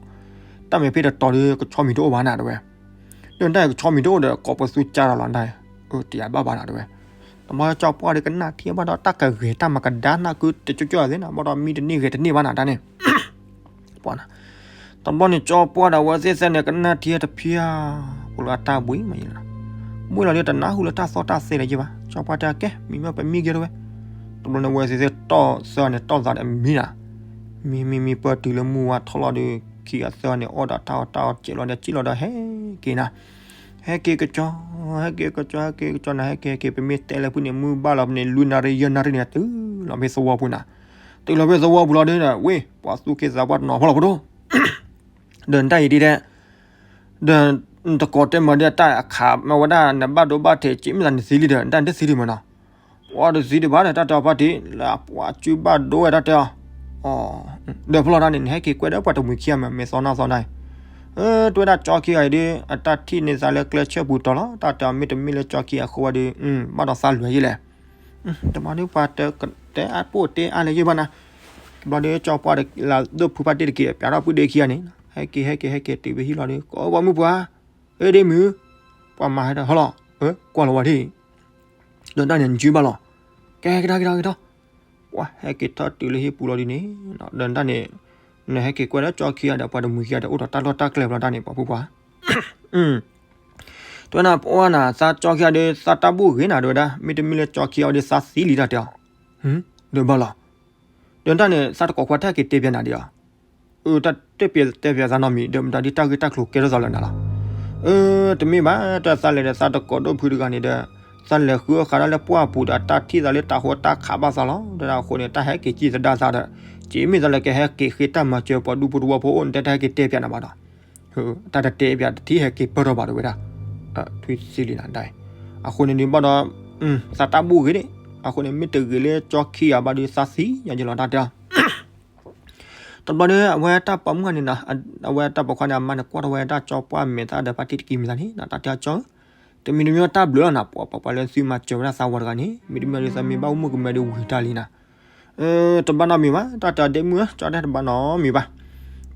တၢ်မ့ၢ်ဖဲတတီၤဒီးကဆီမံၤတအိၣ်ဘၣ်နၤတဲဝဲ ဒီးတၢ်ကဆီမံၤတအိၣ်ဒီး ကိးပသူကၢ်ဒီးလီၤဒၣ်, အၢ တယၤဘၣ်ဘၣ်နၤတဲဝဲ, တမီၢ်ကၠီပှၢ်ဒီးကနၣ်ထံဘၣ်ဒီး တၢ်ကဂဲၤတၢ်မၤကဒါနၢ်ကုတကၠီကၠီသ့ၣ်နၤ ဘၣ်ဒီးမံတန့ၢ်ဂဲၤတန့ၢ်ဘၣ်နၤတၢ်န့ၣ်, ပှၤနၤ, တဘျီန့ၣ်ကၠီပှၢ်ဒီးအဝဲသ့ၣ်သ့ၣ်န့ၣ် ကနၣ်ထံတဖၠၣ်, ဖိလၢအတၢ်ဘှံးမးယဲနၤ, ဘှံးလီၤဒီးတနၢ်ဟူလၢတၢ်သီၣ်တၢ်သဲလၢၤယဲဘၣ်, ကၠီပှၢ်တဲကဲ မံမ့ၢ်ပမံက့ၤတဲဝဲ, တဘျီန့ၣ်အဝဲသ့ၣ်သ့ၣ်တီၢ်သၢန့ၣ် တီၢ်သးဒီးမံနၤ, မံမံမံပၢၢ်တုၤလၢမုၢ်ဝါထီၣ်လီၤဒီး ခံဂၤသၢဂၤန့ၣ် အီၣ်ဒီးတၢ်အီၣ်တၢ်အီစဲးလီၤဒီး စံၣ်လီၤဒီးဟဲက့ၤနၤ, ဟဲက့ၤကၠီ, ဟဲက့ၤကၠီ ဟဲက့ၤကၠီနၤ ဟဲက့ၤဟဲက့ၤ ပမ့ၢ်တဲလၢဖုန့ၣ် မုၢ်ဘၣ်လီၤဖဲန့ၣ် လွံၢ်နၣ်ရံၣ်ယဲၢ်နၣ်ရံၣ်န့ၣ် တုၤလီၤဖဲသဝီပူၤနၤ, တုၤလီၤဖဲသဝီပူၤလီၤဒီး ဝ့ၢ် ပှၤသူၣ်က့သးပှၢ်တနီၤဖီလီၤဖိဒိၣ် ဒီးနတၢ်အံၤဒ်တဲ, ဒီးနတကိးတဲမၤဒီး တၢ်အခးမ့ၢ်ဝဲဒၣ် နဘၣ်ဒိဘၣ်ထံး က့မ့ၢ်သးနသံလံဒီး နတၢ်တသံဒံးမးနီၤ, ပှၤတသံဒံးဘၣ်ဒီး တၢ်တဲအီၤဖါတံၢ် လၢပှၤစုဘၣ်ဒိဝဲတၢ်တဲအီၤ, ဒီးဖီလီၤတၢ်န့ၣ် နဟဲက့ၤကွဲဒီးပှၤတမှံၤခံဂၤမ့ၢ် မ့ၢ်သီနီၢ်သီဒၣ်အံၤ, အၢ တဝဲဒၣ်ကၠီခံဂၤအံၤဒီး အတၢ်ထံၣ်န့ၢ်သးလၢကျဲဆၢပူၤတီၤလီၤ တၢ်တဲအီၤ မ့တမ့ၢ်လၢကၠီခံဂၤအဃိဝဲဒီး ဘၣ်ဒီးသးလွဲၢ်ယဲလဲၣ် တမၤဒ်ပှၤတဲအါပိၢ်တဲအါလဲၣ်ယဲဘၣ်နၤ, တဘျီဒီးကၠီပှၢ်ဒီးလၢဒိၣ်ဖုဖါတံၢ်တက့ၢ် ပၠးထီၣ်ပုၢ်ဒ့ခံဂၤန့ၣ် ဟဲက့ၤဟဲက့ၤဟဲက့ၤတုၤဖဲဟံၣ်လီၤဒီး ကိးပှၤမုၣ်ပှၢ်, အ့ဒ့မုၢ်, ပှၤမၤဟဲဒီးဟီလီၤ, ကွၢ်လီၤဝဲဒၣ် ဒီးတၢ်န့ၣ်နစုဘၣ်လီၤ, ကဲက့ၤထီၣ်က့ၤထီၣ်က့ၤထီၣ်, ပှၤဟဲက့ၤထီၣ်တုၤလၢဟံၣ်ပူၤလီၤဒ်န့ၣ်, ဒီးတၢ်န့ၣ်, နဟဲက့ၤကွဲဒီးကၠီခံဂၤဒီးပှၤတမှံၤခံဂၤဒီးအိၣ်ဒီးတၢ်လီၢ်တၢ်ကျဲဘျီတၢ်န့ၣ် ပှၤဖိပှၢ် တဲဝဲဒၣ် ပှၢ်နၤ သးကၠီခံဂၤဒီး သးတၢ်ဘူၣ်ဂ့ၤနၤတဲဝဲဒၣ် မ့တမ့ၢ်လၢကၠီခံဂၤအီၤဒီးသးသံလံတၢ်တဲအီၤ, ဒီးဘၣ်လီၤ, ဒီးတၢ်န့ၣ် သးတကိးခွါတၢ်က့ၤတဲပၠးနၤဒံးဧါ, အၢ တၢ်တဲပၠးတဲပၠးသးနီတမံၤ ဒီးမတၤဒ်တၢ်ဂ့ၢ်တၢ်ကျိၤကဲထီၣ်သးလၢနၤလီၤ, အၢ တမ့ၢ်ဘၣ် တၢ်သးလဲၤဒီးသးတကိးဒိၣ်ဖုတဂၤန့ၣ်ဒီး သးလဲၤဃုအီၣ်ဃးတၢ်လၢပှၢ်ပူၤဒီးတၢ်ထံၣ်သးလၢတၢ်ဟိတၢ်ခးဘၣ်သးလီၤ, ဒီးအဃိန့ၣ် တၢ်ဟဲက့ၤစံၣ်သဒါသးဒီး က့ၤမ့ၢ်သးလၢကဟဲက့ၤဃ့တၢ်မၤစၢၤပှၤဒူဖိတဝီဖိအိၣ် နတဲတၢ်ဟဲက့ၤတဲပၠးနၤဘၣ်ဒီး တၢ်တတဲပၠးတထံၣ်ဟဲက့ၤပၢၢ်ထီၣ်ဘၣ်တဲဝဲဒၣ်, ထွံၣ်သံလံနၤဒၣ်, အဃိန့ၣ်ဒုးဘၣ်ဒီး သးတၢ်ဘူၣ်ဂ့ၤဒၣ်, အဃိန့ၣ် မ့ၢ်တဂ့ၤလၢကၠီခံဂၤဘၣ်ဒီးသးသံညါယလီၤတၢ်တဲအီၤ, တဘျီဒီး အဝဲတၢ်ပိာ်မုၣ်န့ၣ်, အဝဲတၢ်ပိာ်ခွါန့ၣ် အမါန့ၣ် ကွၢ်ထီၣ်ဝဲတၢ်ကၠီပှၢ်မဲာ်သၣ်ဒီးဖါတံၢ်တကံၤမံၤသးန့ၣ် တၢ်တဲအီၤကၠီဧၢ, တမံၤတမံၤတၢ်ဘျုးလီၤနၤ, ပှၤပှၤပှၤလၢသုမၤစၢၤဝဲဒၣ်သးဝဲတဂၤန့ၣ် မ့တမ့ၢ်ဒ်သိးမ့ၢ်ဘၣ်အိၣ်မုၣ်ကမဲဒ်ဝံၤတၢ်လံနၤ. တဘၣ်နီတမံၤဘၣ်, တၢ်တဒ့မုၣ်ဧၢ, ကၠီတဲတဘၣ်နီတမံၤဘၣ်.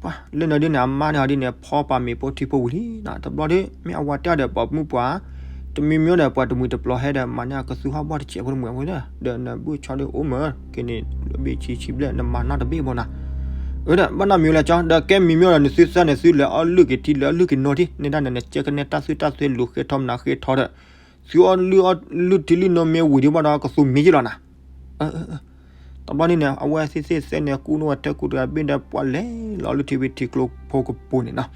ပှၤလၢနဒ်န့ၣ် အမါန့ၣ်ဟီဒ်န့ၣ် ဖီပာ်မ့ၤပိၢ်ထံဖိဝံၤလံနၤ. တဘျီဒီး မ့ၢ်အဝၤတဲအီၤဒီး ပှၤမုၣ်ပှၤ တမံၤမံၤဒီး ပှၤတမှံၤတပျီၤဟဲဒီး မၤန့ၢ်အကသူဟီၣ်ဘီၣ်တစဲးဖိတမှံၤအဃိဒီး နဘုၣ်ဆီဒီးအိၣ်မၢက့ၤန့ၣ် ဘ့ၣ်ဆံဆံဘျဲၣ် နမၤနီတဘ့ၣ်ဘၣ်နၤ. အၢ ဒီးဘၣ်နီတမံၤလၢကၠီ ဒီးကဲမံၤမံၤဒီး နသုသၢန့ၣ် သုလဲၤအီၣ်လုၢ်က့ၤထံ လဲၤအီၣ်လုၢ်က့ၤနီၢ်ထံ န့ၣ်ဒၣ်န့ၣ် နကဲကနဲတၢ်သုတၢ်သုလူၤဃဲထီၣ်မနၤဃဲထီၣ်ဒီး သုအီၣ်လုၢ်အီၣ်လုၢ်ထံလုၢ်နီၢ်မ့ၢ်ဝံၤဒံးဘၣ်ဒီး ကသူမ့ၢ်ယ့ၢ်လီၤနၤ. တဘျီန့ၣ်န့ၣ် အဝဲသ့ၣ်သ့ၣ်သဲန့ၣ် ကူၣ်န့ၢ်ဝဲတၢ်ကူၣ်တဂၤဘ့ၣ်ဒီး ပှၤလဲၤလီၤလုၢ်ထံဝံၤထံကျိဖိကပူၤန့ၣ်နီၤ.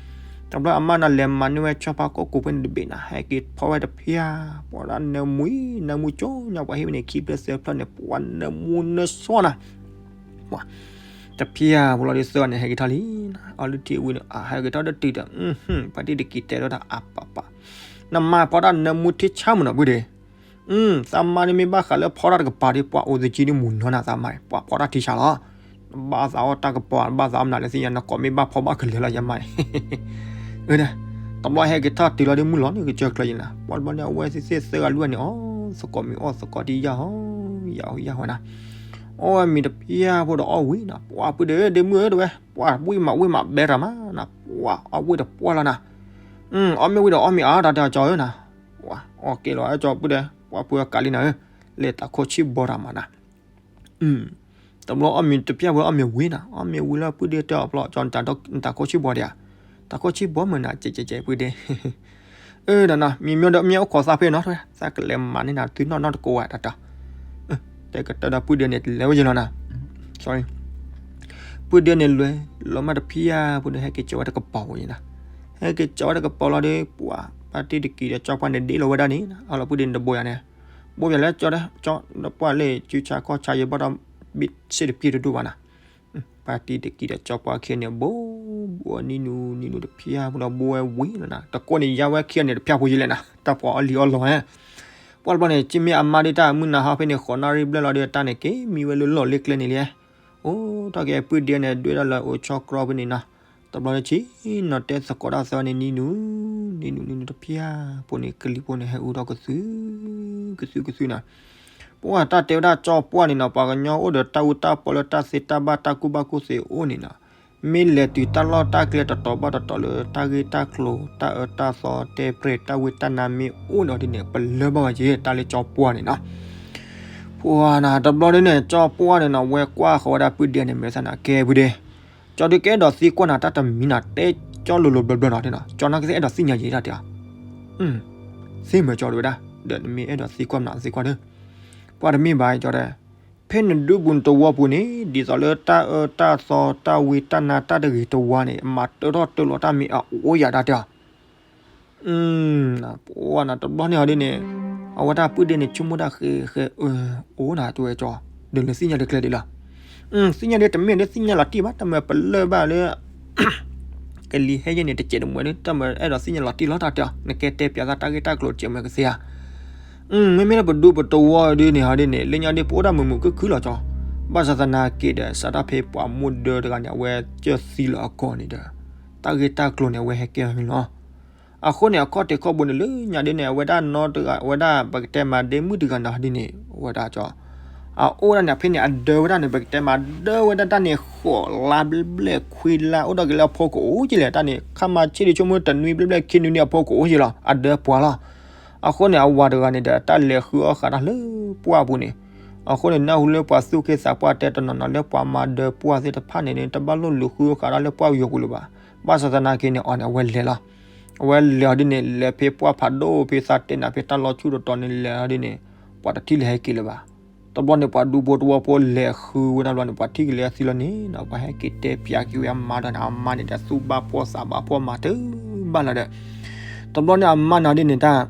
တဘျီအမါန့ၣ် လဲၤမၤန့ၢ်ဝဲဆီဖါကိၣ်ကိၤဖဲန့ၣ်တဘ့ၣ်နၤ ဟဲက့ၤဖီဝဲတဖျၢၣ် ပှၤဒၣ်နၢမူ နၢမူကၠိညါ ပှၤဟ့ၣ်ဝဲန့ၣ် ခံဖျၢၣ်သၢဖျၢၣ်န့ၣ် ပှၤနၢမူနၢဆီနၤ. ပှၤ တဖျၢၣ်ဖိလီၤဒီးသၢဂၤန့ၣ် ဟဲက့ၤထီၣ်လံနၤ. အီၣ်လုၢ်ထံဝံၤန့ၣ် အဟဲက့ၤထီၣ်ဒီးတုၤဒီး ဖါတံၢ်တကံၤတဲဒီးတၢ်အါပာ်ပာ် နမၤဖီတၢ်နၢမူထံဆါမးနီၤ ပုၢ်ဒ့ သးမါန့ၣ်မ့ၢ်ဘၣ်ဃးလၢဖီတၢ်တကပၤဒီး ပှၤအိၣ်သကံဒီးမုၢ်နီၤနၤ သးမါန့ၣ် ပှၤဖီတၢ်ထံဆါလီၤ. နဘၣ်သးအီၣ်တၢ်ကပီၤ နဘၣ်သးအီၣ်မနုၤလဲၣ်သ့ၣ်ညါ နကိးမ့ၢ်ဘၣ်ဖီဘၣ်ကလဲၤလီၤ ယမါန့ၣ်. တဘျီဟဲက့ၤထီၣ်တုၤလီၤဒီးမုၢ်လီၤန့ၣ် ကစၢၢ်ကျၢၤယံၤနၤ. ပှၤတဘျီန့ၣ် အဝဲသ့ၣ်သ့ၣ်သၢဂၤလွံၢ်ဂၤန့ၣ် အီၣ်သကိးမ့ၤအီၣ်သကိးတံၢ်ယၢ်ဟီ ယၢ်ဟီယၢ်ဟီနၤ. အီၣ်ဝဲမ့ၤတဖျၢၣ်ဖိဒီးအီၣ်ဝံၤနၤ ပှၤပုၢ်ဒ့ ဒ့မုၣ်ဧၢ တဲဝဲ ပှၤဝံၣ်မးဝံၣ်မးဘဲတၢ်မးနၤ ပှၤအီၣ်ဝံၣ်တပှၢ်လီၤနၤ. အီၣ်မ့ၢ်ဝံၤဒီးအီၣ်မ့ၤအါတၢ်တဲအီၤကၠီဧၢနၤ. ပှၤအီၣ်ကဲလီၤ အဲၣ်ကၠီပုၢ်ဒ့ ပှၤပုၢ်ဝဲကးလံနၤဧၢ, လဲၤတၢ်ခိၣ်ဆံၣ်ဘီတၢ်မးနၤ. တဘျီအီၣ်မ့ၤတဖျၢၣ်ဖိအီၣ်မ့ၤဝံၤနၤ အီၣ်မ့ၤဝံၤလၢပုၢ်ဒ့တဲအီၤဖျီ ကၠီ နတၢ်ခိၣ်ဆံၣ်ဘီဒံးဧါ. တၢ်ခိၣ်ဆံၣ်ဘီမးနၤ ကဲကဲကဲပုၢ်ဒ့ အၢ ဒီးနၤ မံၤမ့ၢ်ဒီးမ့ၢ်အိၣ်ခိးသးဖဲနီၤ သးကလဲၤမၤန့ၢ်နၤသုနီၢ်နီၢ်တကိးဝဲတၢ်တၢ်. တဲကတၢၢ်ဒီးပုၢ်ဒ့န့ၣ် လဲၤဝဲယဲလီၤနၤ. ပုၢ်ဒ့န့ၣ်လဲၤလီၤမးတဖျၢၣ်ဖိဒီး ဟဲက့ၤကၠီဝဲတကပီၤဝဲယဲနၤ. ဟဲက့ၤကၠီဝဲတကပီၤလီၤဒီး ပှၤ ပှၤတံၢ်တကံၤဒီးကၠီပှၢ်န့ၣ်ဒ့လီၤဝဲဒၣ်န့ၣ် အလီၤပုၢ်ဒ့န့ၣ်တဘိယၤန့ၣ် ဘိယၤလၢကၠီဒီး ကၠီဒီးပှၢ်လၢ စုဆါခီၣ်ဆါယဲဘၣ်ဒီး ဘ့ၣ်စ့ၣ်တပျ့ၤတဒိၣ်ဘၣ်နၤ. ပှၤတံၢ်တကံၤဒီးကၠီပှၢ်ခံဂၤန့ၣ် ဘိ ဘိနံၤနူၤ နံၤနူၤတဖျၢၣ်ဖိလီၤ ဘိဝဲဝံၤလီၤနၤ တကိးန့ၣ် ယါဝဲခံဂၤန့ၣ်တဖျၢၣ်ဖိယဲလဲၣ်နၤ တၢ်ပှၤအီၣ်လံအီၣ်လီၤဝဲ. ပှၤတဘျီန့ၣ် ကမ့ၢ်အမါဒ်တၢ်မုၢ်နၤဟီဖဲန့ၣ် ဃိးနၣ်ရံၣ်ဘျဲၣ်လီၤဒီး တၢ်န့ၣ်က့ၤမံဝဲလၢလီၢ်လၢကျဲန့ၣ်လံ. အိၣ်တၢ်က့ၤပုၢ်ဒ့န့ၣ် ဒွဲၣ်ဒၣ်လၢအိၣ်ဆီကြီဖဲန့ၣ်နၤ. တဘျီန့ၣ်ဆံးနီၤ တဲသကိးတၢ်သၢန့ၣ် နံၤနူၤ နံၤနူၤ နံၤနူၤတဖျၢၣ်ဖိန့ၣ် ကလံၤဖိန့ၣ် ဟဲအူထီၣ်ကသု ကသုကသုနၤ. ပှၤတၢ်တဲဝဲဒၣ်ကၠီပှၢ်န့ၣ်နီၤ ပှၤကညီအိၣ်ဒီးတၢ်အူတၢ်ပီလၢတၢ်သ့တၢ်ဘၣ်တၢ်ကူၣ်ဘၣ်ကူၣ်သ့အိၣ်န့ၣ်နီၤ မ့ၢ်လဲၤတုၤတၢ်လီၢ်တၢ်ကျဲတတီၤဘၣ်တတီၤလၢတၢ်ဂ့ၢ်တၢ်ကျိၤ တၢ်အၢတၢ်သီ တဲပြဲၤတၢ်ဝံတၢ်နါမ့ၢ်အိၣ်ဒီးဒ်န့ၣ် ပလၢဘၣ်ဝဲက့ၤ တၢ်လၢကၠီပှၢ်န့ၣ်နီၤ. ပှၤနၤတဘျီဒ်န့ၣ် ကၠီပှၢ်န့ၣ်နီၤ ဝဲကွၢ်ဃီၤဝဲဒၣ်ပုၢ်ဒ့န့ၣ် မ့ၢ်သနာ်က့ပုၢ်ဒ့ ကၠီဒုးကအဲၣ်ဒိးသံကွၢ်နၤတၢ်တမံၤနၤ တဲကၠီလိၤလိၤဘျီဘျီနီၤ တဲနီၤ ကၠီနာ်က့သ့ၣ်အဲၣ်ဒိးသ့ၣ်ညါယဲဒၣ်တဲအီၤ သ့ၣ်မၢကၠီတဝဲဒၣ် ဒီးနမ့ၢ်အဲၣ်ဒိးသံကွၢ်မနုၤသံကွၢ်ဒီး ပှၤတမ့ၢ်ဘၣ်ကၠီဒီး ဖဲနဒူပူၤနတဝီပူၤန့ၣ် ဒ်သိးလၢတၢ်အၢတၢ်သီတၢ်ဝံတၢ်နါတၢ်တဂ့ၤတဝါန့ၣ် မၤတၢထီၣ်တၢလီၤတၢ်မ့ၢ်အအိၣ်ယၤဒၣ်တဲအီၤ ပှၤနၤတဘျီန့ၣ်ဟီဒ်န့ၣ် အဝဲဒၣ်ပုၢ်ဒ့န့ၣ် ဆိကမိၣ်တၢ်ဃဲဃဲ အၢ အိၣ်နၤတဝဲကၠီ ဒီးလၢသ့ၣ်ညါတကျဲဒ်လီၤ သ့ၣ်ညါဒ်တမ့ၢ်ဒ်သ့ၣ်ညါလီၤတံၢ်ဘၣ် တၢ်မၤပလၢၢ်ဘၣ်လၢ ကလံၤဟဲယဲၢ်န့ၣ် တစဲးတမှဲၤဒီး တၢ်မၤအဲၣ်ဒိးသ့ၣ်ညါလီၤတံၢ်လီၤတၢ်တဲအီၤ နကဲတဲပၠးသးတၢ်ဂ့ၢ်တၢ်ကျိၤတစဲးမှဲကသ့ဧါ မ့မ့ၢ်လၢပဒူပတဝီဒ်န့ၣ်ဟီဒ်န့ၣ် လၢညါဒ်ပအိၣ်ဒၣ်မုာ်မုာ်ခုၣ်ခုၣ်လီၤကၠီ ဘၣ်ဆၣ်သနာ်က့ဒီး စးထီၣ်ဖဲပှၤမိၢ်ဒၢတဂၤန့ၣ် အဝဲကၢၢ်သံလီၤအကီၢ်န့ၣ်ဒီး တၢ်ဂ့ၢ်တၢ်ကျိၤန့ၣ် အဝဲဟဲကဲအီၤန့ၣ်လီၤ အဃိန့ၣ် အခီၣ်ထံးခီၣ်ဘိန့ၣ် လၢညါဒ်န့ၣ် အဝဲဒၣ်နီတဂၤ အဝဲဒၣ်ပကတဲမၤဒ့မုၣ်တဂၤန့ၣ်ဟီဒ်န့ၣ် အဝဲဒၣ်ကၠီ အအိၣ်ဒၣ်န့ၣ် ဖဲန့ၣ် အဒၢဝဲဒၣ်န့ၣ် ပကတဲမၤဒၢဝဲဒၣ်တၢ်န့ၣ် ဃိးလါဘျဲၣ်ဘျဲၣ်ခွံလါ အိၣ်ဒီးက့ၤလၢအဖိကအိၣ်က့ၤလဲၣ် တၢ်န့ၣ် ခါမၤဆ့ၣ်ဒ်ဆိကမိၣ်တနွံဘျဲၣ်ဘျဲၣ်ခံနွံန့ၣ် အဖိကအိၣ်က့ၤလီၤ အဒၢပှၤလီၤ အဃိန့ၣ် အဝၤတဂၤန့ၣ်ဒီး တၢ်လဲၤဃုအီၣ်ဃးတၢ်လၢပှၢ်ပူၤန့ၣ် အဃိန့ၣ် နၢ်ဟူလၢပှၤသူၣ်က့သးပှၢ်တဲတနီၤနီၤလၢပှၤမၤဒၢပှၢ်သ့ၣ်တဖၣ်န့ၣ်န့ၣ် တဘၣ်လိၣ်လူၤဃုအီၣ်ဃးတၢ်လၢပှၢ်ပူၤယိာ်ပူၤလၢၤဘၣ်. ဘၣ်ဆၣ်သနာ်က့န့ၣ် အီၤန့ၣ် အဝဲလဲၤလီၤ. အဝဲလဲၤအီၤဒ်န့ၣ် လဲၤဖဲပှၢ်ဖးဒိၣ်ဖဲသးတဲနၤဖဲတၢ်လီၤဆူၣ်တတီၤန့ၣ် လဲၤအီၤဒ်န့ၣ် ပှၤတထံၣ်လဲၤဟဲက့ၤလၢၤဘၣ်. တဘျီန့ၣ်ပှၤဒူဖိတဝီဖိလဲၤဃုဝဲဒၣ်ဘျီန့ၣ် ပှၤထံၣ်က့ၤလၢအသံလီၤန့ၣ် ပှၤဟဲက့ၤတဲပၠးက့ၤဝဲအမါဒီးန့ၣ် အမါန့ၣ်ဒီးသူၣ်ဘၣ်ဖှီၣ်သးဘၣ်ဖှီၣ်မၤတၢ်ဘၣ်လီၤဒီး တဘျီန့ၣ်အမါန့ၣ်ဒ်န့ၣ်တၢ်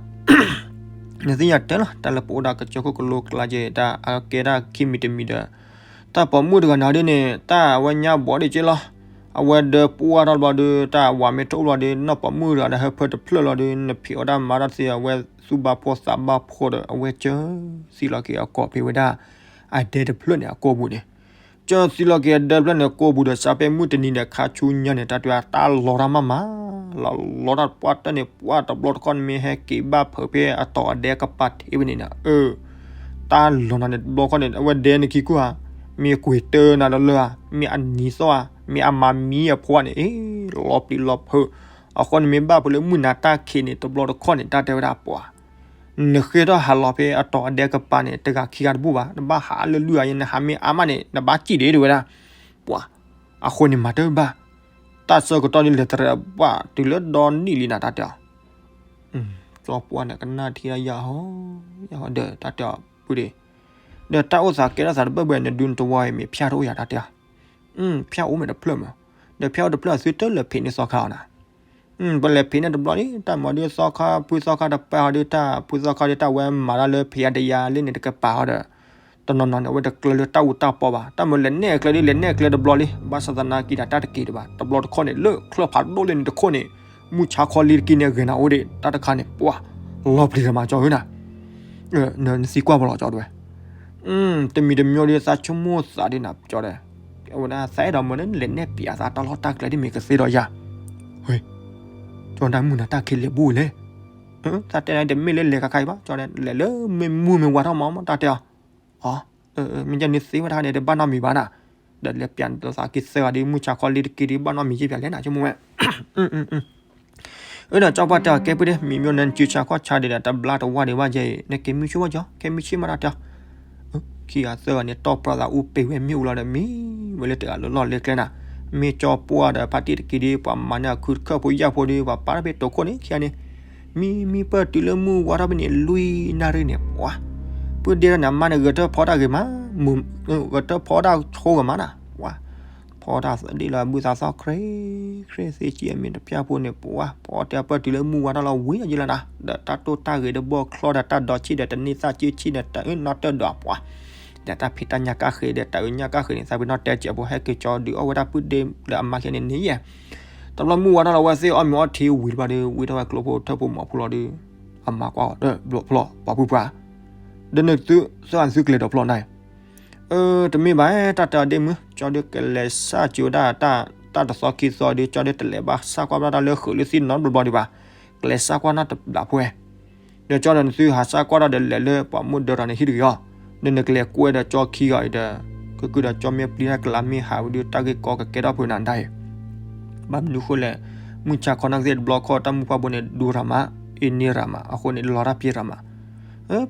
နသ့ၣ်ညါတဲလီၤ တၢ်လၢပအိၣ်ဒၣ်ကစၢၢ်ခိၣ်ကလိကျါက့ၤ တၢ်အကဲဒၣ်ခံမံၤတမံၤဒီး တၢ်ပိာ်မုၣ်တဂၤန့ၣ်ဒ်န့ၣ် တၢ်အဝဲညါဘီဒ်က့လီၤ. အဝဲဒၢပှၢ်ထီၣ်ဘျီဒီး တၢ်အဝၤမ့ၢ်တအိၣ်ဘျီဒီး နီၢ်ပိာ်မုၣ်တဂၤဒီးဟၢဖၢတဖျၢၣ်လီၤဒီး နဖံးအီၣ်တၢ်မၤတၢ်သ့ အဝဲသူၣ်ဘၣ်ဖှီၣ်သးဘၣ်ဖှီၣ်ဒီး အဝဲကၢသံလီၤက့ၤအကိာ်ဖဲဝဲဒၣ် အဒဲတဖျၢၣ်န့ၣ်အကိာ်ပူၤန့ၣ် ကၠီသံလီၤက့ၤအဒၢဖျၢၣ်န့ၣ် ကိးပူၤဒီး စးပဲမုၢ်တနံၤဒီး ခါဆူညါန့ၣ် တၢ်တဲဝဲဒၣ် တၢ်လီၤတၢ်မးမး, လီၤလီၤတၢ်ပှၢ်တၢၢ်န့ၣ် ပှၢ်တဘျီတခီၣ်န့ၣ် မ့ၢ်ဟဲက့ၤဘၣ်ဖုးဖဲအတီၤအဒဲကပၤထံးဝဲန့ၣ်နီၤ, အၢ တၢ်လီၤနၤန့ၣ် တဘျီတခီၣ်န့ၣ် အဝဲဒဲန့ၣ်ခံခိၣ်ဧါ, မ့ၢ်ကွံာ်တၢနၤလၢလၢဧါ, မ့ၢ်အနံၤသီၣ်ဧါ, မ့ၢ်အမၤမံအဖိဧါန့ၣ် အ့ လီၤပျံၤလီၤဖုး, အဃိန့ၣ်မ့ၢ်ဘၣ်ဖုးလၢမုၢ်နၤတၢ်ခံးန့ၣ် တဘျီတခီၣ်န့ၣ် တၢ်တဲဝဲဒၣ်ပှၤ နဃ့ထီၣ်ဟးလီၤဖဲအတီၤအဒဲကပၤန့ၣ် တဂၤခံဂၤတဘူၣ်ဘၣ်, နဘၣ်ဟးလၢလွံၢ်ဂၤအံၤ နဟးမ့ၢ်အါမးန့ၣ် နဘၣ်စံၣ်ဒံးတဲဝဲဒၣ်, ပှၤ, အဃိန့ၣ်မၤတၢ်ဘၣ်, တၢ်ဆၢကတီၢ်ဒ်လဲၣ်တရၢးဘၣ်တုၤလၢဒီနံၣ်လံနၤတၢ်တဲအီၤ, ကၠီပှၢ်န့ၣ်ကနၣ်ထံတၢ်ယၤဟီ, ယၤဟီဒီးတၢ်တဲအီၤပုၢ်ဒ့, ဒီးတၢ်အိၣ်သးကဲထီၣ်သးတဘၢၣ်ဘၢၣ် နဒူနတဝီအံၤမ့ၢ်ဖၠၣ်တအိၣ်ယၤတၢ်တဲအီၤ, ဖၠၣ်အိၣ်မ့ၢ်တဖျၢၣ်မး, ဒီးဖၠၣ်အိၣ်တဖျၢၣ်အသုတလၢာ်ဖံးန့ၢ်သီခါအီၤနၤ ပလဲၤဖံးန့ၢ်တဘျီလံ တၢ်မၤဒုးသီခါ ဖုသီခါတပာ်အီၤဒုးတၢ် ဖုသီခါဒုးတၢ်ဝဲမၤတၢ်လၢဖံးအါတယၤလၢန့ၣ်တကပၤအီၤဒီး တနီၤနီၤန့ၣ် အဝဲတကျၢၤလၢတၢ်အူတၢ်ပီဘၣ် တၢ်မၤလဲၤနဲၣ်ကျဲဒုး လဲၤနဲၣ်ကျဲတဘျီလံ ဘၣ်ဆၣ်သနာ်က့ဒီးတၢ်တက့ၤတဘၣ် တဘျီတခီၣ်န့ၣ် လၢချၢၣ်ဖးဒိၣ်လၢန့ၣ်တခိၣ်န့ၣ် မုၢ်ဆါခီလံတက့ၢ်န့ၣ် ဂဲၤနၤအိၣ်ဒံး တၢ်တခါန့ၣ် ပှၤ လီၤပျံၤရမးကၠီဧၢနၤ နသံကွၢ်ပလီၤကၠီဒဝဲ တမံၤတမံၤဒုးသးဆိကမိၣ်သးဒုးနၤကၠီဒီး အဝဲဒၣ်သးအဲၣ်ဒိးမၢန့ၣ် လဲၤနဲၣ်ပျးသးတၢ်လီၢ်တၢ်ကျဲဒ်မ့ၢ်ကသ့ဒီးယၤ ဟဲ ကၠီဒၣ်မုၢ်နၤတၢ်ခံးလဲၤဘူၣ်လဲၣ် သးတဲနၤတမ့ၢ်လၢလဲၤခါခါအံၤဘၣ် ကၠီလဲၤလၢမ့ၢ်မုၢ်မ့ၢ်ဝါထီၣ်မးမးတၢ်တဲအီၤ အီ မ့ၢ်ကန့ၣ်သ့ဝဲတခါန့ၣ် တဘၣ်နီတမံၤဘၣ်နၤ ဒီးလဲၤပျးသးက့ၤသၢဂၤဒ်မုၢ်ဆါခီလံတက့ၢ်ဒ်ဘၣ်နီတမံၤယ့ၣ်ပျးလဲၣ်နၤဆိကမိၣ်ဝဲ အၢဒီးကၠီပှၢ်တဲအီၤကဲပုၢ်ဒ့ မံၤမ့ၢ်နၤစုဆါခီၣ်ဆါဒံးဒီး တဘျါတဝၢ်ဒံးဘၣ်ယဲအံၤ နကဲမုၢ်ဆ့ၣ်ဝဲကၠီ ကဲမုၢ်ဆ့ၣ်မးတၢ်တဲအီၤ ခံဂၤသၢဂၤန့ၣ် တီၢ်ပြၢသးအူပ့ၤဝဲမ့ၣ်အူလီၤဒီး မံဝဲလၢတဂၤလၢလီၢ်လၢကျဲနၤ မ့ၢ်ကၠီပှၢ်ဒီးဖါတံၢ်တက့ၢ်ဒ် ပှၤမၤန့ၢ်အခုတခၢၣ်ဖိယာ်ဖိဒ် ပှၤပာ်ထီၣ်ဖဲတိာ်ခိၣ်န့ၣ် ခံဂၤန့ၣ် မံမံပၢၢ်တုၤလၢမုၢ်ဝါထီၣ်ဖဲန့ၣ် လွံၢ်နၣ်ရံၣ်န့ၣ် ပှၤ ပုၢ်ဒ့ဒီးနၤမါန့ၣ် ဂဲၤထၢၣ်ဖီတၢ်ဂ့ၤမး ဂဲၤထၢၣ်ဖီတၢ်ဆိဂ့ၤမးနၤ ပှၤ ဖီတၢ်သဒံးလီၤ ဘုသးသီၣ်ခရ့ခရ့သ့ကံအမ့ၢ်တဖၣ်ဖိန့ၣ် ပှၤ ဖီတဲပၢၢ်တုၤလၢမုၢ်ဝါထီၣ်လီၤဝံၤအယံၤလီၤနၤ ဒီးတၢ်တိၢ်တၢ်ဂ့ၤတဘီချီဒီးတၢ်ဒိးဆံၣ်ဒီးတန့ၢ်သၣ်ကၠ့ဆံၣ်ဒီးတအၢနီတၢၢ်ဒီးပှၤ ဒီးတၢ်ဖံးတၢ်ညၣ်ကၣ်ဃ့ဒီးတၢ်အၢညၣ်ကၣ်ဃ့န့ၣ် သးပ့ၤနီၣ်တဲစဲးဖိဟဲက့ၤကၠီဒုးအီၣ်ဝဲဒၣ်ပုၢ်ဒ့လၢအမါခဲန့ၣ်န့ၣ်ယဲၢ် တဘျီမုၢ်ဝါထီၣ်လီၤဝဲသ့ၣ်အီၣ်မ့ၤအီထံဝံၤတဘျီဒီး ဝံထီၣ်ဝဲကျိဖိထၢၣ်ဖိမီၤဖိလီၤဒီး အမါကွၢ်အီၤဒီး ဘျီဖျီၣ် ပှၤပုၢ်ပှၢ် ဒီးနသုသၢဂၤနသုကျဲၤဒီးဖျီၣ်နၤအံၤ တမ့ၢ်ဘၣ် တၢ်တၢ်ဒ့မုၢ် ကၠီဒုးကလဲၤစၢ်ကၠီဝဲဒၣ်တၢ် တၢ်တသီခံသီဒီး ကၠီဒုးတလဲၤဘၣ်စၢ်ကွၢ်ဘၣ်တၢ်လၢဃုာ်လၢသံနီတဘျီဘျီဒံးဘၣ် ကလဲၤစၢ်ကွၢ်နီတဘျီဖိဝဲ ဒီးကၠီဒီးနသုဟးစၢ်ကွၢ်တၢ်ဒီးလဲၤလၢပှၤမိၢ်ဒၢတၢ်န့ၣ်ဟံၣ်တဂ့ၤအီၤ ဒီးနကလဲၤကွဲဒီးကၠီခံဂၤအံၤဒီး ကကုၢ်ဒီးကၠီမ့ၢ်ပျံၤတၢ်ကလၤမ့ၢ်ဟးဝံၤဒီးတၢ်ဂ့ၢ်ကီကကဲထီၣ်ဖုးနၤဒၣ်အံၤ ဘၣ်မနုၤဃိလဲၣ် မုၢ်ဆါခီနၢ်ကသ့ၣ်တဘျီခီ တၢ်မုၢ်ပှၢ်ဘိန့ၣ် ဒိရၤမး အ့န့ရၤမး အဃိန့ၣ် လီၤတၢ်ပျံၤရၤမး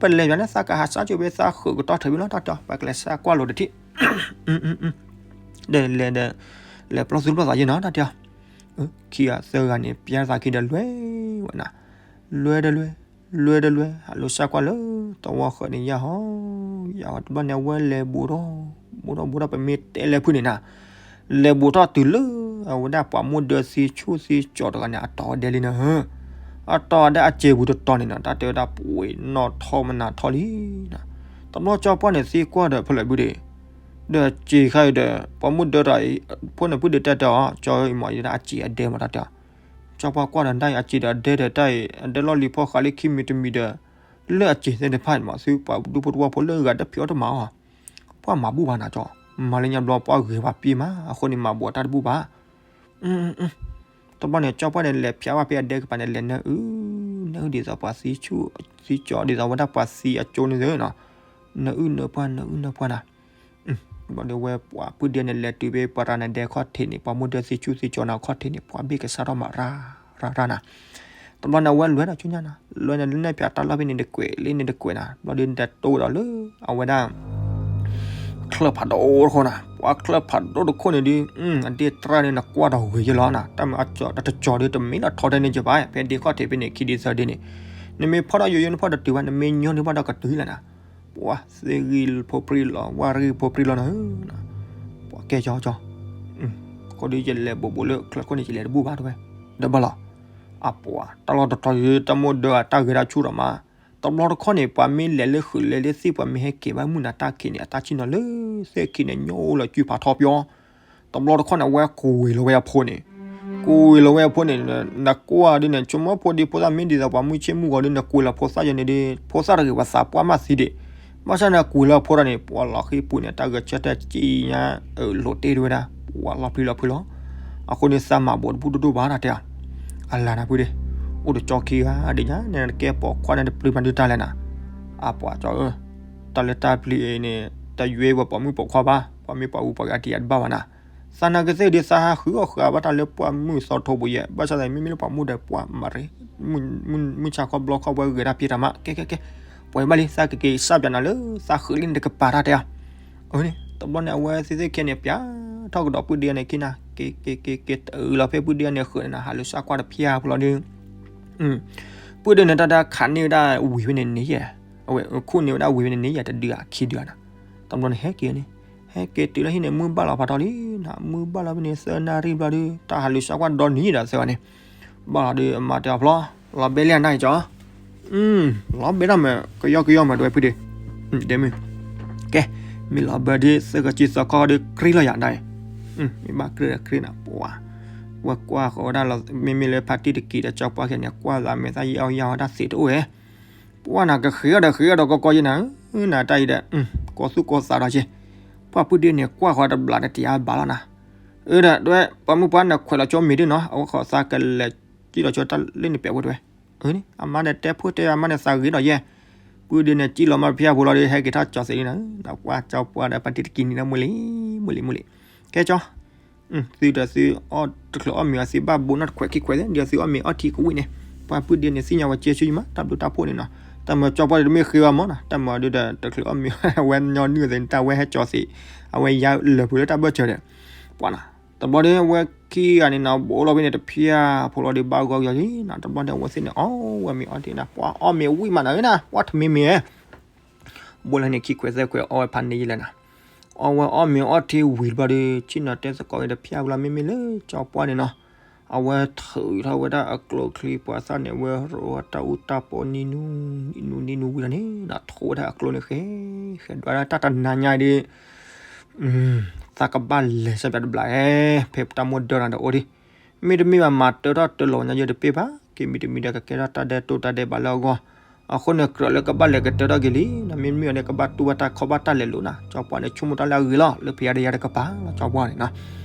ပလဲၤယွၤန့ၣ် သးကဟးစၢ်ကၠီဝဲသးဃုာ်ကတီၢ်ထၢၣ်ဝံၤလီၤ တၢ်တဲအီၤ ပကလဲၤစၢ်ကွၢ်လိာ်တထံၣ် ဒီးလဲၤဒီး လဲၤပျီသူၣ်ပျီသးယဲနီၤ တၢ်တဲအီၤ ခံဂၤသၢဂၤန့ၣ် ပျဲသးခံဒီးလွဲဝဲနၤ လွဲဒီးလွဲ လွဲဒီးလွဲ ဟးလိာ်စၢ်ကွၢ်လၢ သဝီဃၢၤန့ၣ်ယဲၢ်ဟီ ယဲၢ်ဟီတဘျီန့ၣ် အဝဲလဲၤဘူးထီၣ် ဘူးထီၣ်ဘူးထီၣ် ပမ့ၢ်တဲလဲၤဖုၣ်န့ၣ်နၤ လဲၤဘူးထီၣ်တုၤလၢ အဝဲဒၣ်ပှၤမိၢ်ဒၢသံဆူၣ်သံကၠီၤတဂၤန့ၣ် အတီၤဒဲလံနၤ အတီၤဒဲအစဲးပူၤတတီၤန့ၣ်နီၤ တၢ်တဲဝဲဒၣ်ပှ့ၤနီၣ်ထီၣ်မနၤထီၣ်လံ တဘျီကၠီပှၢ်န့ၣ်သံကွၢ်ဒီးဖဲလဲၣ်ဘုဒ့ ဒီးစံးခါအံၤဒီး ပှၤမိၢ်ဒၢတၢ်အံၤ ဖိန့ၣ်ပုၢ်ဒ့တဲတဲအီၤ ကၠီအံၤမ့ၢ်အံၤဒၣ်အစံးအဒဲမးတၢ်တဲအီၤ ကၠီပှၢ်ကွၢ်ဒီးတၢ်အံၤ အစံးဒီးအဒဲဒီးတၢ်အံၤ အဒဲလီၢ်လံၤဖီဃးလံခံမံၤတမံၤဒီး လၢအစံးသ့ၣ်တဖၣ်န့ၣ်မး သုပှၤဒူဖိတဝီဖိလၢအဂၤတဖံးအီၣ်တမၤအီၤ ပှၤမၤဘူၣ်ဘၣ်နၤကၠီ မၤလၢညါဘျီပှၤဂ့ၤပှၤပျံၤမး အဃိန့ၣ် မၤဘူးအတၢ်တဘူၣ်ဘၣ် တဘျီန့ၣ် ကၠီပှၢ်န့ၣ် လဲၤဖျါဘၣ်ဖဲအဒဲကပၤန့ၣ် လဲၤနၢအုၣ် နၢအုၣ်ဒ်သိးပှၤသံဆူၣ် သံကၠီဒ်သိးဝဲဒၣ်ပှၤသံအကၠိန့ၣ်သ့နီၤ နၢအုၣ်နၢပှၢ် နၢအုၣ်နၢပှၢ်နၤ ဘျီဒီးဝဲပှၤပုၢ်ဒ့န့ၣ် လဲၤတုၤဖဲပှၤရၤနၤဒဲခီၣ်ထံးန့ၣ် ပှၤမိၢ်ဒၢသံဆူၣ်သံကၠီနၤခီၣ်ထံးန့ၣ် ပှၤဘ့ၣ်ကစၢ်ထီၣ်မးရၤ ရၤရၤနၤ တဘျီန့ၣ် အဝဲလဲၤဒီးဆူညါနၤ လဲၤန့ၣ် လၢနဲၣ်ဖျါတၢ်လီၢ်ဖဲန့ၣ်တကွဲးလံန့ၣ်တကွဲးနၤ ဘျီဒီးနတဲတိၢ်ဒီးလၢ အဝဲဒၣ် ချၢၣ်ဖးဒိၣ်တခိၣ်နၤ ပှၤချၢၣ်ဖးဒိၣ်တခိၣ်န့ၣ်ဒုး အဒ့ၣ်တြၢ်န့ၣ် နကွၢ်ဒီးဂ့ၤယဲလီၤနၤ တၢ်မ့ၢ်အကၠီတကၠီၤဒုး တမ့ၢ်လီၤထီထဲန့ၣ်ကဘၣ် ဖဲဒ့ခီၣ်ထံးဖဲန့ၣ် ခံဒ့သၢဒ့န့ၣ် နမ့ၢ်ဖီၣ်ထီၣ်ယိယိနဖီၣ်တတုၤဘၣ် နမ့ၢ်ညီနုၢ်ဖီၣ်ဒီးကတုၤလီၤနၤ ပှၤသ့ဂံၢ်ဖိပြံလီၤ ဝၣ်ဂံၢ်ဖိပြံလီၤနၤ ပှၤကဲကၠီကၠီ ကီၢ်ဒုးယလဲၤဘူးဘူးလၢချၢၣ်ခိၣ်န့ၣ် ယလဲၤတဘူၣ်ဘၣ်တဝဲ ဒီးဘၣ်လီၤ အပှၤ တၢ်လီၢ်တတီၤယိ တၢ်မိၢ်ဒၢဂၤတၢ်ဂဲၤတၢ်ဆူၣ်ဒီးမး တဘျီတခီၣ်န့ၣ် ပှၤမ့ၢ်လဲၤလၢဃုာ်လဲၤလၢသ့ၣ် ပှၤမ့ၢ်ဟဲက့ၤဘၣ်မုၢ်နၤတၢ်ခံးန့ၣ် အတၢ်ဆံၣ်နီၤလၢသ့ၣ်ခံန့ၣ် ညိၣ်လီၤကုဖးထီပျီ တဘျီတခီၣ်န့ၣ် အဝဲကွံာ်လီၤဝဲအဖိန့ၣ် ကွံာ်လီၤဝဲအဖိန့ၣ် နကွၢ်ဒ်န့ၣ် ဆိကမိၣ်ဖိဒံဖိသၣ်မ့ၢ်ဒ်သိးပှၤမုၢ်ဆ့ၣ်မုၢ်ဂီၤဒ် နကွံာ်လီၤဖိသၣ်ယဲန့ၣ်ဒ် ဖိသၣ်တဂ့ၤ ပှၤသးပှၢ်မးသံဒံး ဘၣ်ဆၣ်န့ၣ် ကွံာ်လၢအဖိတၢ်န့ၣ် ပှၤလီၤဃံပူၤန့ၣ် တၢ်ဂဲၤဆၢထၢၣ်စံညါ လိာ်တ့ၢ်တဝဲဒၣ် ပှၤလီၤပျံၤလီၤဖုးလီၤ. အဃိန့ၣ် သးမၤဘိးတဘူၣ်ဒိၣ်ဒိၣ်ဘၣ်တၢ်တဲအီၤ, အလၤနၤဖုဒ့, အိၣ်တကၠီခံဂၤဒ်ညါန့ၣ် နကဲပိာ်ခွါန့ၣ် တပျံၤမၤဒုးတၢ်လဲၣ်နၤ. အပှၤကၠီဧၢ, တၢ်လၢတၢ်ပျံၤအံၤန့ၣ် တယွဲဝဲပိာ်မုၣ်ပိာ်ခွါဘၣ်, ပှၤမ့ၢ်ပှၤဝူပှၤဂၤတယၤတဘၣ်ဘၣ်နၤ. သးနာ်က့သ့ၣ်ဒ်သးဟးဃုအီၣ်ဃာ်ဘၣ်တၢ်လၢပှၢ်မုၢ်သီထိပူၤယဲၢ်, ဘၣ်ဆၣ်သးမ့မ့ၢ်လၢပှၤမူဒါပှၤမၤရ့, မုၢ်ဆါခီဘျီခီဝဲဂဲၤတၢ်ဖံးတၢ်မၤ, ကဲကဲကဲ, ပှၤဘၣ်လံ သးကက့ၤစၢ်ပၠးနၤလၢသးဃုာ်လံန့ၣ်တကပၤတၢ်တဲအီၤ. အန့ၣ် တဘျီန့ၣ် အဝဲသ့ၣ်သ့ၣ်ခဲန့ၣ် ပၠးထီၣ်ကဒီးပုၢ်ဒ့န့ၣ်ခံနၤ, က့ၤက့ၤက့ၤက့ၤတအုးလီၤဖဲပုၢ်ဒ့န့ၣ်ဃုာ်န့ၣ်နၤ ဟးလူၤစၢ်ကွၢ်တဖၠၣ်ဖိလီၤဒီး ပုၢ်ဒ့န့ၣ် တၢ်တခးန့ၢ်ဝဲဒၣ်ဝံၤဖဲန့ၣ်န့ၣ်ယဲၢ်, အဝဲခိၣ်န့ၢ်ဝဲဒၣ်ဝံၤဖဲန့ၣ်န့ၣ်ယဲၢ် တဒုဧါခံဒုဧါနၤ. တဘျီန့ၣ် ဟဲက့ၤန့ၣ်, ဟဲက့ၤတုၤလၢဟံၣ်န့ၣ် မုၢ်ဘၣ်လီၤဖးထီလံ, မုၢ်ဘၣ်လီၤဖဲန့ၣ် သၢနၣ်ရံၣ်ဘျီဒီး တၢ်ဟးလူၤစၢ်ကွၢ်ဒီနံၤဒီးသၢဂၤန့ၣ်, ဘၣ်လီၤဒီးအမၤတဲအီၤဖျီ, လီၤဘဲလံနၤကၠီ, လီၤဘဲတၢ်မး ကယီကယီမးဒွဲပုၢ်ဒ့, ဒဲမုၢ်, ကဲ, မ့ၢ်လီၤဘဲဒ်သၢဂၤကံသီခီဒီးကြံလီၤယၤဒၣ်အံၤ, မ့ၢ်ဘၣ်ကြံဒီးကြံနၤ ပှၤ, ဝဲကွၢ်ဃီၤဝဲဒၣ်လီၤ မ့မ့ၢ်လၢဖါတံၢ်တကံၤဒီးကၠီပှၢ်ခဲန့ၣ် ကွၢ်သးမဲာ်သၣ်ယဲၢ်အီၣ်ယဲၢ်အီၣ်တၢ်သ့တအိၣ်ဝဲ, ပှၢ်နၤကဃ့အီၣ်ဒီးဃ့အီၣ်ဒီးကီကီယဲၢ်နၤ, နၤတၢ်အံၤဒီး, ကီသူၣ်ကီသးဒီးက့, ပှၢ်ပုၢ်ဒ့န့ၣ် ကွၢ်ဃီၤတဘျးတတံၤအါဘၣ်လီၤနၤ, အၢဒီး ဒွဲ ပှၢ်မုၢ်ပှၢ်နခွဲးလီၤကၠိမ့ၤဒ်နီၤ အဝဲဃီၤသးကလဲၤကံၣ်လီၤကၠိတၢ်လၢန့ၣ်ပျဲဝဲဒွဲ, အန့ၣ် အမါဒီးတဲဖိတဲအမါန့ၣ်သးဂ့ၤဒီးယဲၢ်, ပုၢ်ဒ့န့ၣ် ကံၣ်လီၤမးတဖၠၣ်ဖိလီၤဒီး ဟဲက့ၤထီၣ်ကၠီသ့လံနၤ, နကွၢ်ကၠီပှၢ်ဒီးဖါတံၢ်တကံၤန့ၣ်ဒီးမုၢ်လံ, မုၢ်လံ မုၢ်လံ, ကဲကၠီ သုဒီးသုအီၣ်တချုးအီၣ်မ့ၤအီၤ သုဘၣ်ဘိးနီၢ်တခွဲးခံခွဲးသ့ၣ် ဒီးသုအီၣ်မ့ၤအီထံကဝံၣ်န့ၣ်, ပှၢ်ပုၢ်ဒ့န့ၣ် သ့ၣ်ညါဝဲကဲဆူယမး တၢ်ဘျုးတၢ်ဖှိၣ်န့ၣ်နီၤ, တၢ်မၤကၠီပှၢ်ဒီးတမ့ၢ်ဃ့ဝဲမးနီၤ, တၢ်မၤဒုးဒီးတချုးအီၣ်မ့ၤအီၤ အဝဲညီနုၢ်သ့ၣ်န့ၣ် တၢ်ဝဲဟဲကၠီသ့ၣ်, အဝဲယါလၢာ်ပှဲၤလၢတၢ်ဘၢၣ်စၢၤဒီး, ပှၢ်နၤ, တဘျီဒီးအဝဲခံဂၤန့ၣ်နီၤ ဘိးလီၤဖဲန့ၣ်တဖၠၣ်ဖိလီၤဒီးဘၣ်ဂီၢ်ဂီၢ်လံနီၤ, တဘျီဒီးအဝဲသ့ၣ်န့ၣ် အီၣ်ဝဲမ့ၤအီထံနၤ, ပှၢ်အီၣ်မ့ၤဝံၣ်မးနၤဧၢနၤ, ပှၢ်တမ့ၢ်မ့ၢ် ဘိးလီၤန့ၣ် ခံခွဲးသၢခွဲး အီၣ်ဝဲဖးန့ၢ်ယဲၢ်လဲၣ်နၤ, အီၣ်ဝဲအီၣ်မ့ၤအီထံဝံၤတဘျီဒီး ဆ့ၣ်နီၤတဲသကိးက့ၤတဖၠၣ်ဖိလီၤ မ့မ့ၢ်လၢကၠီပှၢ်န့ၣ်နီၤ, အဝဲထုးထီၣ်ဝဲဒၣ်အကျိချံပှၤသၣ်န့ၣ် အဝဲရိးဝဲတၢ်အူတၢ်ပီနံၤနူနံၤနူနံၤနူဝံၤလီၤန့ၣ်နီၤ, ထိးဝဲဒၣ်အကျိန့ၣ်ဃဲ, ဃဲဒွးဒၣ်တၢ်တနၤညါဒီး သးကဘၣ်လဲၤစၢ်ပၠးတဘျးဧဲ, ဖဲပတၢ်မိၢ်ဒၢတၢ်ဒီးအိၣ်ဒံး, မ့တမ့ၢ်ဘၣ်မၤတၢထီၣ်တၢလီၤညါယဲၢ်တပ့ၢ်ဘၣ်, က့ၤမံၤတမံၤဒီးကကဲထီၣ်တၢ်ဒဲးတိၢ်တၢ်ဒဲးဘးလၢအဂီၢ်, အဃိန့ၣ် ကြၢးလၢကဘၣ်လဲၤကတၢထီၣ်က့ၤလံနီၤ, မ့တမ့ၢ်ဘၣ်န့ၣ် ကဘၣ်တူၢ်ဘၣ်တၢ်ခီဘၣ်တၢ်လဲၤလိာ်နၤ, ကၠီပှၢ်န့ၣ် ဆိကမိၣ်တၢ်လၢအဂ့ၤလီၤ, လၢဖဲယၤဒီးယၤတကပၤလီၤ ကၠီပှၢ်န့ၣ်နီၤ,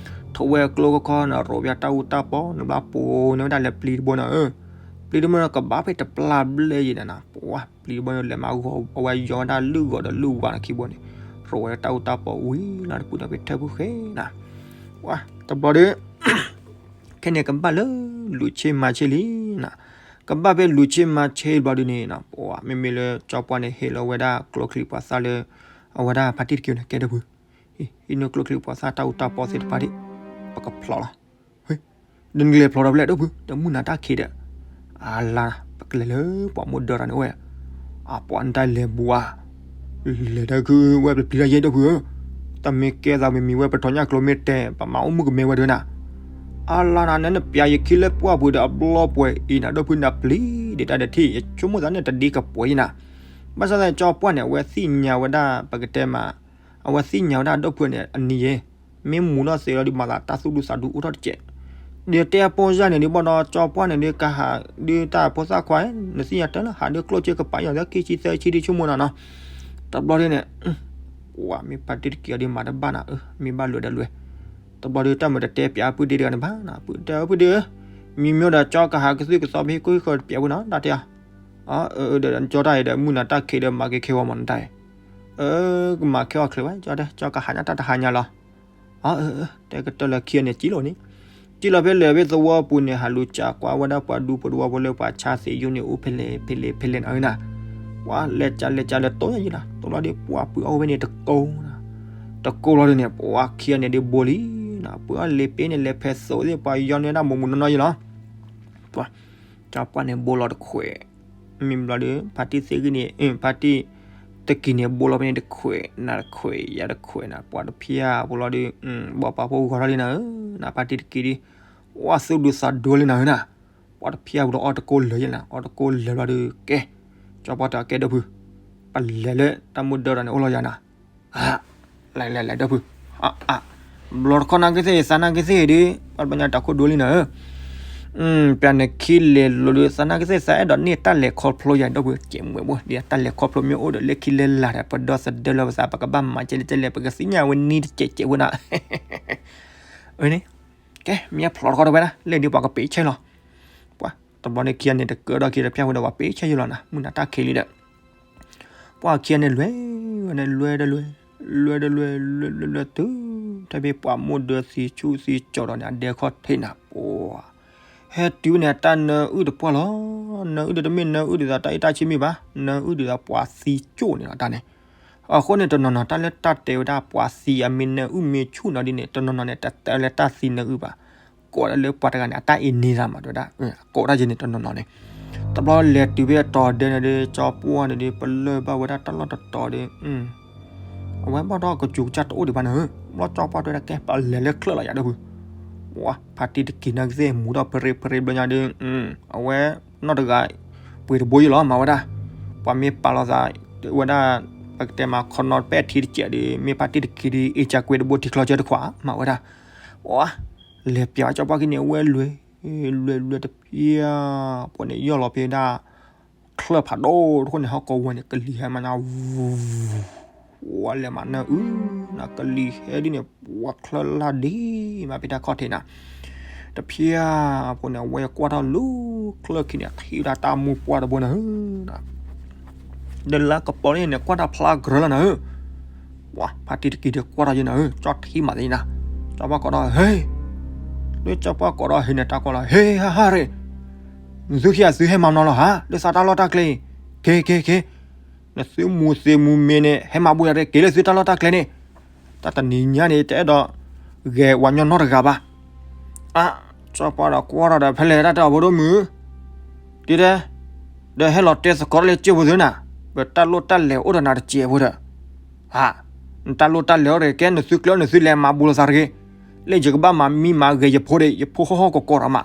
ထိးဝဲအကျိခီခီန့ၣ် ရိးဝဲတၢ်အူတၢ်ပီ နဘျီပူၤန့ၢ်ဝဲဒၣ်လဲၤပျံၤတဘိန့ၣ်ဧၢ, ပျံၤတဘိန့ၣ် ကဘၣ်ဖဲတပျၢ်ဘျဲၣ်ယဲၢ်နၤနီၤ, ပှၢ်ပျံၤတဘိန့ၣ် လဲၤမၤဂီၤအဝဲယီၤဝဲဒၣ်လုၢ်ဂီၤဒီးလုၢ်ဝါန့ၣ်ခံဘိန့ၣ်, ရိးဝဲတၢ်အူတၢ်ပီဝံၤလီၤတပူၤဒီးဖဲထၢၣ်ပူၤဃဲနၤ, ပှၢ်တဘျီဒီး ခဲန့ၣ်ကဘၣ်လၢလူၤဆ့မၤဆ့လံနီၤ, ကဘၣ်ဖဲလူၤဆ့မၤဆ့ဘျီဒုန့ၣ်နီၤ, ပှၢ်မ့မ့ၢ်လၢကၠီပှၢ်န့ၣ် ဟ့ၣ်လီၤဝဲဒၣ်ကျိချံပှၤသၣ်လၢ အဝဲဒၣ်ဖါတံၢ်တက့ၤန့ၣ် ကဲဒီးဖု ဟံးန့ၢ်ကျိချံပှၤသၣ်တၢ်အူတၢ်ပီသ့ၣ်တဖၣ်ဒံး, ပကဖျိးလီၤ, ဒီးနကလဲၤဖျိးဒီးဖဲလဲၣ်ဒီးဖု ဒီးမုၢ်နၤတၢ်ခံးဒီး, အလါ ပကလဲၤလၢပှၤမိၢ်ဒၢတၢ်န့ၣ်ဝဲ, အပှၤနတၢ်လဲၤဘှါ လဲၤတၢ်ခုဝဲပျံၤတၢ်ယဲၢ်ဒီးဖုဧၢ, တၢ်မ့ၢ်ကဲသးမံၤမံၤဝဲပထီၣ်ညၣ်ကျိမ့ၢ်တဲ ပမၤအိၣ်မုၣ်ကမဲဝဲဒၣ်နၤ, အလါနၤ နနပျးယခံလၢပှၢ်ပူၤဒီးအဘျီပှဲၤအံၤနၤ ဒီးဖုနပျံၤဒံးတၢ်ဒီးထံၣ် ယဆိကမိၣ်သးန့ၣ်တဒ်ကပှဲၤအံၤနၤ, ဘၣ်ဆၣ်သးကၠီပှၢ်န့ၣ် အဝဲသ့ၣ်ညါဝဲဒၣ် ပကတဲမး အဝဲသ့ၣ်ညါဝဲဒၣ်ဒီးဖုန့ၣ် အနံၤယဲၢ် မ့ၢ်မူၤထီၣ်သ့လီၤဒီး မၤသးတၢ်သူၣ်ဒူသးဒူအိၣ်ထီၣ်တစဲး, ဒီးတဲအပိစၢ်န့ၣ်ဒုးဘၣ်ဒီး ကၠီပှၢ်န့ၣ်ဒုး ကဟးဒုးတၢ်ဖိသၣ်ခွါ နသ့ၣ်ညါတၢ်လၢ ဟးဒုးကျိၣ်စ့ကပၤယီၤလၢခံဆံသၢဆံဒုးဆိကမိၣ်နၤနီၤ, တဘျီဒုန့ၣ် ပှၤမ့ၢ်ဖါတံၢ်တက့ၤအီၤဒုးမၤတဘၣ်နၤ မ့ၢ်ဘၣ်လွဲၢ်ဒီးလွဲၢ်, တဘျီဒုတၢ်မုာ်တတဲပျးပုၢ်ဒ့တဂၤန့ၣ်ဘၣ်နၤ ပုၢ်တဲပုၢ်ဒ့ဧၢ, မံၤမ့ၢ်ဒီးကၠီကဟးကသုၣ်ကသီဖဲဟံၣ်ခိၣ်ဟံၣ်ဃၢၤတပျးဝဲနီၤ တၢ်တဲအီၤ, အၢ ဒီးကၠီတၢ်အံၤဒီး မုၢ်နၤတၢ်ခံးဒီးမၤက့ၤခဲဂီၤမးနတၢ်အံၤ, အၢ ကမၤခဲအီၤချ့ဝဲ ကၠီတဲ ကၠီကဟးညါတၢ်တဟးညါလီၤ, အၢ အၢ တဲကတၢၢ်လၢခံန့ၣ် ကံၣ်လီၤန့ၣ်, ကံၣ်လီၤဖဲလဲၣ်ဖဲသဝီပူၤန့ၣ် ဟးလူၤစၢကွၢ်ဝဲဒၣ်ပှၤဒူဖိတဝီဖိလၢပှၤဆါသ့ၣ်ယိန့ၣ် အိၣ်ဖဲလဲၣ်ဖဲလဲၣ်ဖဲလဲၣ်နၤဧၢနၤ, ပှၤလဲၤကၢ်လဲၤကၢ်လၢတိၢ်ယၤယံၤလီၤ တိၢ်လီၤဒီးပှၤပုၢ်အီၣ်ဝဲန့ၣ်တကိးနၤ, တကိးလီၤဒုန့ၣ် ပှၤခံဂၤန့ၣ်ဒုးဘိလံနၤ ပုၢ်အီၣ်လ့ၤပ့န့ၣ် လဲၤဖဲသိးသ့ၣ် ပှၤယီန့ၢ်ဒၣ်မိၢ်မုၢ်နီၢ်နီၢ်ယံၤလီၤ, ပှၤ ကၠီပှၢ်န့ၣ်ဘိလီၤတခွဲး, မ့ၢ်ဘျီဒီး ဖါတံၢ်သ့ၣ်ဂံၢ်န့ၣ် ဖါတံၢ်တကံၤန့ၣ် ဘိလီၤဖဲန့ၣ်တခွဲး နၤတခွဲး ယၤတခွဲးနၤ ပှၤတဖၠၣ်ဖိလီၤဒီး ဘီပာ်ဖိဂီၤထီၣ်လံနၤဧၢ, နဖါတံၢ်တကံၤဒီး ဝၣ်သူၣ်ဒူသးဒူလံနၤဧၢနၤ, ပှၤတဖၠၣ်ဖိဒီးအီၣ်တကိးလၢာ်ယဲၢ်နၤ အီၣ်တကိးလၢာ်ဘျီဒီး ကဲ ကၠီပှၢ်တၢ်ကဲဒီးဖု ပလဲၤလၢတၢ်မိၢ်ဒၢတၢ်န့ၣ်အိၣ်လီၤယၤနၤ လဲၤလဲၤလဲၤဒီးဖု, ဘျီတခီနာ်က့သ့ၣ် သးနာ်က့သ့ၣ်ဒီး ပှၤတဘၣ်ညါတၢ်ခိၣ်ဒိလံနၤဧၢ, ပျၢနခံလဲၤလိၤဒီး သးနာ်က့သ့ၣ်သးအဲၣ်ဒိးန့ၢ်တၢ်လဲၤခီဖျိယၤဒီပုၢ် ကဲးမုာ်ဘိ ဒ်တၢ်လဲၤခီဖျိမ့ၢ်အိၣ်ဒီး လၢခံလၢလာ်ဒီး ပဒီသဒၢလၢပသး ပကဘၣ်မၤကဲလဲၣ်ကဲလဲၣ် ပကသ့ၣ်ညါဝဲနံၤတစဲးကဲးဖိနၤ အန့ၣ် ကဲ မ့ၢ်ဖျိးတခီတဝဲဒၣ် လဲၣ်ဒ်ပှၤကပ့ၤဆဲလီၤ. ပှၤတဘျီန့ၣ်ခံဂၤန့ၣ် တကၢထီၣ်ခံတဖျၢၣ်ဝဲဒီး ပှၤပ့ၤဆဲယလီၤနၤ မုၢ်နၤတၢ်ခံးလံဒီး ပှၤခံဂၤန့ၣ်လွဲၢ်ဝဲန့ၣ် လွဲၢ်တလွဲၢ် လွဲၢ်တလွဲၢ် လွဲၢ်လွဲၢ်လွဲၢ်တုၤ တၢ်ဖဲပှၤမိၢ်ဒၢသံဆူၣ်သံကၠီၤဒီးန့ၣ် အဒဲခီၣ်ထံးနၤ ပှၤ ဟဲတုၤန့ၣ် တၢ်နၢအုၣ်တပှၢ်လီၤ. နၢအုၣ်ဒီးတမ့ၢ်နၢအုၣ်ဒ်သိးတၢ်အ့ၣ်တၢ်ဆံမ့ၢ်ဘၣ် နၢအုၣ်ဒ်သိးပှၤသံကၠိၣ်န့ၣ်လီၤတၢ်န့ၣ်. အဃိန့ၣ် တနီၤနီၤ တၢ်လၢတၢ်တဲဝဲဒၣ်ပှၤသံအမ့ၢ်နၢအုၣ်မ့ၢ်ဆူၣ်နီၤဒ်န့ၣ် တနီၤနီၤန့ၣ် တတဲလၢတၢ်သံနၢအုၣ်ဘၣ်. ကိးဒၣ်လၢပှၤတဂၤန့ၣ် အတၢ်အ့န့သးမး တဲဝဲဒၣ် ကိးတၢ်ယဲန့ၣ်တနီၤနီၤန့ၣ် တဘျီလဲၤတုၤဖဲအတီၤဒဲန့ၣ်ဒီး ကၠီပှၢ်န့ၣ်ဒီး ပလၢၢ်ဘၣ်ဝဲဒၣ်တၢ်လီၢ်တတီၤဒီး အဝဲဘၣ်ဒီးကစူၤကစၢ်တအိၣ်ဒံးဘၣ်န့ၣ် ဘျီကၠီပှၢ်တဲဝဲဒၣ် ကဲ ပလဲၤလၢချၢၣ်လီၤယၤဒီပုၢ်. ပှၤဖါတံၢ်တက့ၤနာ်က့သ့ၣ်မူထီၣ်ပရ့ပရ့ဘျီညါဒီး အဝဲနီၢ်တဂၤ ပှ့ၤတဘိယလီၤ မၤဝဲဒၣ် ပှၤမ့ၢ်ပာ်လီၤသး ဝဲဒၣ် ပကတဲမးခီနီတပဲၣ်ထံတစဲးဒီး မ့ၢ်ဖါတံၢ်တက့ၤဒီး အ့ၣ်ကၢကွ့တဘိထံချီဆၢတခွး မၤဝဲဒၣ် ပှၤ လဲၤပျးကၠီပှၢ်ခံန့ၣ် အဝဲလွဲၢ် လွဲၢ်လွဲၢ်တဖျၢၣ် ပှၤန့ၣ်ယီၢ်လီၤဖဲဒၣ် ချၢၣ်ဖးဒိၣ်တခိၣ်န့ၣ် ဟီၣ်ကဝီၤန့ၣ် ကလံၤဟဲမးနၤ ဝူ ဝဲလဲၤမးနၢအုၣ် နကလံၤဟဲဒ်န့ၣ် ပှၤချၢၣ်လၢ်ဒ်မးဖဲတၢ်ခီၣ်ထံးနၤ တဖျၢၣ်ဖိန့ၣ် အဝဲကွၢ်ထီၣ်လၢချၢၣ်ခံန့ၣ် ထံၣ်ဝဲဒၣ်တၢ်မုၢ်ပှၢ်တဘိနၤဧၢ ဒီးလၢကပီၤန့ၣ် ကွၢ်တၢ်ဖျါကြၢးလီၤနၤဧၢ ပှၤဖါတံၢ်တက့ၤဒီးကွၢ်ထီၣ်ယဲနၤဧၢ ကၠီထံမးသ့နၤ ကၠီပှၢ်ကိးထီၣ် ဟ့ လၢကၠီပှၢ်ကိးထီၣ်ဟ့န့ၣ် တၢ်ကွၢ်လီၤ ဟ့ ဟါဟါရ့ၣ် နသုခံဂၤသုဟဲမၤနီၤလီၤဧါ လၢသးတၢ်လီၢ်တၢ်ကျဲအံၤ က့ၤက့ၤက့ၤ နသုမူသ့မူမ့ၤန့ၣ် ဟဲမၤဘူးယၤတက့ၢ်လၢသုတၢ်လီၢ်တၢ်ကျဲန့ၣ် တၢ်တနံၤညါန့ၣ် တအဲၣ်ဒိးဂဲၤပှၤညီနီတဂၤဘၣ်. အါ ကၠီပှၢ်ဒီးကွၢ်ထီၣ်ဒီး ဖဲလဲၣ်တၢ်တဲအီၤဖိဒိၣ်မုၣ် ဒ်တဲ ဒီးဟဲလီၤတဲသကိးတၢ်လၢကၠိဖိသ့နၤ ပတၢ်လိၣ်တၢ်လဲၤအိၣ်ဒီးနၤတစဲးဖိဒီး ဧါ နတၢ်လိၣ်တၢ်လဲၤအိၣ်ဒီး ကဲနသုကျဲနသုလဲၤမၤဘူးလိာ်သးတဂ့ၤ လၢယကဘၣ်မၤမံမၤဂဲၤယဖိဒီး ယဖိဟီၣ်ဟီၣ်ကီးကီးဒီးမး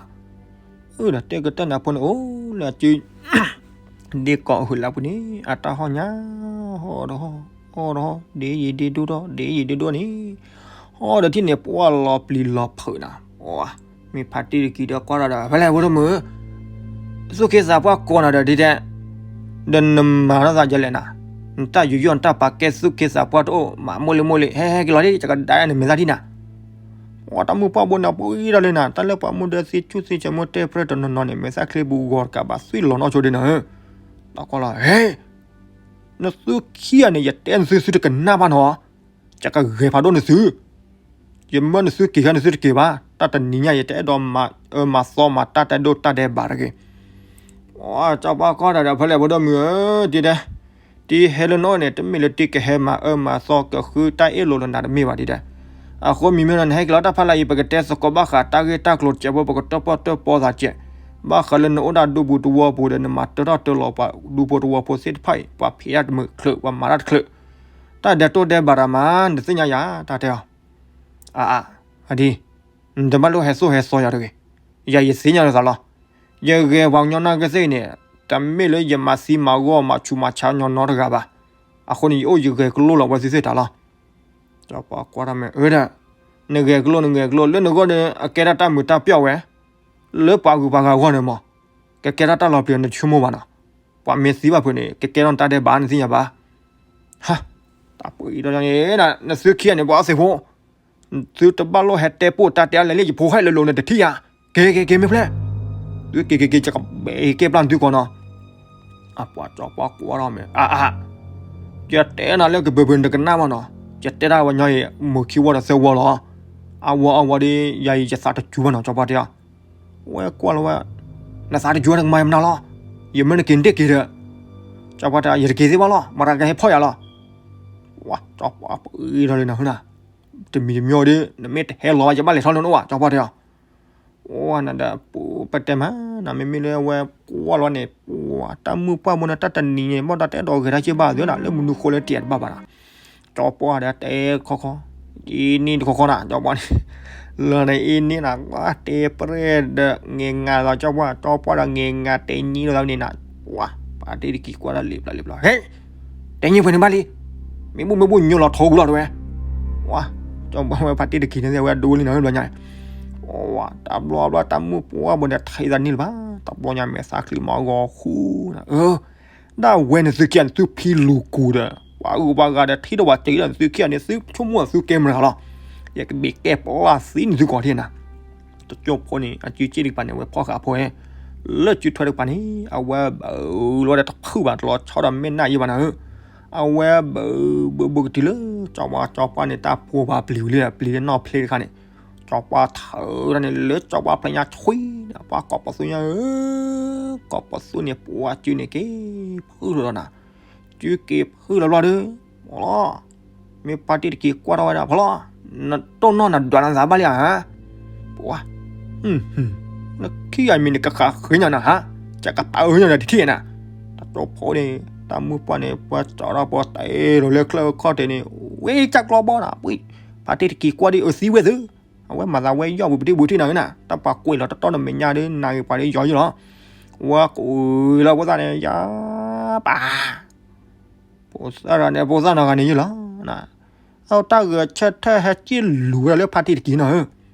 အၢ ဒီးတဲကတၢၢ်န့ၣ်အဖိန့ၣ် အိၣ်လၢအစု ဒ့ကိးအဟုးလၢပူၤန့ၣ် အတၢ်ဟီၣ်ညါ ဟီၣ်ဒီးဟီၣ် ဟီၣ်ဒီးဟီၣ် ဒ့ယံာ်ဒ့ဒိၣ်ဒီး ဒ့ယံာ်ဒ့ဒိၣ်န့ၣ် ဟီၣ်ဒီးထံၣ်န့ၣ် ပှၢ်လီၤပျံၤလီၤဖုးနၤ မ့ၢ်ဖါတံၢ်တက့ၤဒီးကွၢ်ထီၣ်ဒီး ဖဲလဲၣ်ဖိဒိၣ်မုၣ် သူၣ်က့သးပှၢ်ကိးနၤဒီးဒ်တဲ ဒီးနမၤထီၣ်သးဒ်လဲၣ်နၤ နတၢ်ယူးယီၣ်နတၢ်ပာ်ကဲသူၣ်က့သးပှၢ်တအိၣ် မၤမိၢ်လံမိၢ်လံ ဟဲဟဲက့ၤလီၤဒ် ယကဒါနမဲာ်သၣ်ထံၣ်နၤ ပှၤတၢ်မုၢ်ပှၢ်ဘိန့ၣ် ပှံၤထီၣ်လံနၤ တၢ်လၢပှၤမူဒါသ့ဆူၣ်သ့ဆၢမူတဲပြဲၢ်တနီၤနီၤန့ၣ် မဲာ်သၣ်ချ့ပူၤဂီၤတကးဘၣ် သွံၣ်လီၤနီၢ်ဆိဒ်နၤဧၢ တၢ်ကွၢ်လီၤ ဟ့ နသုခံဂၤန့ၣ် ယတဲနသုသုတကနၣ်ဘၣ်နီၤ ယကဂဲၤဖးဒိၣ်နသု ယမၢနသုက့ၤခါနသုတက့ၤဘၣ် တၢ်တနံၤညါ ယတအဲၣ်ဒိးမၤအၢမၤသီမၤတၢ်တဲဒိၣ်တၢ်ဒဲးဘးတဂ့ၤ ကၠီပှၢ်ကွၢ်ဒီး ဖဲလဲၣ်ဖိဒိၣ်မုၣ်ဧၢ ဒ်တဲ တံၤဟဲလၢနအိၣ်န့ၣ် တမ့ၢ်လၢတံၤကဟဲမၤအၢမၤသီကဃုတၢ်အ့ၣ်လိာ်လၢနၤတမ့ၢ်ဘၣ်ဒ်တဲ အဃိမ့မ့ၢ်လၢနဟဲက့ၤလီၤတၢ်ဖးလၢ်အံၤ ပကတဲသကိးဘၣ်ဃးတၢ်ဂ့ၢ်တၢ်ကျိၤတစဲးဖိ ပကတၢၣ်ပီၣ်တၢၣ်ပီသးစဲး ဘၣ်ဃးလၢနအိၣ်ဒၣ်ဒူပူၤတဝီပူၤဒီးနမၤတၢၣ်ထီၣ်တၢၣ်လီၤပှၤဒူဖိတဝီဖိသ့ၣ်တဖၣ်အံၤ ပှၤဖံးတၢ်တမုာ်တချုး ပှၤမၤတၢ်တချုး တၢ်ဒဲးတိၢ်ဒဲးဘးတၢ်မး နသ့ၣ်ညါယၤ တၢ်တဲအီၤ အအ အဒ် နတဘၣ်လိၣ်ဟဲသိၣ်ဟဲသီယၤတဂ့ၤ ယၤယသ့ၣ်ညါလိာ်သးလီၤ ယဂဲၤပှၤကညီနာ်က့သ့ၣ်အံၤန့ၣ် တမ့ၢ်လၢယမၤသံမၤဂီၢ်မၤဆူးမၤဆါညီနီတဂၤဘၣ်. အဃိန့ၣ် ယအိၣ်ယဂဲၤကလိလီၤဝဲသ့ၣ်သ့ၣ်တၢ်လီၤ. ကၠီပှၤကွၢ်ထီၣ်မ့ၢ်အၢဒီး နဂဲၤကလိ နဂဲၤကလိ လၢနဂီၢ်ဒီး အကဲထီၣ်တၢ်မုာ်တၢ်ပျီၢ်ဝဲ လၢပှၤဂုၤပှၤဂၤအဂီၢ်န့ၣ်မး ကကဲထီၣ်တၢ်လီၤပျံၤနတဆိကမိၣ်ဘၣ်နီၤ. ပှၤမ့ၢ်သံဘၣ်ဖုးန့ၣ် ကကဲထီၣ်နတၢ်ဒဲးဘးနသ့ၣ်ညါဘၣ်. ဟါ, တၢ်ပှ့ၤအံၤဒီးန့ၣ် နသုခံဂၤန့ၣ် ပှၤအီသံးဖိ သုတဘၣ်လိၣ်ဟဲတဲပိာ်တၢ်တဲအါလဲၣ်လံ ယဖိဟဲလၢလိၤန့ၣ်တထံၣ်ယၤ, က့ၤက့ၤက့ၤ မ့ၢ်ဖျဲၣ်, သုက့ၤက့ၤက့ၤ ယကဘဲကဲပျၢ်နသုကိးနီၤ. အပှၤကၠီပှၤကွၢ်ထီၣ်မ့ၢ် အါအါ, ယတဲနၤလၢကဘၢဘၢနတကနၣ်ဘၣ်နီၤ, ယတဲဒၣ်ဝဲညီအံၤ မိၢ်ခံဝီဒီးသၢဝီလီၤ, အဝီအဝီဒီး ယၤအံၤယသးတစူၤဘၣ်နီၤ ကၠီပှၤတဲအီၤ, ဝဲကွၢ်လီၤဝဲ, နသးတစူၤနကမၤယမနုၤလီၤ, ယမ့ၢ်နက့ၤဒ့ၣ်က့ၤဒီး, ကၠီပှၤတဲ ယတက့ၤသ့ၣ်ဘၣ်လီၤ မတၤကဟဲဖီၣ်ယၤလီၤ, ဝဲကၠီပှၤပှ့ၤထီၣ်လံနၤ တမံၤတမံၤဒီး နမ့ၢ်တဟဲလီၤဘၣ် ယဘၣ်လဲၤထီၣ်လၢနအိၣ်ဘၣ် ကၠီပှၤတဲအီၤ, အိၣ်နဒီးပတဲမး နမ့မ့ၢ်လၢဝဲကွၢ်လီၤန့ၣ် ပှၤတၢ်မုၢ်ပှၢ်ဘိန့ၣ် တၢ်တနံၤန့ၣ် ဘၣ်ဒီးတအဲၣ်ဒိးဂဲၤတၢ်စ့ၢ်ဘၣ်သ့ဒၣ် လၢမနုၤဃိလၢတအဲၣ်တဘၣ်ဘၣ်ဒီး, ကၠီပှၤဒီးတဲခီခီ, အံၤန့ၣ်တခီခီနၤ ကၠီပှၤန့ၣ်, လၢန့ၣ်အံၤန့ၣ်နၤ တဲပြဲၢ်ဒီးငဲၤငါလီၤ ကၠီပှၤ ကၠီပှၤဒီးငဲၤငါတဲညံလိာ်သးန့ၣ်နၤ, ပှၤ ပှၤတံၢ်တက့ၤကွၢ်တၢ်လံၤပျၢ်လံၤပျၢ် ဟဲ, တဲညံပှဲၤန့ၣ်ဘၣ်လံ, မ့ၢ်ဘူၣ်မ့ၢ်ဘူၣ်ညိလီၤထိးဝူလီၤတဝဲ, ပှၤ ကၠီပှၤဝဲဖါတံၢ်တက့ၤန့ၣ်ဝဲဒိလံနၤ ဘျီညါ, ပှၤ တဘျီဘျီတၢ်မုၣ်ပှၢ်ဘိန့ၣ် ထံၣ်သးန့ၢ်လၢၤဘၣ်, တဘျီညါမဲာ်သၣ်ချံမၤဂီၤဃူနၤ, အၢ ဒၣ်ဝဲန့ၣ်သုခံဂၤန့ၣ် သုဖံလူၤကူၤဒီး ပှၤဂုၤပှၤဂၤဒီးထံၣ်ဒီးပှၤစံးဒီး သုခံဂၤန့ၣ် သုဆိကမိၣ်သုကဲမုာ်လီၤ, ယကဘ့ၣ်ကဲပျၢ်သံန့ၣ်သုကီးထံၣ်နၤ. တကၠိဖိန့ၣ် အစုစ့ၣ်တကပၤန့ၣ် အဝဲဖီၣ်ဃာ်ဖိဝဲ, လၢစုထွဲတကပၤန့ၣ် အဝဲဘုးလီၤဒီးတဖုၣ်ဘၣ် တလီၤဆီဒီးမဲာ်နၢ်ယံဘၣ်နၤဧၢ, အဝဲဘုးဘုးဘုးကတုၤလၢ ကၠီပှၢ် ကၠီပှၢ်န့ၣ် တၢ်ဖိဘၣ်ပျံၤဝံၤလံ ပျံၤလၢနီၢ်ဖျ့တခါန့ၣ်, ကၠီပှၢ်ထၢၣ်ဒၣ်န့ၣ် လၢကၠီပှၢ်ဖျဲညါဆွံနၤ ပှၤကိးပသူညါဧၢ, ကိးပသူန့ၣ် ပှၤစုန့ၣ်က့ၤဖုၣ်လီၤနၤ, စုက့ၤဖုၣ်လီၤဘျီဒီး မ့ၢ်လီၤ မ့ၢ်ဖါတံၢ်တက့ၤကွၢ်ထီၣ်ဝဲဒၣ်ဖီလီၤ, နတိၢ်နီၣ်နဒွးနသးဘၣ်လံဧါ, ပှၤ, နခံဂၤမံၤန့ၣ်ကဃးဃ့ညါနၤဟါ, ကကပာ်အၢညါနၤတထံၣ်နၤ, တကၠိဖိန့ၣ် တၢ်မုၣ်ပှၢ်န့ၣ် ပှၤစးထီၣ်ပှၤတဲလီၤလၢချၢၣ်ခီၣ်ထံးန့ၣ် ဝဲကၢ်ကျီဘီနၤ, ဖါတံၢ်တက့ၤကွၢ်ဒ်အၢသံဝဲသု, အဝဲမၤသးဝဲယီၢ်ပူၤပဒံပူၤထံၣ်နၤဧၢနၤ, တၢ်ပှၤကွဲးလီၤတတီၢ်နမဲာ်ညါဒီး နၤဂ့ၤပှၤဒီးယီၤယလီၤ, ဝဲကွဲးလီၤဖိသၣ်န့ၣ် ယၤပၢ် ဖိသၣ်တဂၤန့ၣ် ဖိသၣ်နီတဂၤန့ၣ်ယလီၤ, အတၢ်ဂဲၤဆၢထၢၣ်ဟဲစံၣ်လူၤဝဲဒၣ်လၢဖါတံၢ်တက့ၤနီၤဧၢ,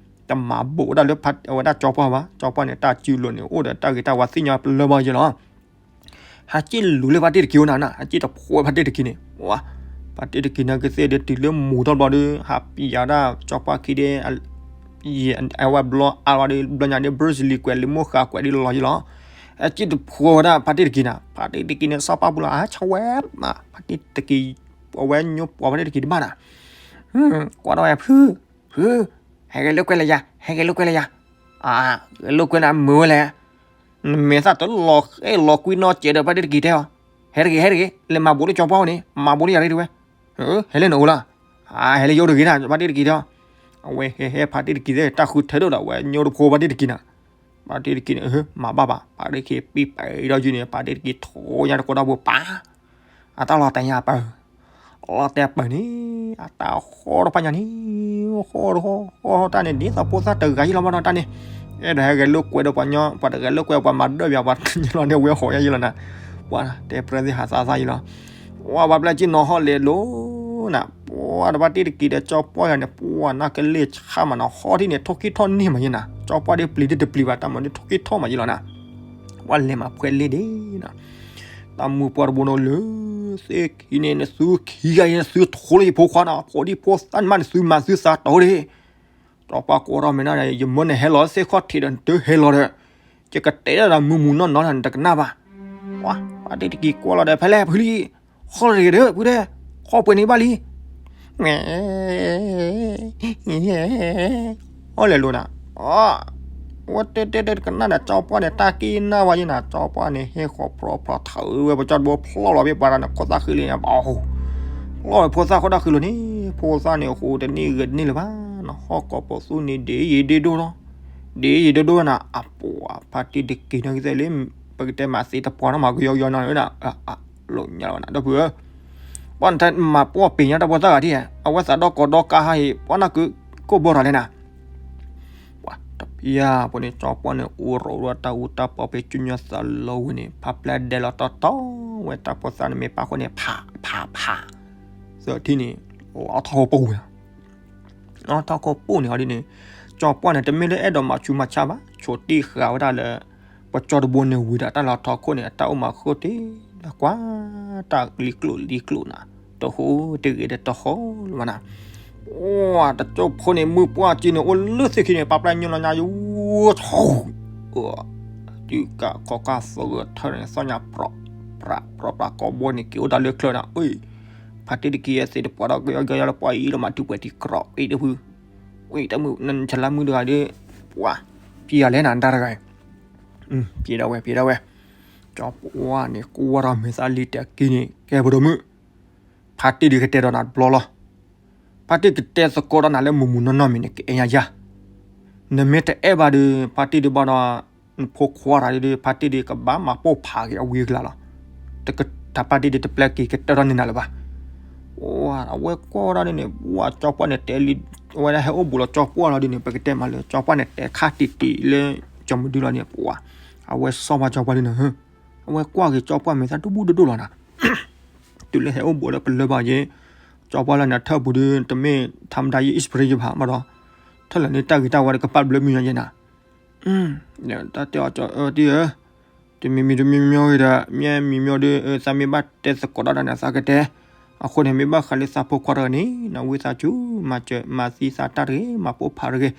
တမၤဘူးဝဲဒၣ်လၢအဝဲဒၣ်ကၠီပှၢ်ဘၣ်, ကၠီပှၢ်န့ၣ် တၢ်စုလိၤန့ၣ် အိၣ်ဒီးတၢ်ဂ့ၤတၢ်ဝါသ့ၣ်ညါပလၢဘၣ်ယလီၤ, ဟဲစံၣ်လူၤလၢဖါတံၢ်တက့ၤအိၣ်နၤနၤ, ဟဲစံၣ်တဖိဖါတံၢ်တက့ၤန့ၣ်, ဝဲ, ဖါတံၢ်တက့ၤန့ၣ်ကသ့ၣ်ဒီးတုၤလၢမူၤထီၣ်ဘျီဒီး ဟးပျံၤယၤဒၣ်ကၠီပှၢ်ခံဒီး အဝဲဘျီအါလီၤဒီး ဘျီညါဒီး Bruce Lee ကွဲးလံာ်မိၢ်ဃာ်ကွဲးဒ်လီၤယလီၤ, ဟဲစံၣ်တဖိဝဲဒၣ်ဖါတံၢ်တက့ၤနၤ, ဖါတံၢ်တက့ၤန့ၣ် စီၤပၢ်ပူၤလီၤ အါဆဝဲ, ဖါတံၢ်တက့ၤ, အဝဲညိပှၤဖါတံၢ်တက့ၤတဘၣ်နၤ, ကွၢ်ထီၣ်ဝဲဖု, ဖု, ဟဲဂဲၤလိာ်ကွဲလၢယၤ, ဟဲဂဲၤလိာ်ကွဲလၢယၤ, ဂဲၤလိာ်ကွဲနၤမုာ်ဝဲလဲၣ်, နမဲာ်သၣ်တလီၤဃဲလီၤကွံနီစဲးဒီးဖါတံၢ်တက့ၤတဲအီၤ, ဟဲတဂ့ၤ ဟဲတဂ့ၤ လဲၤမၤဘူးလၢကၠီပှၢ်အိၣ်န့ၣ် မၤဘူးလၢယၤတဂ့ၤတဲဝဲ, ဟဲလၢနအိၣ်လီၤ, ဟဲလၢယအိၣ်တဂ့ၤနၤ ဖါတံၢ်တက့ၤတဲအီၤ, အဝဲဟဲဟဲဖါတံၢ်တက့ၤသ့ၣ် တၢ်ဃုထၢဒိၣ်ဒီး အဝဲညိတဖိဖါတံၢ်တက့ၤနၤ, ဖါတံၢ်တက့ၤန့ၣ် မၤဘၣ်ဘၣ် ဖါတံၢ်တက့ၤပံၢ်ပၢၢ်ဒီးယုၢ်န့ၣ် ဖါတံၢ်တက့ၤထိးညါတကိးဒီဘိပၢ် အတၢ်လီၤတဲာ်ညါပၢၢ်, လီၤတဲာ်ပၢၢ်န့ၣ် အတၢ်ဃီတဖၣ်ညါန့ၣ်, ဃီတဃီ ဃီတၢ်န့ၣ် ဒ်သိးဖိသၣ်တဂၤယံလီၤမးနီၤတၢ်န့ၣ်, အဲၣ်ဒိးဟဲဂဲၤလိာ်ကွဲဒီးပှၤညီ ပှၤတဂဲၤလိာ်ကွဲပှၤမၤဒၢၣ်ဘၣ် ပှၤတညီလီၤန့ၣ်ဝဲဟီၣ်ယါယံလီၤနၤ, ပှၤတဲပြဲသ့ၣ်ဟးသးသးယံလီၤ, ပှၤဘၣ်ပျဲၢ်က့နီၤဟီၣ်လဲၤလိၤနၤ, ပှၤတဖါတံၢ်တက့ၤဒီးကၠီပှၢ်ယၤန့ၣ် ပှၤနၢ်ကလ့ၢ်ဆါမးနီၤ ဟီၣ်ထံၣ်န့ၣ် ထိၣ်ကံၢ်ထီၣ်န့ၢ်မးယံနၤ, ကၠီပှၢ်ဒ်ပျံၤဒ်တပျံၤဘၣ် တၢ်မၤဒ်ထိၣ်ကံၢ်ထီၣ်မးယံလီၤနၤ, ပှၤလဲၤမၤဖှဲလ့ဒ့နၤ တၢ်မုၢ်ပှၢ်တဘိနီၤလၢ သ့ၣ်ခံန့ၣ် နသုခံဂၤအံၤ နသုထိလၢယဖိခွါနီၤ ဖိဒံဖိသၣ်န့ၣ်မး နသုမၤသုသးတီၤဒ့, ကၠီပှၢ်ကိးထီၣ်မဲာ်နၤဒီး ယမၢနဟဲလီၤသ့ၣ်ခီၣ်ထံးဒီး နတဟဲလီၤဒီး ယကတဲဒၣ်ဒီးမုၢ်မုၢ်နီၢ်နီၢ်ဒီး နတကနၣ်ဘၣ်, ပှၤတံၢ်တက့ၤကွၢ်လီၤဒီး ဖဲလဲၣ်ဖုလံ ဟီၣ်လီၤတဂ့ၤဒီး ဖုဒဲး ဟီၣ်ပှဲၤန့ၣ်ဘၣ်လံ မ့ၢ် ဟီၣ်လဲၤလိၤနၤ, အဝဲတဲတဲတဲတကနၣ်ဒီး ကၠီပှၢ်န့ၣ် တၢ်က့ၢ်နၢ်ဝဲယဲနၤ, ကၠီပှၢ်န့ၣ် ဟ့ၣ်ဃီၤပြီဖျီထၢဝဲပကၠီတဘိ ဖျီၣ်လီၤဘ့ၣ်ပှၤတၢ်န့ၣ် ခိၣ်သၣ်ဃံလံန့ၣ် ဘၣ်ဟူ, ဖျီၣ်ဝဲဖိသၣ်ခိၣ်သၣ်ဃံလံန့ၣ်, ဖိသၣ်န့ၣ် ဟူးတန့ၢ်ဂဲၤတန့ၢ်လၢၤဘၣ်, နဟီၣ်ကိးပသူန့ၣ် ဒ်ယံာ်ဒ့ဒိၣ်လီၤ, ဒ်ယံာ်ဒ့ဒိၣ်နၤ, အပှၤဖါတံၢ်တက့ၤန့ၣ်ကသ့ၣ်လၢ ပကတဲမၤသ့တပှၢ်နီၢ်မၤကယီကယီနၤဧၢနၤ လိၣ်ညါလီၤနၤ ဒီပုၢ်ဧၢ, ပှၤနတမၤပှီၢ်ပ့ၤညါတၢ်ဖိသၣ်ဂၤဒ်ဧါ, အဝဲသးဒီကီးဒီကါဟါအံၤ ပှၤနၢ်ကကိၢ်ဘီထီၣ်လဲၣ်နၤ, ပှၤတပျၢ်ဖိန့ၣ် ကၠီပှၢ်န့ၣ် အိၣ်ရိၣ်ဒီးတၢ်အူတၢ်ပီဖဲကၠူညီသးလီဝဲန့ၣ် ဖးပျဲၢ်ဒဲးလီၤတီတီဝဲ တၢ်ဖိသၣ်န့ၣ်မ့ၢ်ပာ်ဃိန့ၣ် ဖးဖးဖး, သၢထံၣ်န့ၣ် လီၤထီၣ်ခိၣ်ပူၤဝဲ လီၤထီၣ်ခိၣ်ပူၤန့ၣ်ဟီဒ်န့ၣ်, ကၠီပှၢ်န့ၣ် တမ့ၢ်လၢအဲၣ်ဒိးမၤဆူးမၤဆါဘၣ်, ဆိးတံၢ်ဃာ်ဝဲဒၣ်လၢ ပကၠီတဘိန့ၣ်ဝံၤဒီး တၢ်လီၤထီၣ်ခိၣ်န့ၣ် အတၢ်အိၣ်မၤဃိတ့ၢ်လၢကွၢ် တၢ်လံၤကျိာ်လံၤကျိာ်နၤ, တဟူးတဂ့ၤဒီးတဟီၣ်လၢၤဘၣ်နၤ, ပှၤတကၠိဖိန့ၣ် မုၢ်ပှၢ်က့န့ၣ် အိၣ်လၢသ့ၣ်ခံန့ၣ် ပာ်ပျဲၢ်ညိလီၤညါယိ ဆူ တုၤကၣ်ခီကၣ်သဂၢၢ်ထၢၣ်န့ၣ် သီၣ်ညါပြီးပြးပြီးပြး ကိးဘီန့ၣ် က့ၤအိၣ်တၢ်လၢချၢနၤ, အ့ ဖါတံၢ်တက့ၤသ့ၣ်တပှၢ်ဒီး ကယီကယီလၢပှၤအံၤလီၤမး တုၤပှဲၤတံၤကြီးအံၤတဖု, ဝံၤတမုၢ်နဆလါမုၢ်တဂၤဒီး ပှၤ ပျံၤယၤလဲၣ်နၤ တၢ်တဂၤအံၤ, ပျံၤဒၣ်ဝဲ ပျံၤဒၣ်ဝဲ, ကၠီပှၢ်န့ၣ် ကွၢ်ထီၣ်မဲာ်သၣ်လံတၢ်က့န့ၣ် ကဲပဒိၣ်မုၣ်, ဖါတံၢ်ဒုးကတဲဒီးနၤတဘျီလီၤ. ဖါတံၢ်ကတဲသကိးဒီးနၤလၢမုၢ်မုၢ်နီၢ်နီၢ်မံၤန့ၣ် ကအဲၣ်ညါယၤ, နမ့ၢ်တအဲၣ်ဘၣ်ဒီး ဖါတံၢ်ဒုးဘၣ်ဒီး နဖိခွါတဂၤဒီး ဖါတံၢ်ဒုးကဘၣ်မၤပိာ်ဖးက့ၤအဝံအကလၤလီၤ. တကထးဖါတံၢ်ဒုးတပျဲက့ၤကတၢၢ်ထီၣ်န့ၢ်နၤလၢၤဘၣ်. အဝဲကွၢ်ဝဲဒၣ်ဒ်န့ၣ် ပှၤကၠီပှၢ်န့ၣ်တဲလံ, အဝဲဒၣ်ဟဲအိၣ်ဘူးလီၤကၠီပှၢ်လီၤဒ်န့ၣ် ပကတဲမးလၢ ကၠီပှၢ်န့ၣ်တဲခါတံၢ်တံၢ်လၢ ကၠီမုၢ်ဒုလီၤန့ၣ် ပှၤ အဝဲစီၤပၤကၠီပှၢ်ဒ်န့ၣ် အဝဲကွၢ်က့ၤကၠီပှၢ်မဲာ်သၣ်ဒိၣ်ဘူးဒိၣ်ဒိၣ်လီၤနၤ တုၤလၢဟဲအိၣ်ဘူးလၢပလၢဘၣ်ယဲ, ကၠီပှၢ်လၢနၤထၢၣ်ပူၤဒီး တမ့ၢ်ထါမတၤယဲ အံၣ်စပရ့ယဲဘၣ်မးဒီး, ထ ထီၣ်လၢာ်န့ၣ်တၢ်ဂ့ၤတၢ်ဝါဒီးကပာ်ဘျၢမုၢ်ညီယဲနၤ, တၢ်တဲအီၤကၠီအၢတံၢ်ဧၢ, တမံၤမံၤတမံၤမံၤဂ့ၤဒီး မ့ၢ်မံၤမံၤဒီး သးမ့ၢ်ဘၣ်တဲသကိးတၢ်ဒီးန့ၣ် သးကတဲ, အဃိန့ၣ် မ့ၢ်ဘၣ်ဃးလၢသးဖိခွါတဂၤန့ၣ် နဝံသးစူၤ မၤစၢၤမၤသံသးတၢ်တဂ့ၤ မၤပိၢ်ဖးတဂ့ၤ,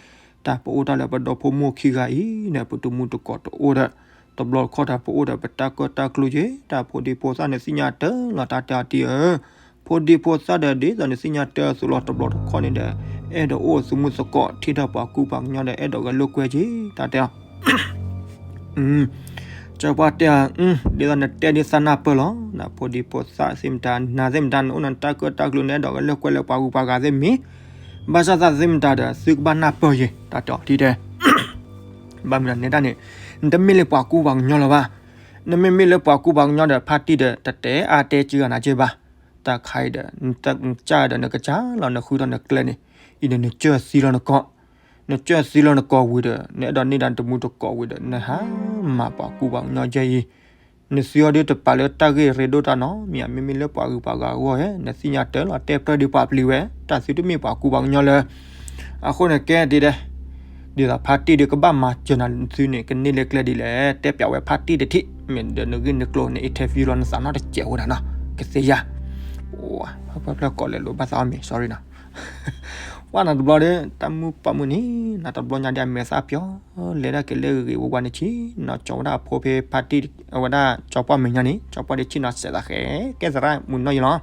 တၢ်ပအိၣ်တၢ်လၢပဒီဖိမိၢ်ခံဂၤအံၤန့ၣ် ပတမူတကိးတအိၣ်ဒီး တဘျီတခီၣ်တၢ်ပအိၣ်ဒီးပတၢ်ကၢၣ်တၢ်ကျူယဲ တၢ်ဖိဒံဖိသၣ်န့ၣ်သ့ၣ်ညါတၢ်လီၤ တၢ်တဲအီၤတံၢ်ဧၢ, ဖိဒံဖိသၣ်ဒီးဒ်သိးန့ၣ်သ့ၣ်ညါတၢ်အသိးလီၤ တဘျီတခီၣ်န့ၣ်ဒီး အဲၣ်ဒိးအိၣ်သမူသကိး ထံၣ်ထီၣ်ပှၤကူပှၤကညီဒီး အဲၣ်ဒိးဂဲၤလိာ်ကွဲက့ၤ တၢ်တဲအီၤ ကၠီပှၢ်တဲအီၤ, ဒ်သိးနတဲဒ်သးနၢ်ပၢၢ်လီၤ, နဖိဒံဖိသၣ်သ့ၣ်မတၤ နၤသ့ၣ်မတၤ နအိၣ်နတၢ်ကၢၣ်တၢ်ကျူ နအဲၣ်ဒိးဂဲၤလိာ်ကွဲလၢပှၤဂုၤပှၤဂၤသ့ၣ်မံၤ, ဘၣ်ဆၣ်သးသ့ၣ်မတၤဒီး သုကဘၣ်နၢ်ပၢၢ်ယဲ တၢ်တဲအီၤထံတဲ, ဘၣ်မနုၤန့ၣ်တၢ်န့ၣ် နတမ့ၢ်လၢပှၤကူပှၤကညီလၢၤဘၣ်, နမ့မ့ၢ်လၢပှၤကူပှၤကညီဒီး ဖါတံၢ်ဒီး တတဲအါတဲစှၤနၤက့ဘၣ်, တၢ်ခါအံၤဒီး နကၢ်ဒီးနကစၢ်လီၤ နဃုထီၣ်နကျဲန့ၣ်, အံၤဒီး နကၢၢ်သံလီၤနကိး နကၢၢ်သံလီၤနကိးဝံၤဒီး နအဲၣ်ဒိးန့ၢ်ဒၣ်တမူတကိးဝံၤဒီး နဟးမၤပှၤကူပှၤကညီယဲအံၤ, နသုအီၤဒ်တပာ်လၢတၢ်ဂ့ၢ်ရ့ဒိၣ်တၢ်နီတမံၤဧါ, မ့မ့ၢ်လၢပှၤဂုၤပှၤဂၤအဂီၢ်ဧါ, နသ့ၣ်ညါတၢ်လီၤ တဲပြၢဒ်ပှၤပျံၤဝဲ, တၢ်သုတမ့ၢ်ပှၤကူပှၤကညီလၢၤ အဃိန့ၣ်ကဲဒ်လဲၣ်, ဒ်သိးဖါတံၢ်ဒီးကဘၣ်မၤစၢၤနၤသုန့ၣ် ကန့ၢ်လၢကျဲဒ်လဲၣ်, တဲပျးဝဲဖါတံၢ်တထံၣ်, မ့ၢ်ဒီးနဂ့ၢ်နကျိၤ န interview လီၤ နသးနီတစဲးဝဲဒၣ်နီၤ, ကသ့ယါ, ပှၤဖျၢၣ်ကိးလဲၤလိာ်ဘၣ်သးအီၣ်မ့ၤ sorry နီၤ ပှၢ်နၤတဘျီဒီး တၢ်မုၢ်ပှၢ်မုၢ်န့ၣ် နတဘျီညါဒ်အမဲာ်သၣ်ပျီၤ လဲၤဒၣ်က့ၤလၢဂ့ၤဂ့ၤဝါဝါန့ၣ်ဆံး, နီၢ်ကၠီဝဲဒၣ်အဖိဖဲဖါတံၢ် အဝဲဒၣ်ကၠီပှၢ်မဲာ်ညါန့ၣ် ကၠီပှၢ်ဒ်ဆံးနီၤစဲးသးဃဲ ကဲသရၣ်မုၢ်နီၢ်ယလီၤ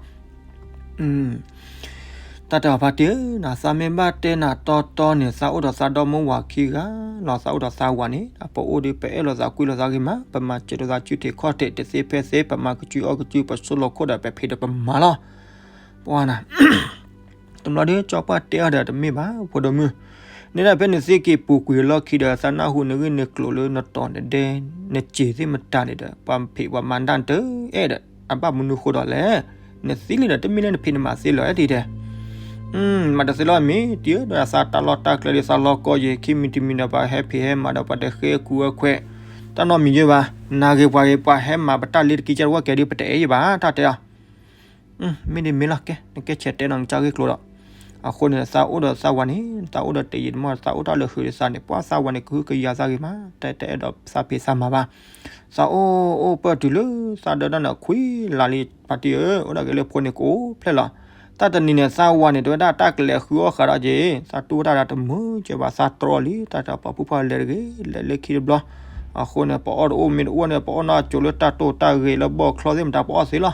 တၢ်တဲအီၤဖါတံၢ်ဧၢ, နသးမ့ၢ်ဘၣ်တဲနၤတီတီန့ၣ် သးအိၣ်ဒီးသးဒီမါဝၤခံဂၤလီၤ, သးအိၣ်ဒီးသးဝၤန့ၣ် ပအိၣ်ဒီးပအဲၣ်လိာ်သးကွံလိာ်သးဂ့ၤမး, ပမၤစၢၤလိာ်သးစုထံးခီၣ်ထံး တသ့ဖဲသ့, ပမၤကစုအီၣ်ကစု ပဆိလီၤခိၣ်ဒီး ပဖံးဒီးပမၤလီၤ. ပှၢ်နၤ တဘျီဒီး ကၠီပှၢ်တဲအီၤဒီးတမ့ၢ်ဘၣ် ဖိဒိၣ်မုၣ်, နဲဒၣ်ဖဲနသ့က့ၤပူၤကွံာ်အလီၢ်ခံဒီး သးနၢ်ဟူနဂ့ၢ်နကျိၤလၢနတီၤနဒဲ နစ့ၤသ့ၣ်မတၤန့ၣ်ဒီး ပှၤဖံးပှၤမၤတၢ်နတအဲၣ်ဒီး အဘၣ်မနုၤဃိဒီးလဲၣ်. နသံလံဒီး တမ့ၢ်လၢနဖံးနမၤသ့လၢၤ အဲၣ်ဒိးတဲ မၤတသ့လီၤမ့ၢ်တံၢ်ဧၢ, ဒီးသးတၢ်လီၢ်တၢ်ကျဲဒီးသးလီၤကီယဲၤ ခံမံၤတမံၤဒီး ပှၤဟဲဖံးဟဲမၤဒီး ပှၤတဃ့ကူအခွဲး တၢ်နီတမံၤယဲၢ်ဘၣ်. နၤဂ့ၤပှၤဂ့ၤ ပှၤဟဲမၤပတၢ်လ့တကံကၢ်တဝီကဲဒ်ပတအဲၣ်ယဲၢ်ဘၣ် တၢ်တဲအီၤ မ့ၢ်ဒ်မ့ၢ်လီၤ ကဲ နကဲဆဲးတဲနီၤနကစၢ်ဂ့ၢ်ကျိၤဒီး အဃိန့ၣ် သးအိၣ်ဒီးသးဝၤန့ၣ် သးအိၣ်ဒီးတယံာ်တမီၢ် သးအိၣ်တၢ်လၢာ်ဃုာ်ဒီးသးန့ၣ် ပှၢ်သးဝၤန့ၣ် ကဟုကယာ်သးဂ့ၤမး တၢ်တအဲၣ်ဒိးသးဖံးသးမၤဘၣ်. သးအိၣ်အိၣ်ပၢၢ်တုၤလၢသးဒၢတၢ်န့ၣ် ခွံလါလံ ဖါတံၢ်ဧၢ, အိၣ်ဒၣ်က့ၤလၢဖိန့ၣ်ကအိၣ်ဖျဲၣ်လီၤ. တၢ်တနံၤန့ၣ် သးဝၤန့ၣ် တဲဝဲဒၣ်တၢ်ကလဲၤဃုအီၣ်ဃာ်ဒီးက့ၤ သးတူၢ်ဝဲဒၣ်ဒီးတမုာ်ကဲဘၣ် သးတြီလံ တၢ်တပာ်ဖုဖၣ်လဲၤတဂ့ၤ လဲၤလၢခံတဘျီ. အဃိန့ၣ် ပအီၣ်တအိၣ်မ့ၢ်တအိၣ်န့ၣ် ပအီၣ်နီၢ်အစိၤလၢတၢ်တိၢ်တၢ်ဂ့ၤလၢဘီၣ်ချီသ့ၣ်မတၤ ပအီၣ်သ့လီၤ.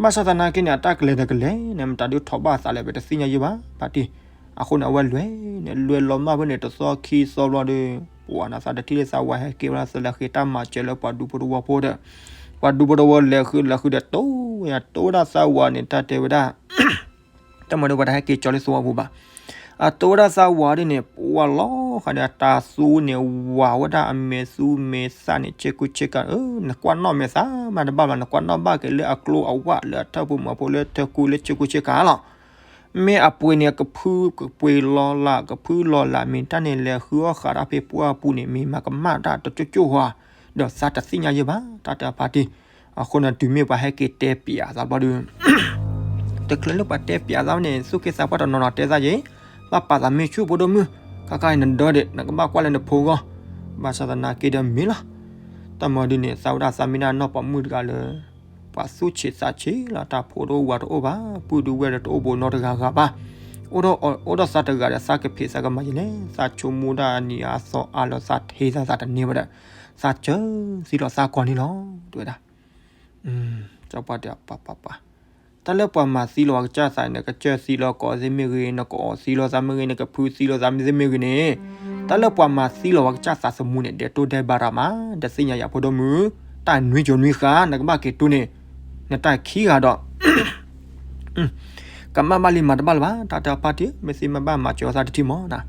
ဘၣ်ဆၣ်သနာ်က့န့ၣ် အတၢ်ကလဲၤတကလဲၤန့ၣ် မတၤဒုးထီၣ်ဘၣ်သးလဲၣ် ပတသ့ၣ်ညါယဲၢ်ဘၣ် ဖါတံၢ်. အဃိန့ၣ် အဝဲလဲၤန့ၣ် လဲၤလီၤမၢ်ဖဲန့ၣ် တသီခံသီဘျီဒီး ပှၢ်နၤသးတထံၣ်လၢသးဝၤဟဲက့ၤဝဲဒၣ် သးလဲၤဃ့တၢ်မၤစၢၤလၢပှၤဒူဖိတဝီဖိဒီး ပှၤဒူဖိတဝီလဲၤဃုာ်လဲၤဃုာ်ဒီး တိၢ်ဝဲယၤ တိၢ်ဝဲဒၣ်သးဝၤန့ၣ် တၢ်တဲဝဲဒၣ် တၢ်မၤဒီးပှၤတဟဲက့ၤကၠီလၢသဝီပူၤဘၣ်. အတိၢ်ဝဲဒၣ်သးဝၤဒ်န့ၣ် ပှၢ်လီၤဃာ်ဒီးအတၢ်သူန့ၣ် ဝၤဝဲဒၣ်အမဲာ်သူမဲာ်သၣ်န့ၣ် ဆ့ကူဆ့ကၤဧၢ, နကွၢ်နီၣ်မဲာ်သၣ်မးတဘၣ်ဘၣ် နကွၢ်နီၣ်ဘၣ်က့ၤလၢအကျိအဝၣ်လၢအထၢၣ်ပူၤမၢဖိလၢထၢၣ်ကူလၢဆ့ကူဆ့ကၤလီၤ. မ့ၢ်အပှ့ၤန့ၣ် ကဖုကပှ့ၤလီၤလး ကဖုလီၤလး မ့ၢ်တၢ်န့ၣ်လဲၤဃုအီၣ်ဃာ်တၢ်ဖဲပှၢ်ပူၤန့ၣ် မ့ၢ်မၤကမၣ်တၢ်တကၠိၣ်ကၠိၣ်ဟါ ဒီးသးတသ့ၣ်ညါယဲၢ်ဘၣ် တၢ်တဲအဖါတံၢ်. အဃိန့ၣ် တုၤမ့ၢ်ပှၤဟဲက့ၤတဲပၠးသးဘျီဒီး တချုးလၢပှၤတဲပၠးသးန့ၣ် သူၣ်က့သးပှၢ်တနီၤနီၤတဲသးယဲၢ်, ဘၣ်ပာ်သးမ့ၢ်ဆူၣ်ဖိဒိၣ်မုၣ်, ခါခါအံၤနဒၢဒီး နကဘၣ်ကွၢ်လၢနဖိဂီၢ်, ဘၣ်ဆၣ်သနာ်က့ဒီးမ့ၢ်လီၤ. တၢ်မၤဒ်န့ၣ် သးဝဲဒၣ်သးမ့ၢ်ဒၣ်နီၢ်ပိာ်မုၣ်တဂၤလၢ ပှၤသူၣ်ဆံးသးဆံးလီၤ တၢ်ဖိတအိၣ်ဝၤတအိၣ်ဘၣ်, ပုၢ်ဒုးဝဲၢ်ဒီးတအိၣ်ဘိနီတဂၤဂၤဘၣ်, အိၣ်ဒီး အိၣ်ဒီးသးတဂၤဒီး သးကဖံးသးကမၤယဲၢ်လဲၣ်, သးဆိကမိၣ်ဒၣ်အနံၤအါသီအါလၢသးထံၣ်သးသးတန့ၢ်ဝဲဒီး သးစၢသံလီၤသးကီၢ်န့ၣ်လီၤ တဲဝဲဒၣ် ကၠီပှၢ်တဲ ပၢ်ပၢ်ပၢ်, တၢ်လၢပှၤမၤသံလီၤပှၤကစၢ်သးန့ၣ် နကစၢၢ်သံလီၤကိးသ့ၣ်မ့ၢ်ဂ့ၤ, နကအီၣ်သံလီၤသးမ့ၢ်ဂ့ၤ, နကဖုသံလီၤသးမ့ၢ်သ့ၣ်မ့ၢ်ဂ့ၤန့ၣ်, တၢ်လၢပှၤမၤသံလီၤပှၤကစၢ်သးသမူန့ၣ် ဒဲးတိၢ်ဒဲးဘးရၤမး, ဒီးသ့ၣ်ညါယၤဖိဒိၣ်မုၣ်, တၢ်နွံကၠိၤနွံဃာ် နကဘၣ်က့ၤတူၢ်န့ၣ်, နတၢ်ခံဂၤဒီး ကမၣ်ဘၣ်လံမၤတဘၣ်လၢၤဘၣ်, တၢ်တဲအဖါတံၢ် မ့ၢ်သ့မ့ၢ်ဘၣ်မၤစၢၤအသးတထံၣ်မးနၤ,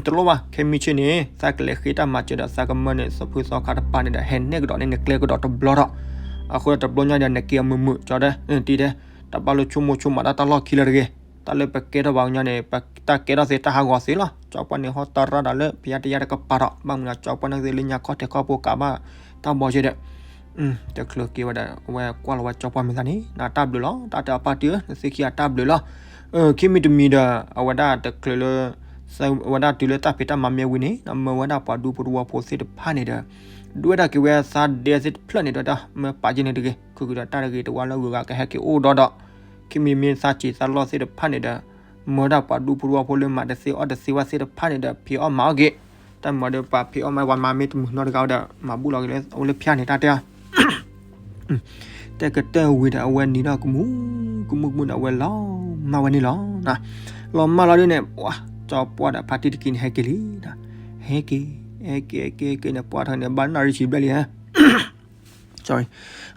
တလိၣ်ဘၣ် ခဲမုၢ်ဆ့ၣ်န့ၣ် သးကလဲၤဃ့တၢ်မၤစၢၤဒီးသးကမၢန့ၣ် စီၤဖုစီၤခါတပၤန့ၣ်ဒီး ဟဲနဲၣ်ကဒီးန့ၢ်နကျဲကဒီးတဘျီဒီး, အဃိဒီးတဘျီညါဒီး နက့ၤအမုာ်မုာ်ကၠီဒီး တံၢ်တဲ, တဘၣ်လိၣ်ဆိကမိၣ်ဆိကမးတၢ်တၢ်လီၢ်ခံလၢၤတဂ့ၤ, တၢ်လၢပကဲထီၣ်ပှၤကညီန့ၣ် ပတၢ်ကဲထီၣ်သ့တၢ်ဟးဂီၤသ့လီၤ, ကၠီပှၢ်န့ၣ်ဟီတရၣ်ဒီးလၢ ပယါတယါတကပၤဒီး ဘၣ်မနုၤဒီး ကၠီပှၢ်န့ၣ်သ့လၢညါခီၣ်ထံးခီၣ်ဖိကးဘၣ် တၢ်ဘီယဲဒီး တချုးက့ၤဝဲဒီး အဝဲကွၢ်လီၤဝဲကၠီပှၢ်မဲာ်သးန့ၣ် နတၢ်ဘျုးလီၤ, တၢ်တဲအဖါတံၢ်ဧၢ နသ့ခံဂၤတၢ်ဘျုးလီၤ, ခံမံၤတမံၤဒီး အဝဲဒၣ်တချုးလၢ ဝဲဒၣ်တုၤလၢတၢ်ဖံးတၢ်မၤမ့ၢ်ဝံၤန့ၣ် မၢဝဲဒၣ်ပှၤဒူဖိတဝီဖိသ့ၣ်တဖၣ်န့ၣ်ဒီး ဒွဲၣ်ဒၣ်က့ၤဝဲသးဒဲသ့ၣ်တဖျၢၣ်န့ၣ်ဒီး မၢပာ်က့ၤန့ၣ်တဂ့ၤ, ခုၣ်ခုၣ်ဒီးတၢ်တဂ့ၤတဝါလၢဂုၤဂၤကဟဲက့ၤအိၣ်ဒီးဒီး ခံမံၤမံၤသးစံးသးလီသ့ၣ်တဖၣ်န့ၣ်ဒီး မၢဝဲဒၣ်ပှၤဒူဖိတဝီဖိလၢမၤတသ့အီၣ်တသ့ဝဲသ့ၣ်တဖၣ်န့ၣ်ဒီး ဖံးအီၣ်မၤအီၣ်က့ၤ, တၢ်မၤဒီးပှၤဖံးအီၣ်မၤဝဲမၤမ့ၢ်တမုာ်နီတဂၤဒီး မၤဘူၣ်လီၤက့ၤလၢအိၣ်လၢဖၠါန့ၣ်တၢ်တဲ တဲကတၢၢ်ဝံၤဒီးအဝဲနံၤဒီးကမူၣ် ကမူၣ်ကမူၣ်ဒီးအဝဲလီၤမၢ်ဝဲန့ၣ်လီၤ. လီၤမၢ်လီၤဒ်န့ၣ် ပှၤ ကၠီပှၢ်ဒီးဖါတံၢ်တကံန့ၣ် ဟဲက့ၤလံ, ဟဲက့ၤ ဟဲက့ၤ ဟဲက့ၤ ဟဲက့ၤန့ၣ် ပှၤထီၣ်န့ၣ် ဘၣ်နၣ်ရံၣ်ဆံဘျဲၣ်လံဧါ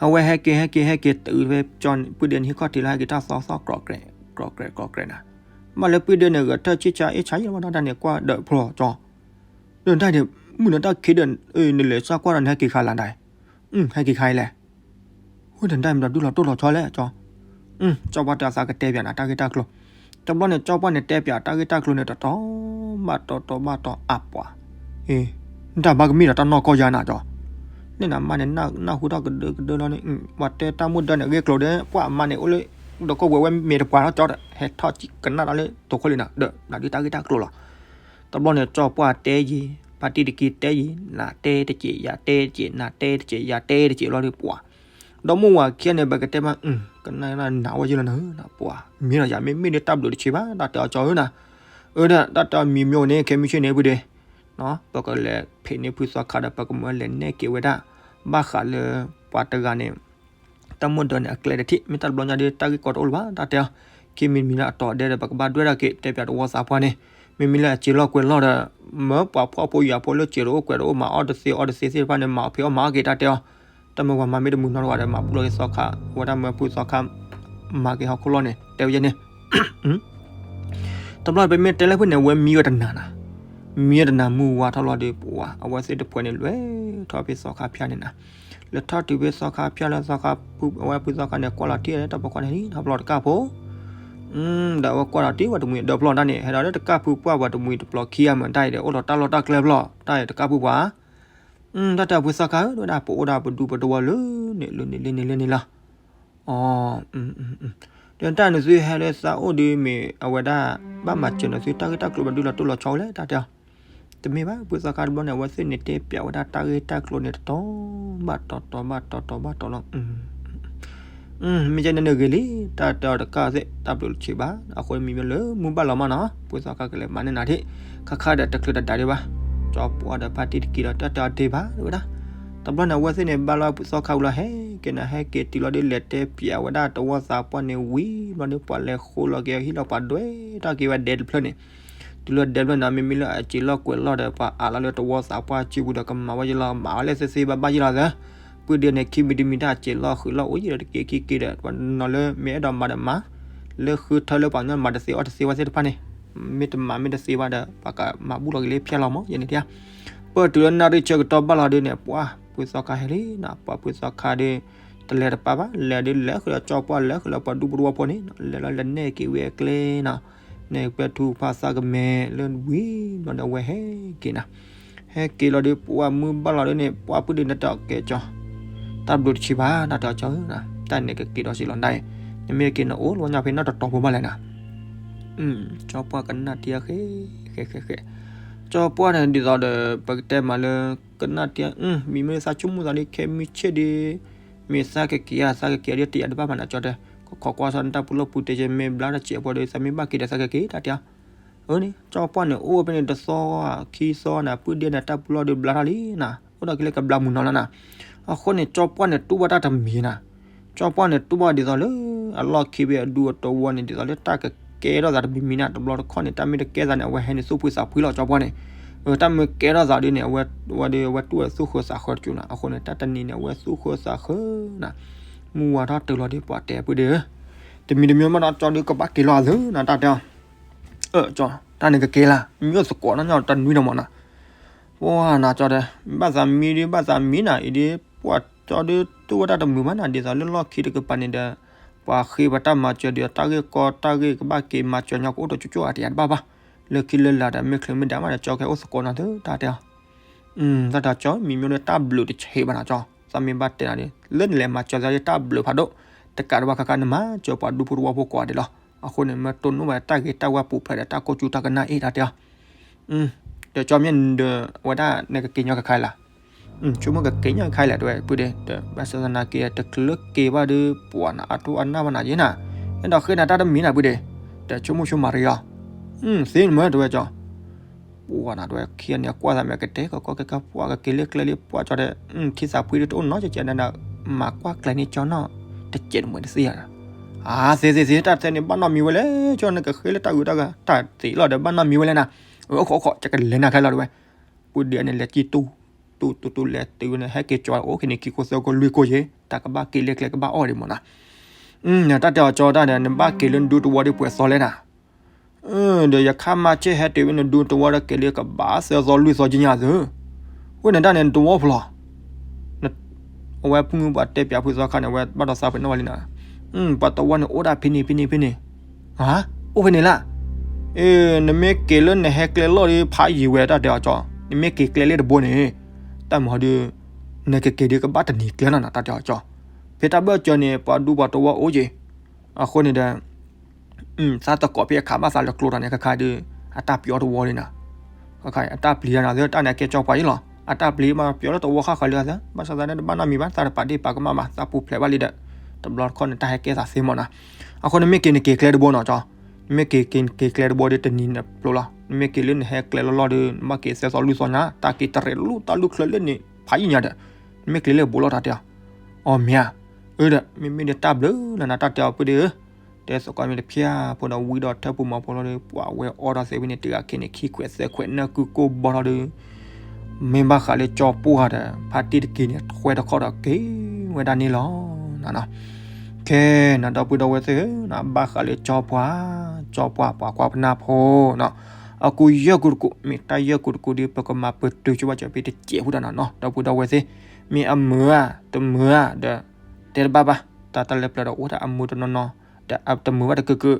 အဝဲဟဲက့ၤ ဟဲက့ၤ ဟဲက့ၤ တုၤဖဲကၠီန့ၣ် ပုၢ်ဒ့န့ၣ် ဟံၣ်ခီၣ်ထံးလီၤ ဟဲက့ၤတၢ်သီသီ ကြိးကြဲး ကြိးကြဲး ကြိးကြဲးနၤ, ဘၣ်လၢပုၢ်ဒ့န့ၣ် ဂဲၤထၢၣ်ဆံၣ်ဆါအ့ၣ်ဆါယံၤလီၤ ဘၣ်တၢ်န့ၣ် ကွၢ်ဒီးဖျီကၠီ ဒီးတၢ်န့ၣ် မုၢ်နၤတၢ်ခံဒီး နလဲၤစၢ်ကွၢ်ဒီးနဟဲက့ၤခါလၢဒၣ်, ဟဲက့ၤခါအံၤလဲၣ်, ဝဲတၢ်မ့ၢ်ဒီးဒူၣ်လီၤတိၢ်လီၤဆီလဲၣ်ကၠီ, ကၠီပှၢ်တဲအသးကတဲပၠးနၤတၢ်ဂ့ၢ်တၢ်ကျိၤ, တဘျီန့ၣ် ကၠီပှၢ်န့ၣ်တဲပၠးတၢ်ဂ့ၢ်တၢ်ကျိၤန့ၣ် တတီၤဘၣ်တီၤ တီၤဘၣ်တီၤ အပှၤ နတၢ်ဘၣ်ကမ့ၢ်ဒီးတၢ်နီၢ်ကီၢ်ယါနၤကၠီ, န့ၣ်နမါန့ၣ် နၢ်ဟူထီၣ်ကဒၢကဒၢလီၤန့ၣ် ပှၤတဲတၢ်မိၣ်ဒၢန့ၣ် အဂ့ၢ်ကျိၤဒီး ပှၤအမါန့ၣ် အိၣ်လၢ ဒီးကီၢ်ဝဲဝဲမ့ၢ်တပှၤထီၣ်ကၠီဒီး ဟဲထီၣ်ကနၣ်တၢ်လၢတိာ်ခိၣ်လံနၤ ဒီးနၤဒ်တၢ်ဂ့ၢ်တၢ်ကျိၤလီၤ. တဘျီန့ၣ် ကၠီပှၢ်တဲယံၤ ဖါတံၢ်တကံတဲယံၤ နၤတဲတက့ၢ် ယၤတဲတက့ၢ် နၤတဲတက့ၢ် ယၤတဲတက့ၢ်လီၤဒီးပှၤ, ဒီးမိၢ်ဝၤခံဂၤန့ၣ် ပကတဲမး ကနၣ်နးဝဲယံၤလီၤနၤ ပှၤ မ့ၢ်ဒီးယၤမ့မ့ၢ်ဒ်တၢ်ဘျုးတဆံးဘၣ် တၢ်တဲအီၤကၠီဧၢနၤ, အၢ တၢ်တဲအီၤမံၤမ့ၢ်အိၣ်န့ၣ် ခဲမုၢ်ဆ့ၣ်န့ၣ် ပုၢ်ဒ့ ပကလဲၤဖံးန့ၢ်ဖုသီခါဒီး ပကမၢလဲၤနဲၣ်က့ၤဝဲဒၣ် ဘၣ်ဃးလၢ ပှၤတဂၤန့ၣ် တၢ်မိၣ်ဒၢန့ၣ် အကျဲတထံၣ် မ့ၢ်တၢ်တဘျီညါဒီး တၢ်ဂ့ၢ်ကီတအိၣ်လၢၤဘၣ် တၢ်တဲအီၤ, ခံမံၤတမံၤလၢအတီၤဒဲဒီး ပကဘၣ်ဒွဲၣ်ဒၣ်က့ၤ တဲပၠးတဝီသးပှၢ်န့ၣ်, မ့မ့ၢ်လၢအစံာ်လီၢ်ကွဲးလီၢ်ဒီး မၢပှၤဖှီၣ်ဖိယာ်ဖိလၢစံာ်တအိၣ်ကွဲးတအိၣ် မၤအီၣ်တသ့အီၣ်တသ့သ့ၣ်တဖၣ်န့ၣ် မၤအီၣ်ဖံးအီၣ်မၤအီၣ်က့ၤ တၢ်တဲအီၤ, တၢ်မၢပှၤမၤမ့ၢ်တမုာ်နီတဂၤဒီး မၤဘူၣ်လီၤက့ၤသီခါ ဝဲဒၣ်မၢဖုသီခါ မၤက့ၤဟီၣ်ခိၣ်လီၢ်န့ၣ် တဲဝဲယဲန့ၣ် တဘျီပမ့ၢ်တဲလၢဖုၣ်န့ၣ် အဝဲမံဝဲတနၤနၤ, မံဝဲတနၤမုၢ်ဝါထီၣ်လီၤဒီး ပှၤ အဝဲသ့ၣ်တဖုန့ၣ် လဲၤထီၣ်ဖဲသီခါဖၠါန့ၣ်နၤ, လဲၤထီၣ်တုၤဖဲသီခါဖၠါလၢသီခါ အဝဲဖုသီခါန့ၣ် ကွၢ်လီၤတံၢ်တၢ်ပီၢ်ခွါန့ၣ် တဘျီတကၢ်ဖိ ဒီးအဝဲကွၢ်လီၤတံၢ်ဝဲတမှံၤဒီးဖျီၣ်တၢ်န့ၣ် ဟဲဒီးလၢတကၢ်ဖုပှၢ်ဝဲတမှံၤတဖျီၣ်ခံဂၤမ့ၢ်တၢ်အံၤဒီး အိၣ်လီၤတၢ်လီၢ်တၢ်ကျဲဖျီၣ် တၢ်အံၤတကၢ်ဖုပှၢ် တၢ်တဲအီၤဖုသီခါဧၢ တဝဲဒၣ် ပအိၣ်ဒၣ်ပဒူပတဝီလၢန့ၣ်လၢန့ၣ်လၢန့ၣ်လၢန့ၣ်လီၤ. အ ဒီးတၢ်နသုဟဲလၢသးအိၣ်ဒီးမ့ၢ်အဝဲဒၣ် ဘၣ်မၤစၢၤနသုတၢ်ဂ့ၢ်တၢ်ကျိၤဘၣ်ဒုးလီၤတိၢ်လီၤဆီဝဲလဲၣ် တၢ်တဲအီၤ. တမ့ၢ်ဘၣ် ဖုသီခါတဘျီန့ၣ် အဝဲသ့ၣ်န့ၣ်တဲပၠးဝဲဒၣ်တၢ်ဂ့ၢ်တၢ်ကျိၤန့ၣ် တတီၤဘၣ်တီၤတီၤဘၣ်တီၤတီၤဘၣ်တီၤလီၤ. မ့ၢ်ကဲန့ၣ်နဂ့ၤလံ တၢ်တဲအီၤတကၢ်သ့ၣ် တၢ်ဘျုးတဆံးဘၣ် အဃိမံၤမ့ၢ်လၢမုၢ်ဘၣ်လီၤမးနီၤ ဖုသီခါကလဲၤမၤန့ၢ်နၤထံၣ် ခါခါဒီးတချုးတဒါဒံးဘၣ်. ကၠီပှၢ်ဒီးဖါတံၢ်တကံဒီး တၢ်တဲအီၤဒ့ဘၣ်ဝဲဒၣ်. တဘျီန့ၣ် အဝဲသ့ၣ်န့ၣ် ဘၣ်လီၤဖုသီခါဝံၤလီၤ ဟဲက့ၤနၤ ဟဲက့ၤတုၤလီၤဒ်လဲၤတဲပၠးဝဲဒၣ်တဝီသးပှၢ်န့ၣ်ဝံၤ ဘျီဒ်ပှၤလဲၤဃိလီၤက့ၤဟံၣ်လီၤပှၤဒွဲၣ်တၢ်က့ၤဝဲဒဲတဖျၢၣ်န့ၣ် တုၤလၢဒဲတဖျၢၣ်န့ၣ် မ့မ့ၢ်လၢအစံာ်လီၢ်ကွဲးလီၢ်ဒီး ပှၤအးလီၤလၢတဝီသးပှၢ်စုပူၤဒီး ကမၤဝဲယလီၤ မၤဝဲလဲၣ်သ့သ့ဘၣ်ဘၣ်ယလီၤသၢ ပုၢ်ဒ့န့ၣ် ခံမံၤတမံၤတၢ်စံာ်လီၢ်ဃုာ်လီၢ်အိၣ်ယဒီးတက့ၤခံက့ၤဒီး ပှၤနီၤလၢမ့ၢ်အဲၣ်ဒိးမၤဒီးမၤ လၢဃုထၢလၢပှၤကညီမၤတသ့အီၣ်တသ့ဝဲသ့ၣ်တဖၣ်န့ၣ် မ့ၢ်တမၤမ့ၢ်တသ့ဘၣ်ဒီး ပှၤကမၤဘူၣ်လီၤက့ၤလၢဖၠါလီၤမး ယဲန့ၣ်တၢ် ပတုၤလၢနၣ်ရံၣ်ဆၢကတီၢ်ဘၣ်လီၤဒ်န့ၣ် ပှၤဖုသီခါဟဲလံနီၤ ပှၤဖုသီခါဒီး တလဲၤတပာ်ဘၣ် လဲၤဒီးလဲၤဃုာ်ဒီးကၠီပှၢ် လဲၤဃုာ်ဒီးပှၤဒူဖိတဝီဖိန့ၣ် လဲၤလီၤလဲၤနဲၣ်က့ၤဝဲအကျဲနီၤ နဲၣ်က့ၤဝဲထူဖးသးကမဲာ်လၢဝံၤဘျီဒီး အဝဲဟဲက့ၤနၤ ဟဲက့ၤလီၤဒီး ပှၤမုၢ်ဘၣ်လီၤဒ်န့ၣ် ပှၤပုၢ်ဒ့န့ၣ်တၢ်ကဲကၠီ တၢ်ဘျုးတဆံးဘၣ် တၢ်တဲအီၤကၠီဧၢ တၢ်န့ၣ်ကက့ၤဒီးစံးလီၤဒၣ်အံၤ နမ့ၢ်က့ၤနအိၣ်လီၤညါဖဲနီၢ်တတီၤဖိဘၣ်လဲၣ်နၤ ကၠီပှၢ်ကနၣ်တံၢ်အဃဲ ဃဲဃဲဃဲ ကၠီပှၢ်န့ၣ် ဒ်သိးဒီး ပကတဲမးလၢ ကနၣ်တံၢ် မံၤမ့ၢ်သးဆိကမိၣ်သးဒ်ခဲမုၢ်ဆ့ၣ်ဒ် မ့ၢ်သးကက့ၤဧါ သးကက့ၤဒ်တယာ်တဘၣ်မးနၤကၠီတဲ ကခိးကွၢ်ထီၣ်နတၢ်ပူၤလီၢ်ပူၤတဲက့ၤ မ့ၢ်ဘျါတၢ်စဲးဖိဒီး သးမ့ၢ်ဘၣ်က့ၤဒီးသးကက့ၤတၢ်တံၢ် အၢန့ၣ် ကၠီပှၢ်န့ၣ် အိၣ်ဖဲန့ၣ်တသီ ခံသီနၤ ပုၢ်ဒ့နၤ တၢ်ပူၤလီၢ်ဒီးဘျါထီၣ်လံနၤ အိၣ်ဒီးက့ၤလၢကဘျါမုၢ်နီၤလီၤနၤ အဃိန့ၣ် ကၠီပှၢ်န့ၣ် တူၢ်ဘၣ်တၢ်တမံၤနၤ ကၠီပှၢ်န့ၣ် တူၢ်ဘၣ်ဒ်သိးလၢ အလီၢ်ခံဖဲအဒူအတဝီန့ၣ် ဒ်သိးလၢတၢ်ကကဲထီၣ်သးတမံၤမံၤနၤ တဘျီတခီၣ်န့ၣ် တၢ်မ့ၢ်တကဲသးန့ၣ် အဝဲဟဲန့ၣ်သူၣ်ဖှံသးဖှံလီၤ ကၠီပှၢ်န့ၣ် တၢ်မ့ၢ်ကဲထီၣ်သးဒ်န့ၣ် အဝဲ အဝဲဒၣ်အဝဲတူၢ်ဝဲသူၣ်ဃၢသးဃၢတကၠိနၤ အဃိန့ၣ် တၢ်တနံၤန့ၣ် အဝဲသူၣ်ဃၢသးဃၢနၤ မုၢ်ဝါထီၣ်တုၤလီၤဒ်ပှၤတဲပုၢ်ဒ့ဧၢ တမံၤတမံၤမးဒီးကၠီဒုးကဘၣ်က့ၤလီၤအသးနၤ တၢ်တဲအီၤ အၢ ကၠီ တၢ်န့ၣ်ကက့ၤလၢ မ့ၢ်အိၣ်သကိးနီၢ်ညီတနွံဒီးမးနၤ ပှၤနၤကၠီတဲ ဘၣ်သးမံဒ် ဘၣ်သးမံနၤအံၤဒ် ပှၤကၠီဒုးတူၢ်ဝဲတၢ်တမုာ်ဘၣ်နၤ ဒ်သိးလၢလီၢ်ခံတကပၤန့ၣ်ဒီး ပှၤဃ့ပှၤတၢ်မၤစၢၤဒီး တၢ်ဂ့ၢ်ကီတၢ်ဂ့ၢ်ကဘၣ်က့ၤမၤစၢၤညီကအိၣ်တကၠိကၠိအတယၤတဘၣ်ဘၣ် လၢခံလၢလာ်ဒီး မ့ၢ်ချုးမ့ၢ်ဒၣ်မးဒီး ကၠီကဟဲအိၣ်သကိးနၤသု တၢ်တဲအီၤ တၢ်တဲကၠီ မံၤမ့ၢ်လၢတၢ်ဘျုးတဆံးဘၣ်နၤကၠီ သးမ့ၢ်ဘၣ်တဲနၤဒ် လၢနလဲၤမၤစၢၤသးဒ်တၢ်ဘျုးဖးဒိၣ် တကးဒံးဘၣ်ခါခါနမၤစၢၤပှၤဒူဖိတဝီဖိကိးဂၤဒဲးလီၤ အဃိန့ၣ် မ့ၢ်တိၢ်နီၣ်ဘၣ်တၢ်ဂ့ၤတၢ်ဝါပူၤဖျဲးဒီးတၢ်ကိၢ်ကူတၢ်ကနၣ်အံၤ တၢ်တဲအီၤ ဒီးကၠီမ့ၢ်ဒီး အဝဲဒၣ်နကက့ၤညီကခါလၢ်, ဆိကမိၣ်ကက့ၤညီကခါလၢ် တဲဝဲ ပုၢ်ဒ့ ဒီးဘၣ်ဆၣ်သနာ်က့ တချုးလၢက့ၤဘၣ်ဒီး ပှၤနၤအတိၢ်အနၢ်ဘၣ်နၤယဲနၤ, အဲၣ်ဒိးဃ့နၤတၢ်တမံၤနၤ ပုၢ်ဒ့, ဒီးဆိကမိၣ်ဆိကမးတယီၤ, သ့နမ့ၢ် တဲဝဲကၠီ ပှၤနၤ တဲဝဲ ခံဂၤန့ၣ် ကွၢ်သးမ့ၢ်ကတဲကီကီကဲကဲ ပှၤကက့ၤလၢကျဲလံ ပှၤကၠီဒီး ထံသးဖှံဒ်တအိၣ်နီတစဲးန့ၣ်ဒီး မၤကွၢ်ကျဲန့ၣ်ကၠီနီၤ တစဲးတမှဲၤတသ့ဧါ, အါ သ့သ့သ့ တၢ်ထဲန့ၣ် ဘၣ်နီတမံၤဝဲလဲၣ် ကၠီ နကဃ့လၢတၢ်အုးတၢ်ဂၤ တၢ်သ့လီၤဒီး ဘၣ်နီတမံၤဝဲလဲၣ်နၤ, အဃိဃိ ယကလဲၤနၤခဲလီၤ တဲဝဲ, ပုၢ်ဒ့န့ၣ် လဲၤကံၣ်တူၢ် တူၢ်တူၢ်တူၢ် လဲၤတုၤန့ၣ် ဟဲက့ၤကၠီအိၣ်က့ၤန့ၣ် ခံခိၣ်သၢခိၣ်လွံၢ်ခိၣ်ယဲ တၢ်ကဘၣ်က့ၤလၢကျဲကဘၣ်အီၣ်ဒံးမးနၤ, တၢ်တဲအီၤကၠီတၢ်ဒီး နဘၣ်က့ၤလၢနဒူသဝီဒီးပှဲၤသီလဲၣ်နၤ ဒီးယခါမၤဆ့ၣ်ဟဲတုၤဝဲနဒူသဝီဒီး က့ၤလၢကဘၣ်သၢသီလွံၢ်သီကညါသု, ဝဲန့ၣ်တၢ်န့ၣ် နသဝီဖိလီၤ, အဝဲဖုၣ်မုၢ်ပှၤတဲပၠးဖုသီခါန့ၣ် အဝဲဘၣ်ဒီးသးပ့ၤနီၣ်ဝဲလံနၤ, ပှၤသဝီန့ၣ်အိၣ်ဒၣ်ဖဲန့ၣ်ဖဲန့ၣ်ဖဲန့ၣ်, အိၣ်ဖဲန့ၣ်လၢ်, နမ့ၢ်က့ၤလၢနဟဲကျဲလီၢ်ဒီး ဖးယံာ်ဝဲ တၢ်တဲအီၤကၠီ, နမ့ၢ်က့ၤကျဲလၢတဘိန့ၣ်, တၢ်မၤဒီး နကက့ၤဒီးကဘၣ်တနံၤကျဲလီၤနၤ တၢ်တဲအီၤကၠီ, ဖဲတၢ်ဘၢၣ်စၢၤန့ၣ် ပှၤဒူပှၤသဝီအိၣ်က့ၤ, အဃိန့ၣ်ဒီး သးတကိးဖဲအခးဘၣ်သးလၢကျိတၢ်န့ၣ် ခါခါဒီး အတၢ်ပျီသဝီလံနၤ, အတၢ်ပျံၤတၢ်နၤသ့ တၢ်န့ၣ်ကဲကၠီပှၤအံၤလီၤ, အတၢ်ပျံၤမးပျီလၢသဝီဃၣ်ဃၣ်လံသ့, ဘၣ်ဆၣ်သးန့ၣ်တဘၣ်နီတမံၤဘၣ် သးတပာ်ဒ့ၣ်ပာ်ကမၣ်ဘၣ် သးပူၤဖျဲးဘၣ်လံဒီး, တဘျီတခီၣ်န့ၣ် တၢ်ဟဲကဲသးသ့မးနၤ, အဃိန့ၣ်မ့ၢ်က့ၤနက့ၤကျဲတဘိနီၤကၠီ, နမ့ၢ်က့ၤက့ၤက့ၤကျဲတဘိဒီးတနံၤန့ၣ်ပျီလီၤ, နမ့ၢ်က့ၤလၢနဟဲကျဲလီၢ်လီၢ်ဒီး နဘၣ်က့ၤသၢသီလွံၢ်သီညါ တၢ်က့ၤတရဲးလူၢ်တၢ်လူၢ်ချၢလၢန့ၣ် ဖးယံာ်ညါဒီး, နမ့ၢ်က့ၤလၢဘိလီၤ တၢ်တဲအီၤ, အီၤမ့ၢ်ဧါ, အၢဒီး မ့မ့ၢ်ဒီးတၢ်ဘျုးလီၤနၤ တၢ်တဲအီၤ ပုၢ်ဒ့ဧၢ, တဲသကိးမ့ၢ်တဖၠၣ်ဖိဒီးဝံဒီးထၢၣ်ပူၤမီၤဖိလီၤဒီး ပှၤဝဲအီၣ်ဒီးသ့ဝဲန့ၣ် တဂၤခံန့ၣ် ခံခွဲးသၢခွဲး နၢ်ကုၢ်ကိၢ်ဘီထီၣ်ဒီး မ့ၢ်ဘၣ်ဃးလၢကၠီပှၢ်ဒီး ဖါတံၢ်တက့ၤန့ၣ် ထွဲတခီဒီးက့ၤဝဲဒၣ်န့ၣ်လီၤ. ခဲနၤဒီပုၢ်ဒီဝဲၢ်သ့ၣ်ဧၢ, ဘၣ်ဃးလၢကၠီပှၢ်, ကၠီပှၢ်ပှၤကွၢ်ပနၢ်ဖိနီၤ, အကူယဲၢ်ကူတကူ, မ့ၢ်တၢ်ယဲၢ်ကူတကူဒီး ပကမၤပတုာ်ဆိဝဲကၠီဖဲတစဲးဖိတၢ်နီၤနီၤ, ဒီပုၢ်ဒီဝဲၢ်သ့ၣ်, မ့ၢ်အမုာ်ဧါ, တမုာ်ဧါဒီး တဲတဘၣ်ဘၣ်, တၢ်တၢ်လၢပျၢၤဒီးအိၣ်ဒၣ်အမုာ်တနီၤနီၤ, ဒီးတမုာ်ဘၣ်တကုာ်ကုာ်,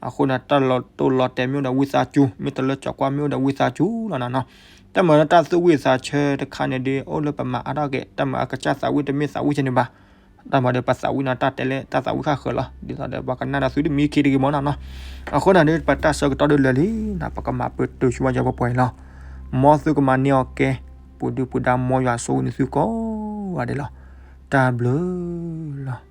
အဃိန့ၣ် တၢ်လီၤတိၢ်လီၤတဲာ်မ့ၢ်အိၣ်ဒီးဝံသးစူၤ, မ့ၢ်တလၢကၠီကွၢ်မ့ၢ်အိၣ်ဒီးဝံသးစူၤလီၤနၤနီၤ, တၢ်မၤလၢတၢ်သူၣ်ဝံၣ်သးဆၢတခါန့ၣ်ဒီး အိၣ်လၢပမၤအါထီၣ်က့ၤ တၢ်မၤအကစၢ်သးဝံၣ်တမ့ၢ်သးဝံၣ်ဆဲန့ၣ်ဘၣ်, တၢ်မၤဒီးပသးဝံၣ်နီၤ တၢ်တဲလၢတၢ်သးဝံၣ်ဃၣ်ဃၢၤလီၤ, ဒ်သိးဒီးပှၤကနၣ်ဒီးသုတမံခံတဂ့ၤမးနီၤနီၤ, အဃိန့ၣ်ဒီး ပတၢ်ဆၢကတီၢ်ဒုးလၢာ်လံနၤ, ပကမၤပတုာ်ဆိဝဲကၠီပှဲၤပှဲၤလီၤ, မ်သုကမၤန့ၢ်အီၤကဲ, ပူၤဒုၣ်ပူၤဒါမ်ယွၤဆိၣ်ဂ့ၤန့ၢ်သုကိးဂၤဒဲးလီၤ, တၢ်ဘျုးလီၤ.